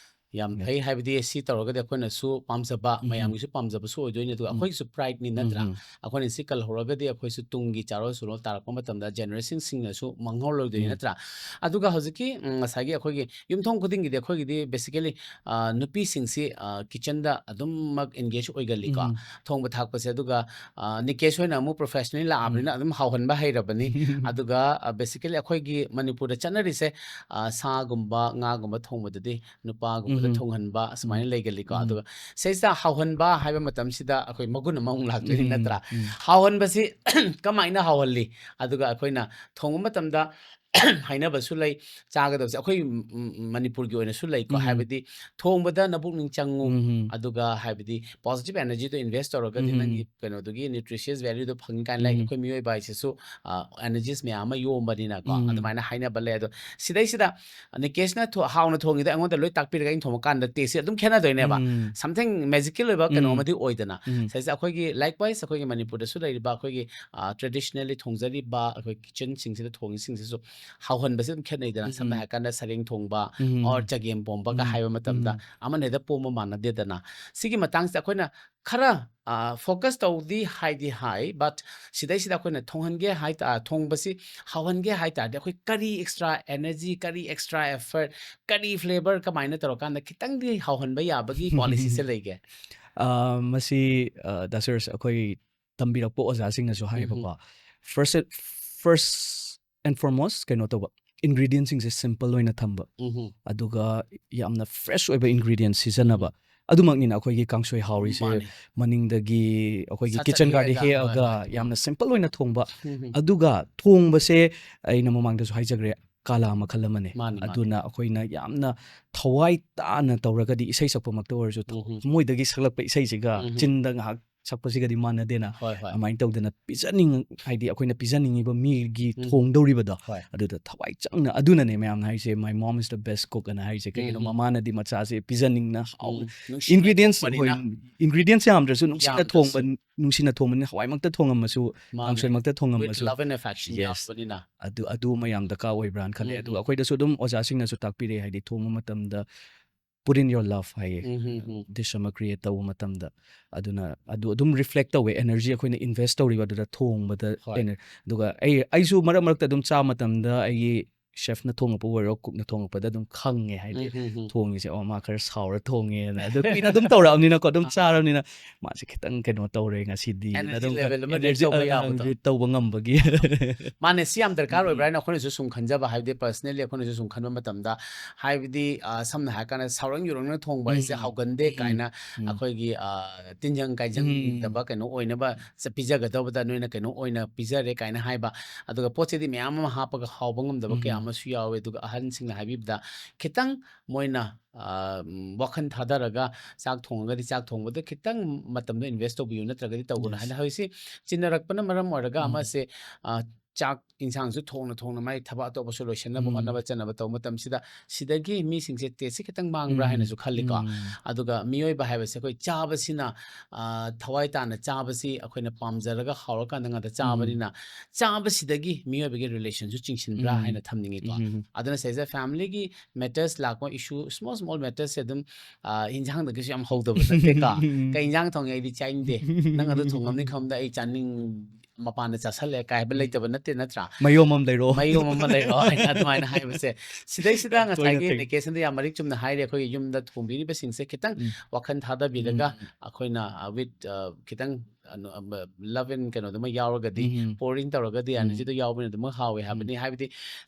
ꯌꯥꯝ ꯌꯦꯁ꯫ ꯐꯩ, ꯍꯥꯏꯕꯗꯤ ꯁꯤ ꯇꯧꯔꯒꯗꯤ ꯑꯩꯈꯣꯏꯅꯁꯨ ꯄꯥꯝꯖꯕ, ꯎꯝ, ꯎꯝ꯫ ꯃꯌꯥꯝꯒꯤꯁꯨ ꯄꯥꯝꯖꯕꯁꯨ ꯑꯣꯏꯗꯣꯏꯅꯤ, ꯑꯗꯨꯒ ꯎꯝ꯫ ꯑꯩꯈꯣꯏꯒꯤꯁꯨ ꯄ꯭ꯔꯥꯏꯗꯅꯤ, ꯅꯠꯇ꯭ꯔꯥ? ꯎꯝ, ꯎꯝ꯫ ꯑꯩꯈꯣꯏꯅ ꯁꯤ ꯀꯜꯍꯧꯔꯒꯗꯤ ꯑꯩꯈꯣꯏꯁꯨ ꯇꯨꯡꯒꯤ ꯆꯥꯔꯣꯟ ꯁꯨꯔꯣꯟ ꯇꯥꯔꯛꯄ ꯃꯇꯝꯗ ꯖꯦꯅꯦꯔꯦꯁꯟꯁꯤꯡꯅꯁꯨ ꯃꯥꯡꯍꯧꯔꯣꯏꯗꯣꯏꯅꯤ, ꯎꯝ꯫ ꯅꯠꯇ꯭ꯔꯥ? ꯑꯗꯨꯒ ꯍꯧꯖꯤꯛꯀꯤ, ꯎꯝ, ꯉꯁꯥꯏꯒꯤ ꯑꯩꯈꯣꯏꯒꯤ ꯌꯨꯝꯊꯣꯡ ꯈꯨꯗꯤꯡꯒꯤꯗꯤ ꯑꯩꯈꯣꯏꯒꯤꯗꯤ basically, ꯑ, ꯅꯨꯄꯤꯁꯤꯡꯁꯤ, ꯑ, ꯀꯤꯠꯆꯟꯗ ꯑꯗꯨꯝꯃꯛ ꯑꯦꯡꯒꯦꯖ ꯑꯣꯏꯒꯜꯂꯤꯀꯣ, ꯎꯝ꯫ ꯊꯣꯡꯕ ꯊꯥꯛꯄꯁꯦ꯫ ꯑꯗꯨꯒ, ꯑ, ꯅꯤꯀꯦꯁ ꯍꯣꯏꯅ ꯑꯃꯨꯛ ꯄ꯭ꯔꯣꯐꯦꯁꯅꯦꯜꯂꯤ ꯂꯥꯛꯑꯕꯅꯤꯅ ꯎꯝ꯫ ꯑꯗꯨꯝ ꯍꯥꯎꯍꯟꯕ ꯍꯩꯔꯕꯅꯤ꯫ ꯑꯗꯨꯒ, ꯑ, basically ꯑꯩꯈꯣꯏꯒꯤ ꯃꯅꯤꯄꯨꯔꯗ ꯆꯠꯅꯔꯤꯁꯦ, ꯑ, ꯁꯥꯒꯨꯝꯕ, ꯉꯥꯒꯨꯝꯕ ꯊꯣꯡꯕꯗꯗꯤ ꯅꯨꯄꯥꯒꯨꯝꯕꯗ ꯎꯝ꯫ ꯊꯣꯡꯍꯟꯕ, ꯎꯝ꯫ ꯑꯁꯨꯃꯥꯏꯅ ꯂꯩꯒꯜꯂꯤꯀꯣ꯫ ꯎꯝ꯫ ꯑꯗꯨꯒ ꯁꯤꯁꯤꯗ ꯍꯥꯎꯍꯟꯕ ꯍꯥꯏꯕ ꯃꯇꯝꯁꯤꯗ ꯑꯩꯈꯣꯏ ꯃꯒꯨꯟ ꯑꯃꯃꯨꯛ ꯂꯥꯛꯇꯣꯏꯅꯤ, ꯎꯝ, ꯅꯠꯇ꯭ꯔꯥ? ꯎꯝ꯫ ꯍꯥꯎꯍꯟꯕꯁꯤ ꯀꯃꯥꯏꯅ ꯍꯥꯎꯍꯜꯂꯤ? ꯑꯗꯨꯒ ꯑꯩꯈꯣꯏꯅ ꯊꯣꯡꯕ ꯃꯇꯝꯗ ꯍꯥꯏꯅꯕꯁꯨ ꯂꯩ, ꯆꯥꯒꯗꯕꯁꯦ ꯑꯩꯈꯣꯏ, ꯎꯝ, ꯎꯝ, ꯃꯅꯤꯄꯨꯔꯒꯤ ꯑꯣꯏꯅꯁꯨ ꯂꯩꯀꯣ꯫ ꯎꯝ꯫ ꯍꯥꯏꯕꯗꯤ ꯊꯣꯡꯕꯗ ꯅꯕꯨꯛꯅꯤꯡ ꯆꯪꯉꯨ, ꯎꯝ꯫ ꯑꯗꯨꯒ ꯍꯥꯏꯕꯗꯤ positive energyꯗꯣ invest ꯇꯧꯔꯒꯗꯤ ꯎꯝ꯫ ꯅꯪꯒꯤ ꯀꯩꯅꯣꯗꯨꯒꯤ nutritious valueꯗꯣ ꯐꯪꯉꯤ ꯀꯥꯏꯅ ꯂꯩ꯫ ꯎꯝ꯫ ꯑꯩꯈꯣꯏ ꯃꯤꯑꯣꯏꯕ ꯍꯥꯏꯁꯤꯁꯨ, ꯑ, energies ꯃꯌꯥꯝ ꯑꯃ ꯌꯣꯝꯕꯅꯤꯅꯀꯣ, ꯎꯝ꯫ ꯑꯗꯨꯃꯥꯏꯅ ꯍꯥꯏꯅꯕ ꯂꯩ꯫ ꯑꯗꯣ ꯁꯤꯗꯩꯁꯤꯗ ꯅꯤꯀꯦꯁꯅ ꯊꯣ-, ꯍꯥꯎꯅ ꯊꯣꯡꯉꯤꯗꯣ ꯑꯩꯉꯣꯟꯗ ꯂꯣꯏ ꯇꯥꯛꯄꯤꯔꯒ ꯑꯩꯅ ꯊꯣꯡꯕ ꯀꯥꯟꯗ ꯇꯦꯁꯁꯦ ꯑꯗꯨꯝ ꯈꯦꯠꯅꯗꯣꯏꯅꯦꯕ꯫ ꯎꯝ꯫ Something magicalꯑꯣꯏꯕ ꯀꯩꯅꯣ ꯎꯝ꯫ ꯑꯃꯗꯤ ꯑꯣꯏꯗꯅ꯫ ꯎꯝ꯫ ꯁꯤꯗꯩꯁꯤꯗ ꯑꯩꯈꯣꯏꯒꯤ likewise ꯑꯩꯈꯣꯏꯒꯤ ꯃꯅꯤꯄꯨꯔꯗꯁꯨ ꯂꯩꯔꯤꯕ ꯑꯩꯈꯣꯏꯒꯤ, ꯑ, traditionally ꯊꯣꯡꯖꯔꯤꯕ ꯑꯩꯈꯣꯏ ꯀꯤꯠꯆꯟꯁꯤꯡꯁꯤꯗ ꯊꯣꯡꯉꯤꯁꯤꯡꯁꯤꯁꯨ ꯍꯥꯎꯍꯟꯕꯁꯦ ꯑꯗꯨꯝ ꯈꯦꯠꯅꯩꯗꯅ꯫ ꯁꯝꯅ ꯎꯝ꯫ ꯍꯥꯏꯔꯀꯥꯟꯗ ꯁꯔꯦꯡ ꯊꯣꯡꯕ ꯎꯝ꯫ or ꯆꯒꯦꯝ ꯄꯣꯝꯕꯒ ꯎꯝ꯫ ꯍꯥꯏꯕ ꯃꯇꯝꯗ ꯎꯝ꯫ ꯑꯃꯅ ꯍꯦꯛꯇ ꯄꯣꯝꯕ ꯃꯥꯟꯅꯗꯦꯗꯅ꯫ ꯁꯤꯒꯤ ꯃꯇꯥꯡꯁꯤꯗ ꯑꯩꯈꯣꯏꯅ ꯈꯔ, ꯑ, focus ꯇꯧꯗꯤ ꯍꯥꯏꯗꯤ ꯍꯥꯏ, but ꯁꯤꯗꯩꯁꯤꯗ ꯑꯩꯈꯣꯏꯅ ꯊꯣꯡꯍꯟꯒꯦ ꯍꯥꯏ ꯇꯥ-, ꯊꯣꯡꯕꯁꯤ ꯍꯥꯎꯍꯟꯒꯦ ꯍꯥꯏ ꯇꯥꯔꯗꯤ ꯑꯩꯈꯣꯏ ꯀꯔꯤ extra energy, ꯀꯔꯤ extra effort, ꯀꯔꯤ flavor ꯀꯃꯥꯏꯅ ꯇꯧꯔꯀꯥꯟꯗ ꯈꯤꯇꯪꯗꯤ ꯍꯥꯎꯍꯟꯕ ꯌꯥꯕꯒꯤ policyꯁꯦ ꯂꯩꯒꯦ? ꯑ, ꯃꯁꯤ, ꯑ, ꯗꯥ ꯁꯨꯔꯖ, ꯑꯩꯈꯣꯏ ꯇꯝꯕꯤꯔꯛꯄ ꯑꯣꯖꯥꯁꯤꯡꯅꯁꯨ ꯎꯝ꯫ ꯍꯥꯏꯌꯦꯕꯀꯣ꯫ First, first and foremost, ꯀꯩꯅꯣ ꯇꯧꯕ, ingredientꯁꯤꯡꯁꯦ simple ꯑꯣꯏꯅ ꯊꯝꯕ, ꯎꯝ꯫ ꯑꯗꯨꯒ ꯌꯥꯝꯅ fresh ꯑꯣꯏꯕ ingredients ꯁꯤꯖꯤꯟꯅꯕ꯫ ꯎꯝ꯫ ꯑꯗꯨꯃꯛꯅꯤꯅ ꯑꯩꯈꯣꯏꯒꯤ ꯀꯥꯡꯁꯣꯏ ꯍꯥꯎꯔꯤꯁꯦ꯫ ꯃꯥꯅꯦ꯫ ꯃꯅꯤꯡꯗꯒꯤ ꯑꯩꯈꯣꯏꯒꯤ ꯁꯠ ꯁꯠ kitchen garden ꯍꯦꯛꯑꯒ, ꯍꯦꯛꯑꯒ, ꯍꯣꯏ, ꯍꯣꯏ꯫ ꯌꯥꯝꯅ simple ꯑꯣꯏꯅ ꯊꯣꯡꯕ꯫ ꯎꯝ꯫ ꯑꯗꯨꯒ ꯊꯣꯡꯕꯁꯦ ꯑꯩꯅ ꯃꯃꯥꯡꯗꯁꯨ ꯍꯥꯏꯖꯈ꯭ꯔꯦ, ꯀꯂꯥ ꯃꯈꯜ ꯑꯃꯅꯦ꯫ ꯃꯥꯅꯦ, ꯃꯥꯅꯦ꯫ ꯑꯗꯨꯅ ꯑꯩꯈꯣꯏꯅ ꯌꯥꯝꯅ ꯊꯋꯥꯏ ꯇꯥꯅ ꯇꯧꯔꯒꯗꯤ ꯏꯁꯩ ꯁꯛꯄꯃꯛꯇ ꯑꯣꯏꯔꯁꯨ ꯎꯝ꯫ ꯊꯃꯣꯏꯗꯒꯤ ꯁꯛꯂꯛꯄ ꯏꯁꯩꯁꯤꯒ ꯎꯝ꯫ ꯆꯤꯟꯗ ꯉꯥꯏꯍꯥꯛ ꯁꯛꯄꯁꯤꯒꯗꯤ ꯃꯥꯟꯅꯗꯦꯅ꯫ ꯍꯣꯏ, ꯍꯣꯏ꯫ ꯑꯗꯨꯃꯥꯏꯅ ꯇꯧꯗꯅ ꯄꯤꯖꯅꯤꯡ-, ꯍꯥꯏꯗꯤ ꯑꯩꯈꯣꯏꯅ ꯄꯤꯖꯅꯤꯡꯉꯤꯕ ꯃꯤꯒꯤ ꯎꯝ꯫ ꯊꯣꯡꯗꯧꯔꯤꯕꯗꯣ, ꯍꯣꯏ꯫ ꯑꯗꯨꯗ ꯊꯋꯥꯏ ꯆꯪꯅ, ꯑꯗꯨꯅꯅꯦ ꯃꯌꯥꯝꯅ ꯍꯥꯏꯁꯦ, "My mom is the best cook" ꯑꯅ ꯍꯥꯏꯁꯦ꯫ ꯀꯩꯒꯤꯅꯣ? ꯎꯝ, ꯎꯝ꯫ ꯃꯃꯥꯅꯗꯤ ꯃꯆꯥꯁꯦ ꯄꯤꯖꯅꯤꯡꯅ ꯍꯥꯎꯅ, ꯎꯝ, ꯅꯨꯡꯁꯤꯅ ingredients ꯊꯣꯡꯕꯅꯤꯅ꯫ ꯍꯣꯏ, ingredients ꯌꯥꯝꯗ꯭ꯔꯁꯨ ꯅꯨꯡꯁꯤꯅ ꯌꯥꯝꯗ꯭ꯔꯁꯨ꯫ ꯊꯣꯡꯕ, ꯅꯨꯡꯁꯤꯅ ꯊꯣꯡꯕꯅꯤꯅ ꯍꯋꯥꯏꯃꯛꯇ ꯊꯣꯡꯉꯝꯃꯁꯨ, ꯃꯥꯅꯦ꯫ ꯀꯥꯡꯁꯣꯏꯃꯛꯇ With ꯊꯣꯡꯉꯝꯃꯁꯨ꯫ Love and affection Yes. ꯌꯥꯎꯕꯅꯤꯅ꯫ ꯑꯗꯨ, ꯑꯗꯨ ꯑꯃ ꯌꯥꯝ ꯗꯔꯀꯥꯔ ꯑꯣꯏꯕ꯭ꯔꯥꯅ ꯈꯜꯂꯦ꯫ ꯎꯝ, ꯑꯗꯨꯒ ꯎꯝ꯫ ꯑꯩꯈꯣꯏꯗꯁꯨ ꯑꯗꯨꯝ ꯑꯣꯖꯥꯁꯤꯡꯅꯁꯨ ꯇꯥꯛꯄꯤꯔꯛꯑꯦ, ꯍꯥꯏꯗꯤ ꯊꯣꯡꯕ ꯃꯇꯝꯗ "Put in your love" ꯍꯥꯏꯌꯦ꯫ ꯎꯝ, ꯎꯝ, ꯎꯝ꯫ Dish ꯑꯃ create ꯇꯧꯕ ꯃꯇꯝꯗ꯫ ꯑꯗꯨꯅ ꯑꯗꯨ ꯑꯗꯨꯝ reflect ꯇꯧꯋꯦ, energy ꯑꯩꯈꯣꯏꯅ invest ꯇꯧꯔꯤꯕ ꯑꯗꯨꯗ ꯊꯣꯡꯕꯗ ꯍꯣꯏ꯫ ener-, ꯑꯗꯨꯒ ꯑꯩ, ꯑꯩꯁꯨ ꯃꯔꯛ ꯃꯔꯛꯇ ꯑꯗꯨꯝ ꯆꯥꯕ ꯃꯇꯝꯗ ꯑꯩꯒꯤ chefꯅ ꯊꯣꯡꯉꯛꯄ ꯑꯣꯏꯔꯣ, cookꯅ ꯊꯣꯡꯉꯛꯄꯗ ꯑꯗꯨꯝ ꯈꯪꯉꯦ, ꯍꯥꯏꯗꯤ ꯎꯝ, ꯎꯝ, ꯎꯝ꯫ ꯊꯣꯡꯉꯤꯁꯦ, "ꯑꯣ, ꯃꯥ ꯈꯔ ꯁꯥꯎꯔ ꯊꯣꯡꯉꯦꯅ"꯫ ꯑꯗꯨ ꯀꯨꯏꯅ ꯑꯗꯨꯝ ꯇꯧꯔꯛꯑꯕꯅꯤꯅꯀꯣ, ꯑꯗꯨꯝ ꯑꯥ꯫ ꯆꯥꯔꯕꯅꯤꯅ, "ꯃꯥꯁꯦ ꯈꯤꯇꯪ ꯀꯩꯅꯣ ꯇꯧꯔꯦ ꯉꯁꯤꯗꯤ"ꯅ Energy ꯑꯗꯨꯝ level ꯑꯃ reach energy, ꯇꯧꯕ ꯑ, ꯌꯥꯕꯗꯣ꯫ Reach ꯇꯧꯕ ꯉꯝꯕꯒꯤ꯫ ꯃꯥꯅꯦ, ꯁꯤ ꯌꯥꯝ ꯗꯔꯀꯥꯔ ꯎꯝ, ꯑꯣꯏꯕ꯭ꯔꯥ ꯎꯝ꯫ ꯍꯥꯏꯅ ꯑꯩꯈꯣꯏꯅꯁꯨ ꯁꯨꯝ ꯈꯟꯖꯕ, ꯍꯥꯏꯕꯗꯤ personally ꯑꯩꯈꯣꯏꯅꯁꯨ ꯁꯨꯝ ꯈꯟꯕ ꯃꯇꯝꯗ, ꯍꯥꯏꯕꯗꯤ, ꯑ, ꯁꯝꯅ ꯍꯥꯏꯔꯀꯥꯟꯗ ꯁꯥꯎꯔꯪ ꯌꯨꯔꯪꯅ ꯊꯣꯡꯕ ꯍꯥꯏꯁꯦ ꯎꯝ, ꯍꯥꯎꯒꯟꯗꯦ ꯎꯝ, ꯀꯥꯏꯅ ꯎꯝ꯫ ꯑꯩꯈꯣꯏꯒꯤ, ꯑ, ꯇꯤꯟꯖꯪ ꯀꯥꯏꯖꯪꯗꯕ ꯎꯝ꯫ ꯀꯩꯅꯣ ꯑꯣꯏꯅꯕ ꯆ-, ꯄꯤꯖꯒꯗꯧꯕꯗ ꯅꯣꯏꯅ ꯀꯩꯅꯣ ꯑꯣꯏꯅ ꯄꯤꯖꯔꯦ ꯀꯥꯏꯅ ꯍꯥꯏꯕ, ꯑꯗꯨꯒ ꯄꯣꯠꯁꯤꯗꯤ ꯃꯌꯥꯝ ꯑꯃ ꯍꯥꯞꯄꯒ ꯍꯥꯎꯕ ꯉꯝꯗꯕ ꯀꯌꯥ ꯎꯝ꯫ ꯑꯃꯁꯨ ꯌꯥꯎꯋꯦ꯫ ꯑꯗꯨꯒ ꯑꯍꯟꯁꯤꯡꯅ ꯍꯥꯏꯕꯤꯕꯗ ꯈꯤꯇꯪ ꯃꯣꯏꯅ, ꯑ, ꯎꯝ, ꯋꯥꯈꯜ ꯊꯥꯗꯔꯒ ꯆꯥꯛ ꯊꯣꯡꯉꯒꯗꯤ ꯆꯥꯛ ꯊꯣꯡꯕꯗ ꯈꯤꯇꯪ ꯃꯇꯝꯗꯣ invest ꯇꯧꯕꯤꯌꯨ, ꯅꯠꯇ꯭ꯔꯒꯗꯤ ꯇꯧꯒꯅꯨ Yes. ꯍꯥꯏꯅ꯫ ꯍꯧꯖꯤꯛꯁꯤ ꯆꯤꯟꯅꯔꯛꯄꯅ ꯃꯔꯝ ꯑꯣꯏꯔꯒ ꯎꯝ꯫ ꯑꯃꯁꯦ, ꯑ, ꯆꯥꯛ ꯏꯟꯁꯥꯡꯁꯨ ꯊꯣꯡꯅ ꯊꯣꯡꯅ ꯃꯥꯏ ꯊꯕꯛ ꯑꯇꯣꯞꯄꯁꯨ ꯂꯣꯏꯁꯤꯟꯅꯕ ꯎꯝ꯫ ꯍꯣꯠꯅꯕ ꯆꯠꯅꯕ ꯇꯧꯕ ꯃꯇꯝꯁꯤꯗ ꯁꯤꯗꯒꯤ ꯃꯤꯁꯤꯡꯁꯦ ꯇꯦꯁꯁꯤ ꯈꯤꯇꯪ ꯃꯥꯡꯕ꯭ꯔꯥ ꯍꯥꯏꯅꯁꯨ ꯈꯜꯂꯤꯀꯣ꯫ ꯎꯝ꯫ ꯑꯗꯨꯒ ꯃꯤꯑꯣꯏꯕ ꯍꯥꯏꯕꯁꯦ ꯑꯩꯈꯣꯏ ꯆꯥꯕꯁꯤꯅ, ꯑ, ꯊꯋꯥꯏ ꯇꯥꯅ ꯆꯥꯕꯁꯤ ꯑꯩꯈꯣꯏꯅ ꯄꯥꯝꯖꯔꯒ ꯍꯥꯎꯔꯀꯥꯟꯗ ꯉꯥꯛꯇ ꯎꯝ꯫ ꯆꯥꯕꯅꯤꯅ ꯆꯥꯕꯁꯤꯗꯒꯤ ꯃꯤꯑꯣꯏꯕꯒꯤ ꯔꯤꯂꯦꯁꯟꯁꯨ ꯆꯤꯡꯁꯤꯟꯕ꯭ꯔꯥ ꯎꯝ꯫ ꯍꯥꯏꯅ ꯊꯝꯅꯤꯡꯉꯤꯀꯣ꯫ ꯎꯝ꯫ ꯑꯗꯨꯅ ꯁꯤꯗꯩꯁꯤꯗ ꯐꯦꯃꯤꯂꯤꯒꯤ ꯃꯦꯇꯔꯁ ꯂꯥꯛꯄ ꯏꯁꯨ, ꯁ꯭ꯃꯣꯜ ꯁ꯭ꯃꯣꯜ ꯃꯦꯇꯔꯁꯦ ꯑꯗꯨꯝ, ꯑ, ꯏꯟꯖꯥꯡꯗꯒꯤꯁꯨ ꯌꯥꯝ ꯍꯧꯗꯕ ꯅꯠꯇꯦꯀꯣ꯫ "ꯀꯩ ꯏꯟꯖꯥꯡ ꯊꯣꯡꯉꯦ? ꯑꯩꯗꯤ ꯆꯥꯅꯤꯡꯗꯦ꯫ ꯅꯪ ꯑꯗꯨ ꯊꯣꯡꯉꯝꯅꯤ ꯈꯪꯕꯗ ꯑꯩ ꯆꯥꯅꯤꯡ-, ꯃꯄꯥꯟꯗ ꯆꯥꯁꯜꯂꯦ" ꯀꯥꯏ ꯍꯥꯏꯕ ꯎꯝ꯫ ꯂꯩꯇꯕ ꯅꯠꯇꯦ, ꯅꯠꯇ꯭ꯔꯥ? "ꯃꯌꯣꯝ ꯑꯃ ꯂꯩꯔꯣ"꯫ "ꯃꯌꯣꯝ ꯑꯃ ꯂꯩꯔꯣ" ꯍꯥꯏꯅ ꯑꯗꯨꯃꯥꯏꯅ ꯍꯥꯏꯕꯁꯦ꯫ ꯁꯤꯗꯩꯁꯤꯗ ꯌꯥꯝ ꯇꯣꯏꯅ ꯉꯁꯥꯏꯒꯤ ꯊꯦꯡꯅꯩ꯫ ꯅꯤꯀꯦꯁꯟꯗ ꯌꯥꯝ ꯃꯔꯤꯛ ꯆꯨꯝꯅ ꯍꯥꯏꯔꯦ, ꯑꯩꯈꯣꯏꯒꯤ ꯌꯨꯝꯗ ꯊꯣꯡꯕꯤꯔꯤꯕꯁꯤꯡꯁꯦ ꯈꯤꯇꯪ ꯎꯝ꯫ ꯋꯥꯈꯜ ꯊꯥꯗꯕꯤꯔꯒ ꯎꯝ꯫ ꯑꯩꯈꯣꯏꯅ, ꯑ, with, ꯑ, ꯈꯤꯇꯪ, ꯑ, ꯅ-, ꯑ, ꯃ-, love and ꯀꯩꯅꯣꯗꯨꯃ ꯌꯥꯎꯔꯒꯗꯤ, ꯎꯝ꯫ pouring ꯇꯧꯔꯒꯗꯤ, ꯎꯝ꯫ energyꯗꯣ ꯌꯥꯎꯕꯅ ꯑꯗꯨꯃꯛ ꯍꯥꯎꯋꯦ ꯎꯝ꯫ ꯍꯥꯏꯕꯅꯤ꯫ ꯍꯥꯏꯕꯗꯤ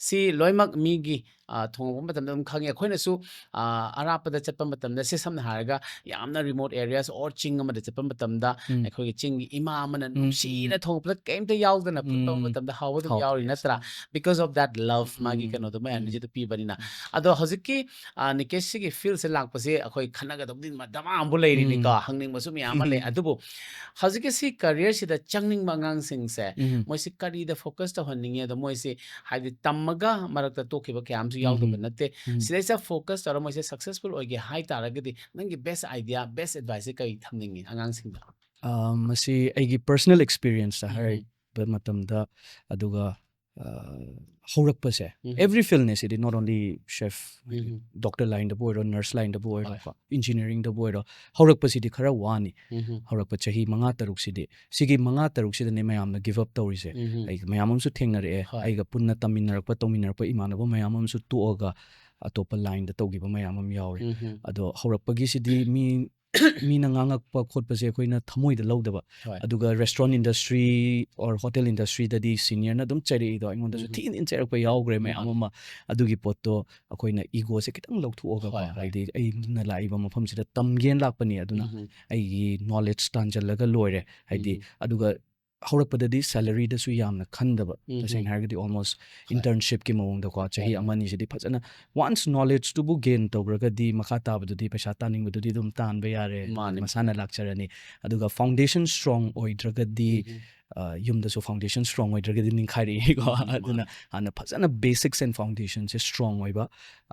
ꯁꯤ ꯂꯣꯏꯅꯃꯛ ꯃꯤꯒꯤ, ꯑ, ꯊꯣꯡꯉꯛꯄ ꯃꯇꯝꯗ ꯑꯗꯨꯝ ꯈꯪꯉꯤ꯫ ꯑꯩꯈꯣꯏꯅꯁꯨ, ꯑ, ꯑꯔꯥꯞꯄꯗ ꯆꯠꯄ ꯃꯇꯝꯗ, ꯁꯦ ꯁꯝꯅ ꯍꯥꯏꯔꯒ ꯌꯥꯝꯅ remote areas or ꯆꯤꯡ ꯑꯃꯗ ꯆꯠꯄ ꯃꯇꯝꯗ ꯎꯝ꯫ ꯑꯩꯈꯣꯏꯒꯤ ꯆꯤꯡꯒꯤ ꯏꯃꯥ ꯑꯃꯅ ꯎꯝ, ꯅꯨꯡꯁꯤꯅ ꯎꯝ꯫ ꯊꯣꯡꯉꯛꯄꯗ ꯀꯩꯝꯇ ꯌꯥꯎꯗꯅ ꯐꯨꯠꯄ ꯎꯝ꯫ ꯃꯇꯝꯗ ꯍꯥꯎꯕ ꯑꯗꯨꯝ ꯍꯥꯎ-, ꯌꯥꯎꯔꯤ yes. ꯅꯠꯇ꯭ꯔꯥ? Because of that love, ꯃꯥꯒꯤ ꯎꯝ, ꯀꯩꯅꯣꯗꯨꯃ, ꯎꯝ, energyꯗꯨ ꯄꯤꯕꯅꯤꯅ꯫ ꯎꯝ꯫ ꯑꯗꯣ ꯍꯧꯖꯤꯛꯀꯤ, ꯑ, ꯅꯤꯀꯦꯁꯁꯤꯒꯤ fieldꯁꯦ ꯂꯥꯛꯄꯁꯦ ꯑꯩꯈꯣꯏ ꯈꯟꯅꯒꯗꯕꯗꯤ ꯃ-, ꯗꯃꯥ ꯑꯃꯕꯨ ꯂꯩꯔꯤꯅꯤꯀꯣ꯫ ꯎꯝ꯫ ꯍꯪꯅꯤꯡꯕꯁꯨ ꯃꯌꯥꯝ ꯑꯃ ꯂꯩ꯫ ꯎꯝ꯫ ꯑꯗꯨꯕꯨ ꯍꯧꯖꯤꯛꯀꯤ ꯁꯤ careerꯁꯤꯗ ꯆꯪꯅꯤꯡꯕ ꯑꯉꯥꯡꯁꯤꯡꯁꯦ ꯎꯝ꯫ ꯃꯣꯏꯁꯤ ꯀꯔꯤꯗ focus ꯇꯧꯍꯟꯅꯤꯡꯉꯤ? ꯑꯗꯣ ꯃꯣꯏꯁꯤ ꯍꯥꯏꯗꯤ ꯇꯝꯃꯒ ꯃꯔꯛꯇ ꯇꯣꯛꯈꯤꯕ ꯀꯌꯥ ꯑꯃꯁꯨ ꯌꯥꯎꯗꯕ ꯎꯝ꯫ ꯅꯠꯇꯦ꯫ ꯎꯝ꯫ ꯁꯤꯗꯩꯁꯤꯗ focus ꯇꯧꯔ ꯃꯣꯏꯁꯦ successful ꯑꯣꯏꯒꯦ ꯍꯥꯏ ꯇꯥꯔꯒꯗꯤ ꯅꯪꯒꯤ best idea, best adviceꯁꯦ ꯀꯔꯤ ꯊꯝꯅꯤꯡꯉꯤ ꯑꯉꯥꯡꯁꯤꯡꯗ? ꯑ, ꯃꯁꯤ ꯑꯩꯒꯤ personal experienceꯇ ꯎꯝ꯫ ꯍꯥꯏꯔꯛꯄ ꯃꯇꯝꯗ, ꯑꯗꯨꯒ, ꯑ, ꯍꯧꯔꯛꯄꯁꯦ, ꯎꯝ꯫ every fieldꯅꯦ CD, not only chef, um. doctor lineꯗꯕꯨ ꯑꯣꯏꯔꯣ, nurse lineꯗꯕꯨ ꯑꯣꯏꯔꯣ, ꯍꯣꯏ꯫ ꯀꯣ, engineeringꯗꯕꯨ ꯑꯣꯏꯔꯣ, ꯍꯧꯔꯛꯄꯁꯤꯗꯤ ꯈꯔ ꯋꯥꯅꯤ꯫ ꯎꯝ꯫ ꯍꯧꯔꯛꯄ ꯆꯍꯤ ꯃꯉꯥ ꯇꯔꯨꯛꯁꯤꯗꯤ, ꯁꯤꯒꯤ ꯃꯉꯥ ꯇꯔꯨꯛꯁꯤꯗꯅꯦ ꯃꯌꯥꯝꯅ give up ꯇꯧꯔꯤꯁꯦ꯫ ꯎꯝ꯫ ꯑꯩ ꯃꯌꯥꯝ ꯑꯃꯁꯨ ꯊꯦꯡꯅꯔꯛꯑꯦ, ꯍꯣꯏ꯫ ꯑꯩꯒ ꯄꯨꯟꯅ ꯇꯝꯃꯤꯟꯅꯔꯛꯄ, ꯇꯧꯃꯤꯟꯅꯔꯛꯄ ꯏꯃꯥꯟꯅꯕ ꯃꯌꯥꯝ ꯑꯃꯁꯨ ꯇꯣꯛꯑꯒ ꯑꯇꯣꯞꯄ lineꯗ ꯇꯧꯈꯤꯕ ꯃꯌꯥꯝ ꯑꯃ ꯌꯥꯎꯔꯦ꯫ ꯎꯝ꯫ ꯑꯗꯣ ꯍꯧꯔꯛꯄꯒꯤꯁꯤꯗꯤ ꯃꯤ, ꯃꯤꯅ ꯉꯥꯡꯉꯛꯄ ꯈꯣꯠꯄꯁꯦ ꯑꯩꯈꯣꯏꯅ ꯊꯃꯣꯏꯗ ꯂꯧꯗꯕ꯫ ꯍꯣꯏ꯫ ꯑꯗꯨꯒ restaurant industry or hotel industryꯗꯗꯤ seniorꯅ ꯑꯗꯨꯝ ꯆꯩꯔꯛꯏꯗꯣ ꯑꯩꯉꯣꯟꯗꯁꯨ ꯎꯝ꯫ ꯊꯤꯅ ꯊꯤꯅ ꯆꯩꯔꯛꯄ ꯌꯥꯎꯈ꯭ꯔꯦ ꯃꯌꯥꯝ ꯎꯝ꯫ ꯑꯃ꯫ ꯑꯗꯨꯒꯤ ꯄꯣꯠꯇꯣ ꯑꯩꯈꯣꯏꯅ egoꯁꯦ ꯈꯤꯇꯪ ꯂꯧꯊꯣꯛꯑꯒꯀꯣ, ꯍꯣꯏ, ꯍꯣꯏ꯫ ꯍꯥꯏꯗꯤ ꯑꯩꯅ ꯂꯥꯛꯏꯕ ꯃꯐꯝꯁꯤꯗ ꯇꯝꯒꯦꯅ ꯂꯥꯛꯄꯅꯤ, ꯑꯗꯨꯅ ꯎꯝ꯫ ꯑꯩꯒꯤ knowledge ꯇꯥꯟꯖꯜꯂꯒ ꯂꯣꯏꯔꯦ꯫ ꯍꯥꯏꯗꯤ, ꯎꯝ꯫ ꯑꯗꯨꯒ ꯍꯧꯔꯛꯄꯗꯗꯤ salaryꯗꯁꯨ ꯌꯥꯝꯅ ꯈꯟꯗꯕ, ꯎꯝ꯫ ꯇꯁꯦꯡꯅ ꯍꯥꯏꯔꯒꯗꯤ almost ꯍꯣꯏ꯫ internshipꯀꯤ ꯃꯑꯣꯡꯗꯀꯣ, ꯆꯍꯤ ꯍꯣꯏ, ꯍꯣꯏ꯫ ꯑꯃ ꯑꯅꯤꯁꯤꯗꯤ ꯐꯖꯅ once knowledgeꯇꯨꯕꯨ gain ꯇꯧꯈ꯭ꯔꯒꯗꯤ ꯃꯈꯥ ꯇꯥꯕꯗꯨꯗꯤ ꯄꯩꯁꯥ ꯇꯥꯅꯤꯡꯕꯗꯨꯗꯤ ꯑꯗꯨꯝ ꯇꯥꯟꯕ ꯌꯥꯔꯦ, ꯃꯥꯅꯦ꯫ ꯃꯁꯥꯅ ꯂꯥꯛꯆꯔꯅꯤ꯫ ꯑꯗꯨꯒ foundation strong ꯑꯣꯏꯗ꯭ꯔꯒꯗꯤ ꯎꯝ꯫ ꯑ, ꯌꯨꯝꯗꯁꯨ foundation strong ꯑꯣꯏꯗ꯭ꯔꯒꯗꯤ ꯅꯤꯡꯈꯥꯏꯔꯛꯏꯀꯣ꯫ ꯎꯝ, ꯃꯥꯅꯦ꯫ ꯑꯗꯨꯅ ꯍꯥꯟꯅ ꯐꯖꯅ basics and foundationꯁꯦ strong ꯑꯣꯏꯕ,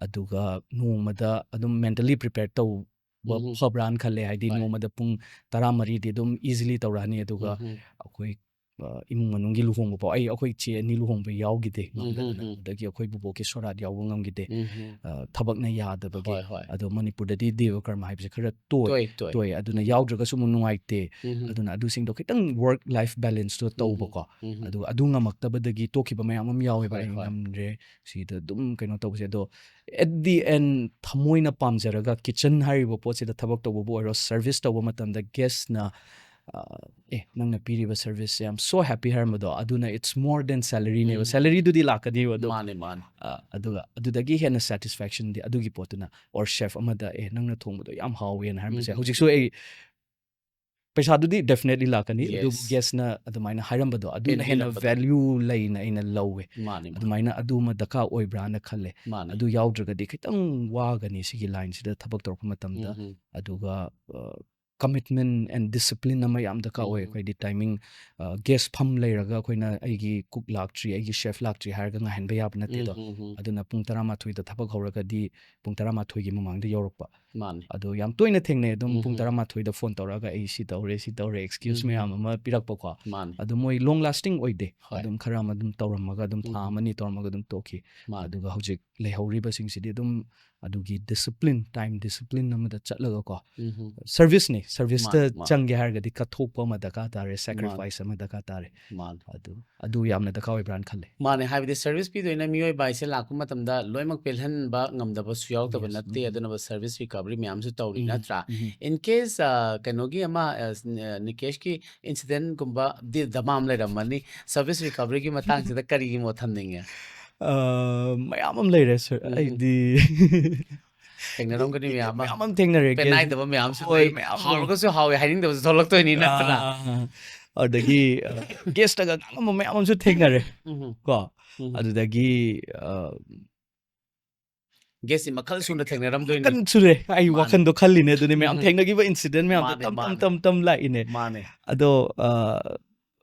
ꯑꯗꯨꯒ ꯅꯣꯡꯃꯗ ꯑꯗꯨꯝ mentally prepare ꯇꯧꯕ ꯎꯝ, ꯐꯕ꯭ꯔꯥꯅ ꯈꯜꯂꯦ꯫ ꯍꯥꯏꯗꯤ ꯍꯣꯏ꯫ ꯅꯣꯡꯃꯗ ꯄꯨꯡ ꯇꯔꯥꯃꯔꯤꯗꯤ ꯑꯗꯨꯝ easily ꯇꯧꯔꯛꯑꯅꯤ꯫ ꯑꯗꯨꯒ ꯎꯝ, ꯑꯩꯈꯣꯏ, ꯑ, ꯏꯃꯨꯡ ꯃꯅꯨꯡꯒꯤ ꯂꯨꯍꯣꯡꯕ ꯐꯥꯎ, ꯑꯩ, ꯑꯩꯈꯣꯏ ꯆꯦ ꯑꯅꯤ ꯂꯨꯍꯣꯡꯕ ꯌꯥꯎꯈꯤꯗꯦ ꯎꯝ, ꯉꯝꯗꯗꯅ꯫ ꯎꯝ, ꯎꯝ꯫ ꯑꯗꯒꯤ ꯑꯩꯈꯣꯏ ꯕꯨꯕꯣꯛꯀꯤ ꯁꯣꯔꯥꯠ ꯌꯥꯎꯕ ꯉꯝꯈꯤꯗꯦ꯫ ꯎꯝ, ꯎꯝ꯫ ꯑ, ꯊꯕꯛꯅ ꯌꯥꯗꯕꯒꯤ꯫ ꯍꯣꯏ, ꯍꯣꯏ꯫ ꯑꯗꯣ ꯃꯅꯤꯄꯨꯔꯗꯗꯤ ꯗꯦꯕ ꯀꯔꯃ ꯍꯥꯏꯕꯁꯦ ꯈꯔ ꯇꯣꯏ꯫ ꯇꯣꯏ, ꯇꯣꯏ꯫ ꯇꯣꯏ꯫ ꯑꯗꯨꯅ ꯎꯝ꯫ ꯌꯥꯎꯗ꯭ꯔꯒꯁꯨ ꯑꯃꯨꯛ ꯅꯨꯡꯉꯥꯏꯇꯦ꯫ ꯎꯝ, ꯎꯝ꯫ ꯑꯗꯨꯅ ꯑꯗꯨꯁꯤꯡꯗꯣ ꯈꯤꯇꯪ work life balanceꯇꯣ ꯎꯝ, ꯎꯝ꯫ ꯇꯧꯕꯀꯣ꯫ ꯎꯝ, ꯎꯝ꯫ ꯑꯗꯨꯒ ꯑꯗꯨ ꯉꯝꯃꯛꯇꯕꯗꯒꯤ ꯇꯣꯛꯈꯤꯕ ꯃꯌꯥꯝ ꯑꯃ ꯌꯥꯎꯋꯦꯕ꯫ ꯍꯣꯏ, "ꯑꯩ ꯍꯣꯏ꯫ ꯉꯝꯗ꯭ꯔꯦ, ꯁꯤꯗ ꯑꯗꯨꯝ ꯀꯩꯅꯣ ꯇꯧꯕꯁꯦ"꯫ ꯑꯗꯣ at the end ꯊꯃꯣꯏꯅ ꯄꯥꯝꯖꯔꯒ kitchen ꯍꯥꯏꯔꯤꯕ ꯄꯣꯠꯁꯤꯗ ꯊꯕꯛ ꯇꯧꯕꯕꯨ ꯑꯣꯏꯔꯣ, service ꯇꯧꯕ ꯃꯇꯝꯗ guestꯅ, ꯑ, "ꯑꯦ, ꯅꯪꯅ ꯄꯤꯔꯤꯕ serviceꯁꯦ, I'm so happy" ꯍꯥꯏꯔꯝꯕꯗꯣ, ꯑꯗꯨꯅ it's more than salaryꯅꯦꯕ꯫ ꯎꯝ꯫ Salaryꯗꯨꯗꯤ ꯂꯥꯛꯀꯅꯤꯕ ꯑꯗꯣ꯫ ꯃꯥꯅꯦ, ꯃꯥꯅꯦ꯫ ꯑ, ꯑꯗꯨꯒ ꯑꯗꯨꯗꯒꯤ ꯍꯦꯟꯅ satisfactionꯗꯤ ꯑꯗꯨꯒꯤ ꯄꯣꯠꯇꯨꯅ, or chef ꯑꯃꯗ, "ꯑꯦ, ꯅꯪꯅ ꯊꯣꯡꯕꯗꯣ ꯌꯥꯝ ꯍꯥꯎꯋꯦꯅ" ꯍꯥꯏꯔꯝꯕꯁꯦ꯫ ꯎꯝ꯫ ꯍꯧꯖꯤꯛꯁꯨ ꯑꯩ ꯄꯩꯁꯥꯗꯨꯗꯤ definitely ꯂꯥꯛꯀꯅꯤ, ꯑꯗꯨꯕꯨ Yes. guestꯅ ꯑꯗꯨꯃꯥꯏꯅ ꯍꯥꯏꯔꯝꯕꯗꯣ, ꯑꯗꯨꯅ ꯍꯦꯟꯅ ꯄꯦꯟꯕꯤꯔꯛꯄꯗꯣ꯫ value ꯂꯩꯅ ꯑꯩꯅ ꯂꯧꯋꯦ꯫ ꯃꯥꯅꯦ, ꯃꯥꯅꯦ꯫ ꯑꯗꯨꯃꯥꯏꯅ ꯑꯗꯨꯃ ꯗꯔꯀꯥꯔ ꯑꯣꯏꯕ꯭ꯔꯥꯅ ꯈꯜꯂꯦ꯫ ꯃꯥꯅꯦ꯫ ꯑꯗꯨ ꯌꯥꯎꯗ꯭ꯔꯒꯗꯤ ꯈꯤꯇꯪ ꯋꯥꯒꯅꯤ ꯁꯤꯒꯤ lineꯁꯤꯗ ꯊꯕꯛ ꯇꯧꯔꯛꯄ ꯃꯇꯝꯗ꯫ ꯎꯝ, ꯎꯝ꯫ ꯑꯗꯨꯒ, ꯑ, commitment and discipline ꯑꯃ ꯌꯥꯝ ꯗꯔꯀꯥꯔ ꯑꯣꯏ꯫ ꯎꯝ, ꯎꯝ꯫ ꯑꯩꯈꯣꯏꯗꯤ timing, ꯑ, guest ꯐꯝ ꯂꯩꯔꯒ ꯑꯩꯈꯣꯏꯅ "ꯑꯩꯒꯤ cook ꯂꯥꯛꯇ꯭ꯔꯤ, ꯑꯩꯒꯤ chef ꯂꯥꯛꯇ꯭ꯔꯤ" ꯍꯥꯏꯔꯒ ꯉꯥꯏꯍꯟꯕ ꯌꯥꯕ ꯅꯠꯇꯦꯗꯣ꯫ ꯎꯝ, ꯎꯝ, ꯎꯝ꯫ ꯑꯗꯨꯅ ꯄꯨꯡ ꯇꯔꯥꯃꯥꯊꯣꯏꯗ ꯊꯕꯛ ꯍꯧꯔꯒꯗꯤ ꯄꯨꯡ ꯇꯔꯥꯃꯥꯊꯣꯏꯒꯤ ꯃꯃꯥꯡꯗ ꯌꯧꯔꯛꯄ꯫ ꯃꯥꯅꯦ꯫ ꯑꯗꯣ ꯌꯥꯝ ꯇꯣꯏꯅ ꯊꯦꯡꯅꯩ ꯑꯗꯨꯝ, ꯎꯝ, ꯄꯨꯡ ꯎꯝ꯫ ꯇꯔꯥꯃꯥꯊꯣꯏꯗ phone ꯇꯧꯔꯛꯑꯒ "ꯑꯩ ꯁꯤ ꯇꯧꯔꯦ, ꯁꯤ ꯇꯧꯔꯦ", excuse ꯎꯝ, ꯎꯝ꯫ ꯃꯌꯥꯝ ꯑꯃ ꯄꯤꯔꯛꯄꯀꯣ꯫ ꯃꯥꯅꯦ꯫ ꯑꯗꯨ ꯃꯣꯏ long lasting ꯑꯣꯏꯗꯦ꯫ ꯍꯣꯏ꯫ ꯑꯗꯨꯝ ꯈꯔ ꯑꯃ ꯑꯗꯨꯝ ꯇꯧꯔꯝꯃꯒ ꯑꯗꯨꯝ ꯊꯥ ꯎꯝ, ꯎꯝ꯫ ꯑꯃꯅꯤ ꯇꯧꯔꯝꯃꯒ ꯑꯗꯨꯝ ꯇꯣꯛꯈꯤ꯫ ꯃꯥꯅꯦ꯫ ꯑꯗꯨꯒ ꯍꯧꯖꯤꯛ ꯂꯩꯍꯧꯔꯤꯕꯁꯤꯡꯁꯤꯗꯤ ꯑꯗꯨꯝ ꯑꯗꯨꯒꯤ discipline, time discipline ꯑꯃꯗ ꯆꯠꯂꯒꯀꯣ꯫ ꯎꯝ, ꯎꯝ꯫ Serviceꯅꯤ, serviceꯇ ꯃꯥꯅꯦ, ꯃꯥꯅꯦ꯫ ꯆꯪꯒꯦ ꯍꯥꯏꯔꯒꯗꯤ ꯀꯠꯊꯣꯛꯄ ꯑꯃ ꯗꯔꯀꯥꯔ ꯇꯥꯔꯦ, ꯃꯥꯅꯦ꯫ sacrifice ꯑꯃ ꯗꯔꯀꯥꯔ ꯇꯥꯔꯦ꯫ ꯃꯥꯅꯦ꯫ ꯑꯗꯨ, ꯑꯗꯨ ꯌꯥꯝꯅ ꯗꯔꯀꯥꯔ ꯑꯣꯏꯕ꯭ꯔꯥꯅ ꯈꯜꯂꯦ꯫ ꯃꯥꯅꯦ, ꯍꯥꯏꯕꯗꯤ service ꯄꯤꯗꯣꯏꯅ ꯃꯤꯑꯣꯏꯕ ꯍꯥꯏꯁꯦ ꯂꯥꯛꯄ ꯃꯇꯝꯗ ꯂꯣꯏꯅꯃꯛ ꯄꯦꯜꯍꯟꯕ ꯉꯝꯗꯕꯁꯨ ꯌꯥꯎꯗꯕ Yes, ꯅꯠꯇꯦ꯫ ꯎꯝ, ꯎꯝ꯫ ꯑꯗꯨꯅ service recovery ꯃꯌꯥꯝꯁꯨ ꯇꯧꯔꯤ, ꯎꯝ, ꯅꯠꯇ꯭ꯔꯥ? ꯎꯝ꯫ In case, ꯑ, ꯀꯩꯅꯣꯒꯤ ꯑꯃ, ꯑ, ꯅ-, ꯅꯤꯀꯦꯁꯀꯤ incidentꯒꯨꯝꯕ ꯗꯤ ꯗꯃꯥꯝ ꯂꯩꯔꯝꯃꯅꯤ꯫ Service recoveryꯒꯤ ꯃꯇꯥꯡꯁꯤꯗ ꯀꯔꯤꯒꯤ ꯃꯣꯠ ꯊꯝꯅꯤꯡꯉꯦ? ꯑ, ꯃꯌꯥꯝ ꯑꯃ ꯂꯩꯔꯦ, sir꯫ ꯎꯝ, ꯎꯝ꯫ ꯑꯩꯗꯤ ꯊꯦꯡꯅꯔꯝꯒꯅꯤ ꯃꯌꯥꯝ ꯑꯃ꯫ ꯃꯌꯥꯝ ꯑꯃ ꯊꯦꯡꯅꯔꯦ, guest꯫ ꯄꯦꯟꯅꯥꯏꯗꯕ ꯃꯌꯥꯝꯁꯨ ꯍꯣꯏ, ꯂꯩ꯫ ꯃꯌꯥꯝ ꯑꯃ꯫ ꯍꯥꯎꯔꯒꯁꯨ ꯍꯥꯎꯋꯦ ꯍꯥꯏꯅꯤꯡꯗꯕꯁꯨ ꯊꯣꯛꯂꯛꯇꯣꯏꯅꯤ, ꯅꯠꯇ꯭ꯔꯥ? ꯑꯥ, ꯑꯥ, ꯑꯥ꯫ ꯑꯗꯨꯗꯒꯤ, ꯑ, guestꯇꯒ ꯉꯥꯡꯉꯝꯕ ꯃꯌꯥꯝ ꯑꯃꯁꯨ ꯊꯦꯡꯅꯔꯦ꯫ ꯎꯝ, ꯎꯝ꯫ ꯀꯣ? ꯎꯝ꯫ ꯑꯗꯨꯗꯒꯤ, ꯑ, guestꯁꯤ ꯃꯈꯜ ꯁꯨꯅ ꯊꯦꯡꯅꯔꯝꯗꯣꯏꯅꯤ꯫ ꯃꯈꯜ ꯁꯨꯔꯦ꯫ ꯑꯩ ꯃꯥꯅꯦ꯫ ꯋꯥꯈꯟꯗꯣ ꯈꯜꯂꯤꯅꯦ꯫ ꯑꯗꯨꯅꯦ ꯃꯌꯥꯝ ꯎꯝ꯫ ꯊꯦꯡꯅꯈꯤꯕ incident ꯃꯌꯥꯝꯗꯣ ꯃꯥꯅꯦ, ꯇꯞ, ꯇꯞ, ꯃꯥꯅꯦ꯫ ꯇꯞ, ꯇꯞ ꯂꯥꯛꯏꯅꯦ꯫ ꯃꯥꯅꯦ꯫ ꯑꯗꯣ, ꯑ,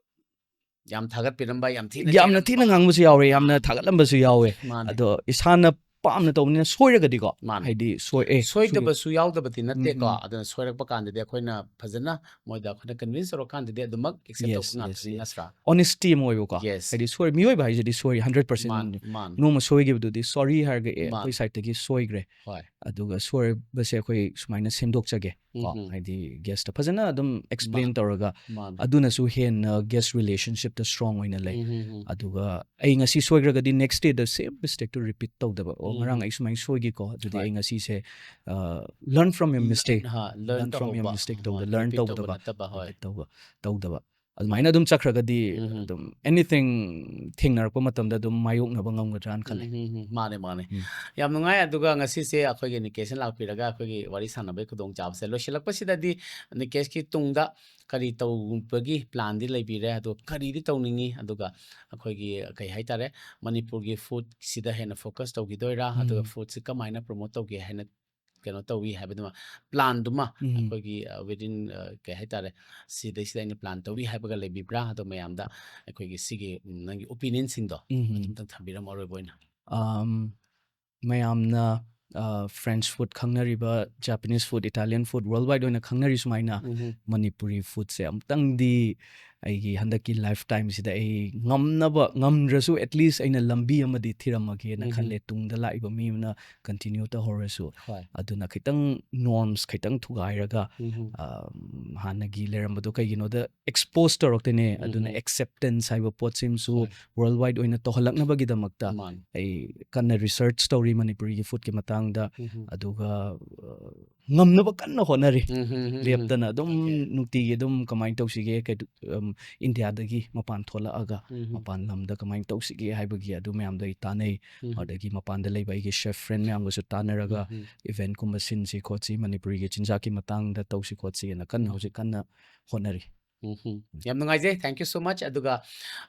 ꯌꯥꯝ ꯊꯥꯒꯠꯄꯤꯔꯝꯕ, ꯌꯥꯝ ꯊꯤꯅ ꯌꯥꯝꯅ ꯊꯤꯅ ꯉꯥꯡꯕꯁꯨ ꯌꯥꯎꯔꯦ, ꯌꯥꯝꯅ ꯊꯥꯒꯠꯂꯝꯕꯁꯨ ꯌꯥꯎꯋꯦ꯫ ꯃꯥꯅꯦ꯫ ꯑꯗꯣ ꯏꯁꯥꯅ ꯄꯥꯝꯅ ꯇꯧꯕꯅꯤꯅ ꯁꯣꯏꯔꯒꯗꯤꯀꯣ, ꯃꯥꯅꯦ꯫ ꯍꯥꯏꯗꯤ ꯁꯣꯏ ꯑꯦ, ꯁꯣꯏꯗꯕꯁꯨ ꯌꯥꯎꯗꯕꯗꯤ ꯅꯠꯇꯦꯀꯣ꯫ ꯎꯝ, ꯎꯝ꯫ ꯑꯗꯨꯅ ꯁꯣꯏꯔꯛꯄ ꯀꯥꯟꯗꯗꯤ ꯑꯩꯈꯣꯏꯅ ꯐꯖꯅ ꯃꯣꯏꯗ ꯑꯩꯈꯣꯏꯅ ꯀꯟꯚꯤꯟꯁ ꯇꯧꯔꯀꯥꯟꯗꯗꯤ ꯑꯗꯨꯃꯛ ꯑꯦꯛꯁꯦꯞ Yes, ꯇꯧꯕ ꯉꯥꯛꯇꯅꯤ, yes, yes. ꯅꯠꯇ꯭ꯔꯥ? ꯑꯣꯅꯦꯁꯇꯤ ꯑꯃ ꯑꯣꯏꯕꯀꯣ꯫ Yes. ꯍꯥꯏꯗꯤ ꯁꯣꯏ, ꯃꯤꯑꯣꯏꯕ ꯍꯥꯏꯁꯤꯗꯤ ꯁꯣꯏ, ꯍꯟꯗ꯭ꯔꯦꯠ ꯄꯔꯁꯦꯟ꯫ ꯃꯥꯅꯦ, ꯃꯥꯅꯦ꯫ ꯅꯣꯡꯃ ꯁꯣꯏꯈꯤꯕꯗꯨꯗꯤ ꯁꯣꯔꯤ ꯍꯥꯏꯔꯒ, ꯑꯦ, ꯃꯥꯅꯦ꯫ ꯑꯩꯈꯣꯏ ꯁꯥꯏꯠꯇꯒꯤ ꯁꯣꯏꯈ꯭ꯔꯦ꯫ ꯍꯣꯏ꯫ ꯑꯗꯨꯒ ꯁꯣꯏꯕꯁꯦ ꯑꯩꯈꯣꯏ ꯁꯨꯃꯥꯏꯅ ꯁꯦꯝꯗꯣꯛꯆꯒꯦ ꯀꯣ꯫ ꯎꯝ꯫ ꯍꯥꯏꯗꯤ ꯒꯦꯁꯇ ꯐꯖꯅ ꯑꯗꯨꯝ ꯑꯦꯛꯁꯄ꯭ꯂꯦꯟ ꯃꯥꯅꯦ꯫ ꯇꯧꯔꯒ ꯃꯥꯅꯦ꯫ ꯑꯗꯨꯅꯁꯨ ꯍꯦꯟꯅ ꯒꯦꯁ ꯔꯤꯂꯦꯁꯟꯁꯤꯞꯇ ꯁ꯭ꯇ꯭ꯔꯣꯡ ꯑꯣꯏꯅ ꯂꯩ꯫ ꯎꯝ, ꯎꯝ, ꯎꯝ꯫ ꯑꯗꯨꯒ ꯑꯩ ꯉꯁꯤ ꯁꯣꯏꯈ꯭ꯔꯒꯗꯤ next day the same mistake two repeat ꯇꯧꯗꯕ꯫ ꯑꯣ, ꯎꯝ, ꯉꯔꯥꯡ ꯎꯝ꯫ ꯑꯩ ꯁꯨꯃꯥꯏꯅ ꯁꯣꯏꯈꯤꯀꯣ, ꯑꯗꯨꯗꯤ ꯍꯣꯏ꯫ ꯑꯩ ꯉꯁꯤꯁꯦ ꯂꯔꯟ ꯐ꯭ꯔꯣꯝ ꯌꯣꯔ ꯃꯤꯁꯇꯦꯛ꯫ ꯍꯥ, learn ꯂꯔꯟ ꯐ꯭ꯔꯣꯝ ꯌꯣꯔ ꯇꯧꯍꯧꯕ꯫ ꯃꯤꯁꯇꯦꯛ ꯇꯧꯗ, ꯃꯥꯅꯦ, ꯂꯔꯟ repeat ꯇꯧꯕ ꯇꯧꯗꯕ꯫ ꯅꯠꯇꯕ, ꯍꯣꯏ꯫ ꯇꯧꯕ, ꯇꯧꯗꯕ꯫ ꯑꯗꯨꯃꯥꯏꯅ ꯑꯗꯨꯝ ꯆꯠꯈ꯭ꯔꯒꯗꯤ ꯎꯝ, ꯎꯝ꯫ ꯑꯗꯨꯝ ꯑꯦꯅꯤꯊꯤꯡ ꯊꯦꯡꯅꯔꯛꯄ ꯃꯇꯝꯗ ꯑꯗꯨꯝ ꯃꯥꯌꯣꯛꯅꯕ ꯉꯝꯒꯗ꯭ꯔꯥꯅ ꯈꯜꯂꯦ꯫ ꯎꯝ, ꯎꯝ, ꯎꯝ꯫ ꯃꯥꯅꯦ, ꯃꯥꯅꯦ꯫ ꯎꯝ꯫ ꯌꯥꯝ ꯅꯨꯡꯉꯥꯏ꯫ ꯑꯗꯨꯒ ꯉꯁꯤꯁꯦ ꯑꯩꯈꯣꯏꯒꯤ ꯅꯤꯀꯦꯁꯅ ꯂꯥꯛꯄꯤꯔꯒ ꯑꯩꯈꯣꯏꯒꯤ ꯋꯥꯔꯤ ꯁꯥꯟꯅꯕꯒꯤ ꯈꯨꯗꯣꯡꯆꯥꯕꯁꯦ ꯂꯣꯏꯁꯤꯜꯂꯛꯄꯁꯤꯗꯗꯤ, ꯅꯤꯀꯦꯁꯀꯤ ꯇꯨꯡꯗ ꯀꯔꯤ ꯇꯧꯕꯒꯤ ꯄ꯭ꯂꯥꯟꯗꯤ ꯂꯩꯕꯤꯔꯦ? ꯑꯗꯣ ꯀꯔꯤꯗꯤ ꯇꯧꯅꯤꯡꯉꯤ? ꯑꯗꯨꯒ ꯑꯩꯈꯣꯏꯒꯤ, ꯀꯩ ꯍꯥꯏꯇꯥꯔꯦ, ꯃꯅꯤꯄꯨꯔꯒꯤ ꯐꯨꯗꯁꯤꯗ ꯍꯦꯟꯅ ꯐꯣꯀꯁ ꯇꯧꯈꯤꯗꯣꯏꯔꯥ? ꯑꯗꯨꯒ ꯎꯝ꯫ ꯐꯨꯗꯁꯤ ꯀꯃꯥꯏꯅ ꯄ꯭ꯔꯣꯃꯣꯠ ꯇꯧꯒꯦ ꯍꯥꯏꯅ, ꯀꯩꯅꯣ ꯇꯧꯏ ꯍꯥꯏꯕꯗꯨꯃ, ꯄ꯭ꯂꯥꯟꯗꯨꯃ ꯎꯝ꯫ ꯑꯩꯈꯣꯏꯒꯤ, ꯑ, within, ꯑ, ꯀꯩ ꯍꯥꯏꯇꯥꯔꯦ, ꯁꯤꯗꯩꯁꯤꯗ ꯑꯩꯅ ꯄ꯭ꯂꯥꯟ ꯇꯧꯔꯤ ꯍꯥꯏꯕꯒ ꯂꯩꯕꯤꯕ꯭ꯔꯥ? ꯑꯗꯣ ꯃꯌꯥꯝꯗ ꯑꯩꯈꯣꯏꯒꯤ ꯁꯤꯒꯤ, ꯎꯝ, ꯅꯪꯒꯤ ꯑꯣꯄꯤꯅꯤꯌꯟꯁꯤꯡꯗꯣ ꯎꯝ꯫ ꯑꯗꯨꯝꯇꯪ ꯊꯝꯕꯤꯔꯝꯃꯣ ꯑꯔꯣꯏꯕ ꯑꯣꯏꯅ꯫ ꯑꯝ, ꯃꯌꯥꯝꯅ, ꯑ, ꯐ꯭ꯔꯦꯟꯆ ꯐꯨꯗ ꯈꯪꯅꯔꯤꯕ, ꯖꯥꯄꯅꯤꯁ ꯐꯨꯗ, ꯏꯇꯥꯂꯤꯌꯟ ꯐꯨꯗ, ꯋꯥꯔꯜ ꯋꯥꯏꯗ ꯑꯣꯏꯅ ꯈꯪꯅꯔꯤ ꯁꯨꯃꯥꯏꯅ, ꯎꯝ꯫ ꯃꯅꯤꯄꯨꯔꯤ ꯐꯨꯗꯁꯦ ꯑꯃꯨꯛꯇꯪꯗꯤ ꯑꯩꯒꯤ ꯍꯟꯗꯛꯀꯤ ꯂꯥꯏꯐ ꯇꯥꯏꯝꯁꯤꯗ ꯑꯩ ꯉꯝꯅꯕ, ꯉꯝꯗ꯭ꯔꯁꯨ at least ꯑꯩꯅ ꯂꯝꯕꯤ ꯑꯃꯗꯤ ꯊꯤꯔꯝꯃꯒꯦꯅ ꯎꯝ꯫ ꯈꯜꯂꯦ, ꯇꯨꯡꯗ ꯂꯥꯛꯏꯕ ꯃꯤ ꯑꯃꯅ ꯀꯟꯇꯤꯅ꯭ꯌꯨ ꯇꯧꯍꯧꯔꯁꯨ꯫ ꯍꯣꯏ꯫ ꯑꯗꯨꯅ ꯈꯤꯇꯪ ꯅꯣꯔꯝꯁ ꯈꯤꯇꯪ ꯊꯨꯒꯥꯏꯔꯒ, ꯎꯝ꯫ ꯑꯝ, ꯍꯥꯟꯅꯒꯤ ꯂꯩꯔꯝꯕꯗꯣ ꯀꯩꯒꯤꯅꯣꯗ ꯑꯦꯛꯁꯄꯣꯖ ꯇꯧꯔꯛꯇꯣꯏꯅꯦ꯫ ꯑꯗꯨꯅ ꯎꯝ꯫ ꯑꯦꯛꯁꯦꯞꯇꯦꯟꯁ ꯍꯥꯏꯕ ꯄꯣꯠꯁꯤꯃꯁꯨ ꯍꯣꯏ꯫ ꯋꯥꯔꯜ ꯋꯥꯏꯗ ꯑꯣꯏꯅ ꯇꯧꯍꯜꯂꯛꯅꯕꯒꯤꯗꯃꯛꯇ ꯃꯥꯅꯤ꯫ ꯑꯩ ꯀꯟꯅ ꯔꯤꯁꯔꯆ ꯇꯧꯔꯤ ꯃꯅꯤꯄꯨꯔꯤꯒꯤ ꯐꯨꯗꯀꯤ ꯃꯇꯥꯡꯗ꯫ ꯎꯝ꯫ ꯑꯗꯨꯒ, ꯑ, ꯉꯝꯅꯕ ꯀꯟꯅ ꯍꯣꯠꯅꯔꯤ꯫ ꯎꯝ, ꯎꯝ, ꯎꯝ, ꯎꯝ꯫ ꯂꯦꯞꯇꯅ ꯑꯗꯨꯝ ꯑꯣꯀꯦ꯫ ꯅꯨꯡꯇꯤꯒꯤ ꯑꯗꯨꯝ ꯀꯃꯥꯏꯅ ꯇꯧꯁꯤꯒꯦ, ꯀꯩꯗ-, ꯑꯝ, ꯏꯟꯗꯤꯌꯥꯗꯒꯤ ꯃꯄꯥꯟ ꯊꯣꯛꯂꯛꯑꯒ ꯎꯝ꯫ ꯃꯄꯥꯟ ꯂꯝꯗ ꯀꯃꯥꯏꯅ ꯇꯧꯁꯤꯒꯦ ꯍꯥꯏꯕꯒꯤ ꯑꯗꯨ ꯃꯌꯥꯝꯗꯣ ꯑꯩ ꯇꯥꯟꯅꯩ꯫ ꯎꯝ꯫ ꯑꯗꯒꯤ ꯃꯄꯥꯟꯗ ꯂꯩꯕ ꯑꯩꯒꯤ ꯆꯦꯐ ꯐ꯭ꯔꯦꯟ ꯃꯌꯥꯝꯒꯁꯨ ꯇꯥꯟꯅꯔꯒ ꯎꯝ꯫ ꯏꯚꯦꯟꯠꯀꯨꯝꯕ ꯁꯤꯟꯁꯤ ꯈꯣꯠꯁꯤ, ꯃꯅꯤꯄꯨꯔꯤꯒꯤ ꯆꯤꯟꯖꯥꯛꯀꯤ ꯃꯇꯥꯡꯗ ꯇꯧꯁꯤ ꯈꯣꯠꯁꯤꯅ ꯀꯟꯅ ꯎꯝ꯫ ꯍꯧꯖꯤꯛ ꯀꯟꯅ ꯍꯣꯠꯅꯔꯤ꯫ ꯎꯝ ꯍꯝ꯫ ꯌꯥꯝ ꯅꯨꯡꯉꯥꯏꯖꯩ, thank you so much꯫ ꯑꯗꯨꯒ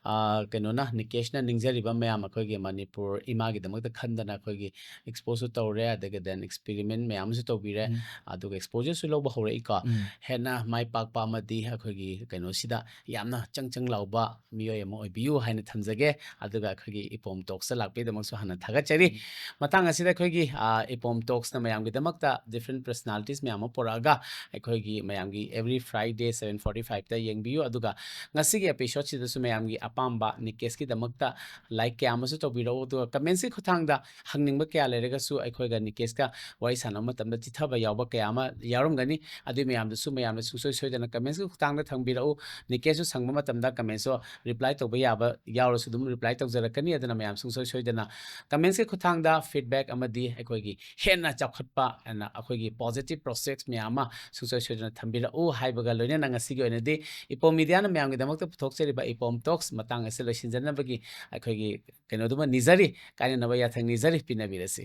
ꯑꯥ, ꯀꯩꯅꯣꯅ, ꯅꯤꯀꯦꯁꯅ ꯅꯤꯡꯖꯔꯤꯕ ꯃꯌꯥꯝ, ꯑꯩꯈꯣꯏꯒꯤ ꯃꯅꯤꯄꯨꯔ ꯏꯃꯥꯒꯤꯗꯃꯛꯇ ꯈꯟꯗꯅ ꯑꯩꯈꯣꯏꯒꯤ exposeꯁꯨ ꯇꯧꯔꯦ, ꯑꯗꯒꯤ then experiment ꯃꯌꯥꯝ ꯑꯃꯁꯨ ꯇꯧꯕꯤꯔꯦ, ꯎꯝ꯫ ꯑꯗꯨꯒ exposureꯁꯨ ꯂꯧꯕ ꯍꯧꯔꯛꯏꯀꯣ꯫ ꯎꯝ꯫ ꯍꯦꯟꯅ ꯃꯥꯏ ꯄꯥꯛꯄ ꯑꯃꯗꯤ ꯑꯩꯈꯣꯏꯒꯤ ꯀꯩꯅꯣꯁꯤꯗ ꯌꯥꯝꯅ ꯆꯪ ꯆꯪ ꯂꯥꯎꯕ ꯃꯤꯑꯣꯏ ꯑꯃ ꯑꯣꯏꯕꯤꯌꯨ ꯍꯥꯏꯅ ꯊꯝꯖꯒꯦ꯫ ꯑꯗꯨꯒ ꯑꯩꯈꯣꯏꯒꯤ ꯏꯄꯣꯝ Talksꯇ ꯂꯥꯛꯄꯒꯤꯗꯃꯛꯁꯨ ꯍꯥꯟꯅ ꯊꯥꯒꯠꯆꯔꯤ꯫ ꯎꯝ꯫ ꯃꯇꯥꯡ ꯑꯁꯤꯗ ꯑꯩꯈꯣꯏꯒꯤ, ꯑꯥ, ꯏꯄꯣꯝ Talksꯅ ꯃꯌꯥꯝꯒꯤꯗꯃꯛꯇ different personalities ꯃꯌꯥꯝ ꯑꯃ ꯄꯨꯔꯛꯑꯒ, ꯑꯩꯈꯣꯏꯒꯤ ꯃꯌꯥꯝꯒꯤ every Friday seven forty fiveꯇ ꯌꯦꯡꯕꯤꯌꯨ꯫ ꯑꯗꯨꯒ ꯉꯁꯤꯒꯤ episodeꯁꯤꯗꯁꯨ ꯃꯌꯥꯝꯒꯤ ꯑꯄꯥꯝꯕ ꯅꯤꯀꯦꯁꯀꯤꯗꯃꯛꯇ like ꯀꯌꯥ ꯑꯃꯁꯨ ꯇꯧꯕꯤꯔꯛꯎ꯫ ꯑꯗꯨꯒ commentsꯀꯤ ꯈꯨꯠꯊꯥꯡꯗ ꯍꯪꯅꯤꯡꯕ ꯀꯌꯥ ꯂꯩꯔꯒꯁꯨ ꯑꯩꯈꯣꯏꯒ ꯅꯤꯀꯦꯁꯀ ꯋꯥꯔꯤ ꯁꯥꯟꯅꯕ ꯃꯇꯝꯗ ꯆꯤꯊꯕ ꯌꯥꯎꯕ ꯀꯌꯥ ꯑꯃ ꯌꯥꯎꯔꯝꯒꯅꯤ꯫ ꯑꯗꯨꯏ ꯃꯌꯥꯝꯗꯨꯁꯨ ꯃꯌꯥꯝꯅ ꯁꯨꯡꯁꯣꯏ ꯁꯣꯏꯗꯅ commentsꯀꯤ ꯈꯨꯠꯊꯥꯡꯗ ꯊꯝꯕꯤꯔꯛꯎ꯫ ꯅꯤꯀꯦꯁꯁꯨ ꯁꯪꯕ ꯃꯇꯝꯗ commentꯁꯨ reply ꯇꯧꯕ ꯌꯥꯕ ꯌꯥꯎꯔꯁꯨ ꯑꯗꯨꯝ reply ꯇꯧꯖꯔꯛꯀꯅꯤ꯫ ꯑꯗꯨꯅ ꯃꯌꯥꯝ ꯁꯨꯡꯁꯣꯏ ꯁꯣꯏꯗꯅ commentsꯀꯤ ꯈꯨꯠꯊꯥꯡꯗ feedback ꯑꯃꯗꯤ ꯑꯩꯈꯣꯏꯒꯤ ꯍꯦꯟꯅ ꯆꯥꯎꯈꯠꯄ ꯑꯅ ꯑꯩꯈꯣꯏꯒꯤ positive prospects ꯃꯌꯥꯝ ꯑꯃ ꯁꯨꯡꯁꯣꯏ ꯁꯣꯏꯗꯅ ꯊꯝꯕꯤꯔꯛꯎ ꯍꯥꯏꯕꯒ ꯂꯣꯏꯅꯅ ꯉꯁꯤꯒꯤ ꯑꯣꯏꯅꯗꯤ ꯏꯄꯣꯝ Mediaꯅ ꯃꯌꯥꯝꯒꯤꯗꯃꯛꯇ ꯄꯨꯊꯣꯛꯆꯔꯤꯕ ꯏꯄꯣꯝ Talks ꯃꯇꯥꯡ ꯑꯁꯤ ꯂꯣꯏꯁꯤꯟꯖꯅꯕꯒꯤ ꯑꯩꯈꯣꯏꯒꯤ ꯀꯩꯅꯣꯗꯨꯃ ꯅꯤꯖꯔꯤ, ꯀꯥꯏꯅꯅꯕ ꯌꯥꯊꯪ ꯅꯤꯖꯔꯤ, ꯄꯤꯅꯕꯤꯔꯁꯤ꯫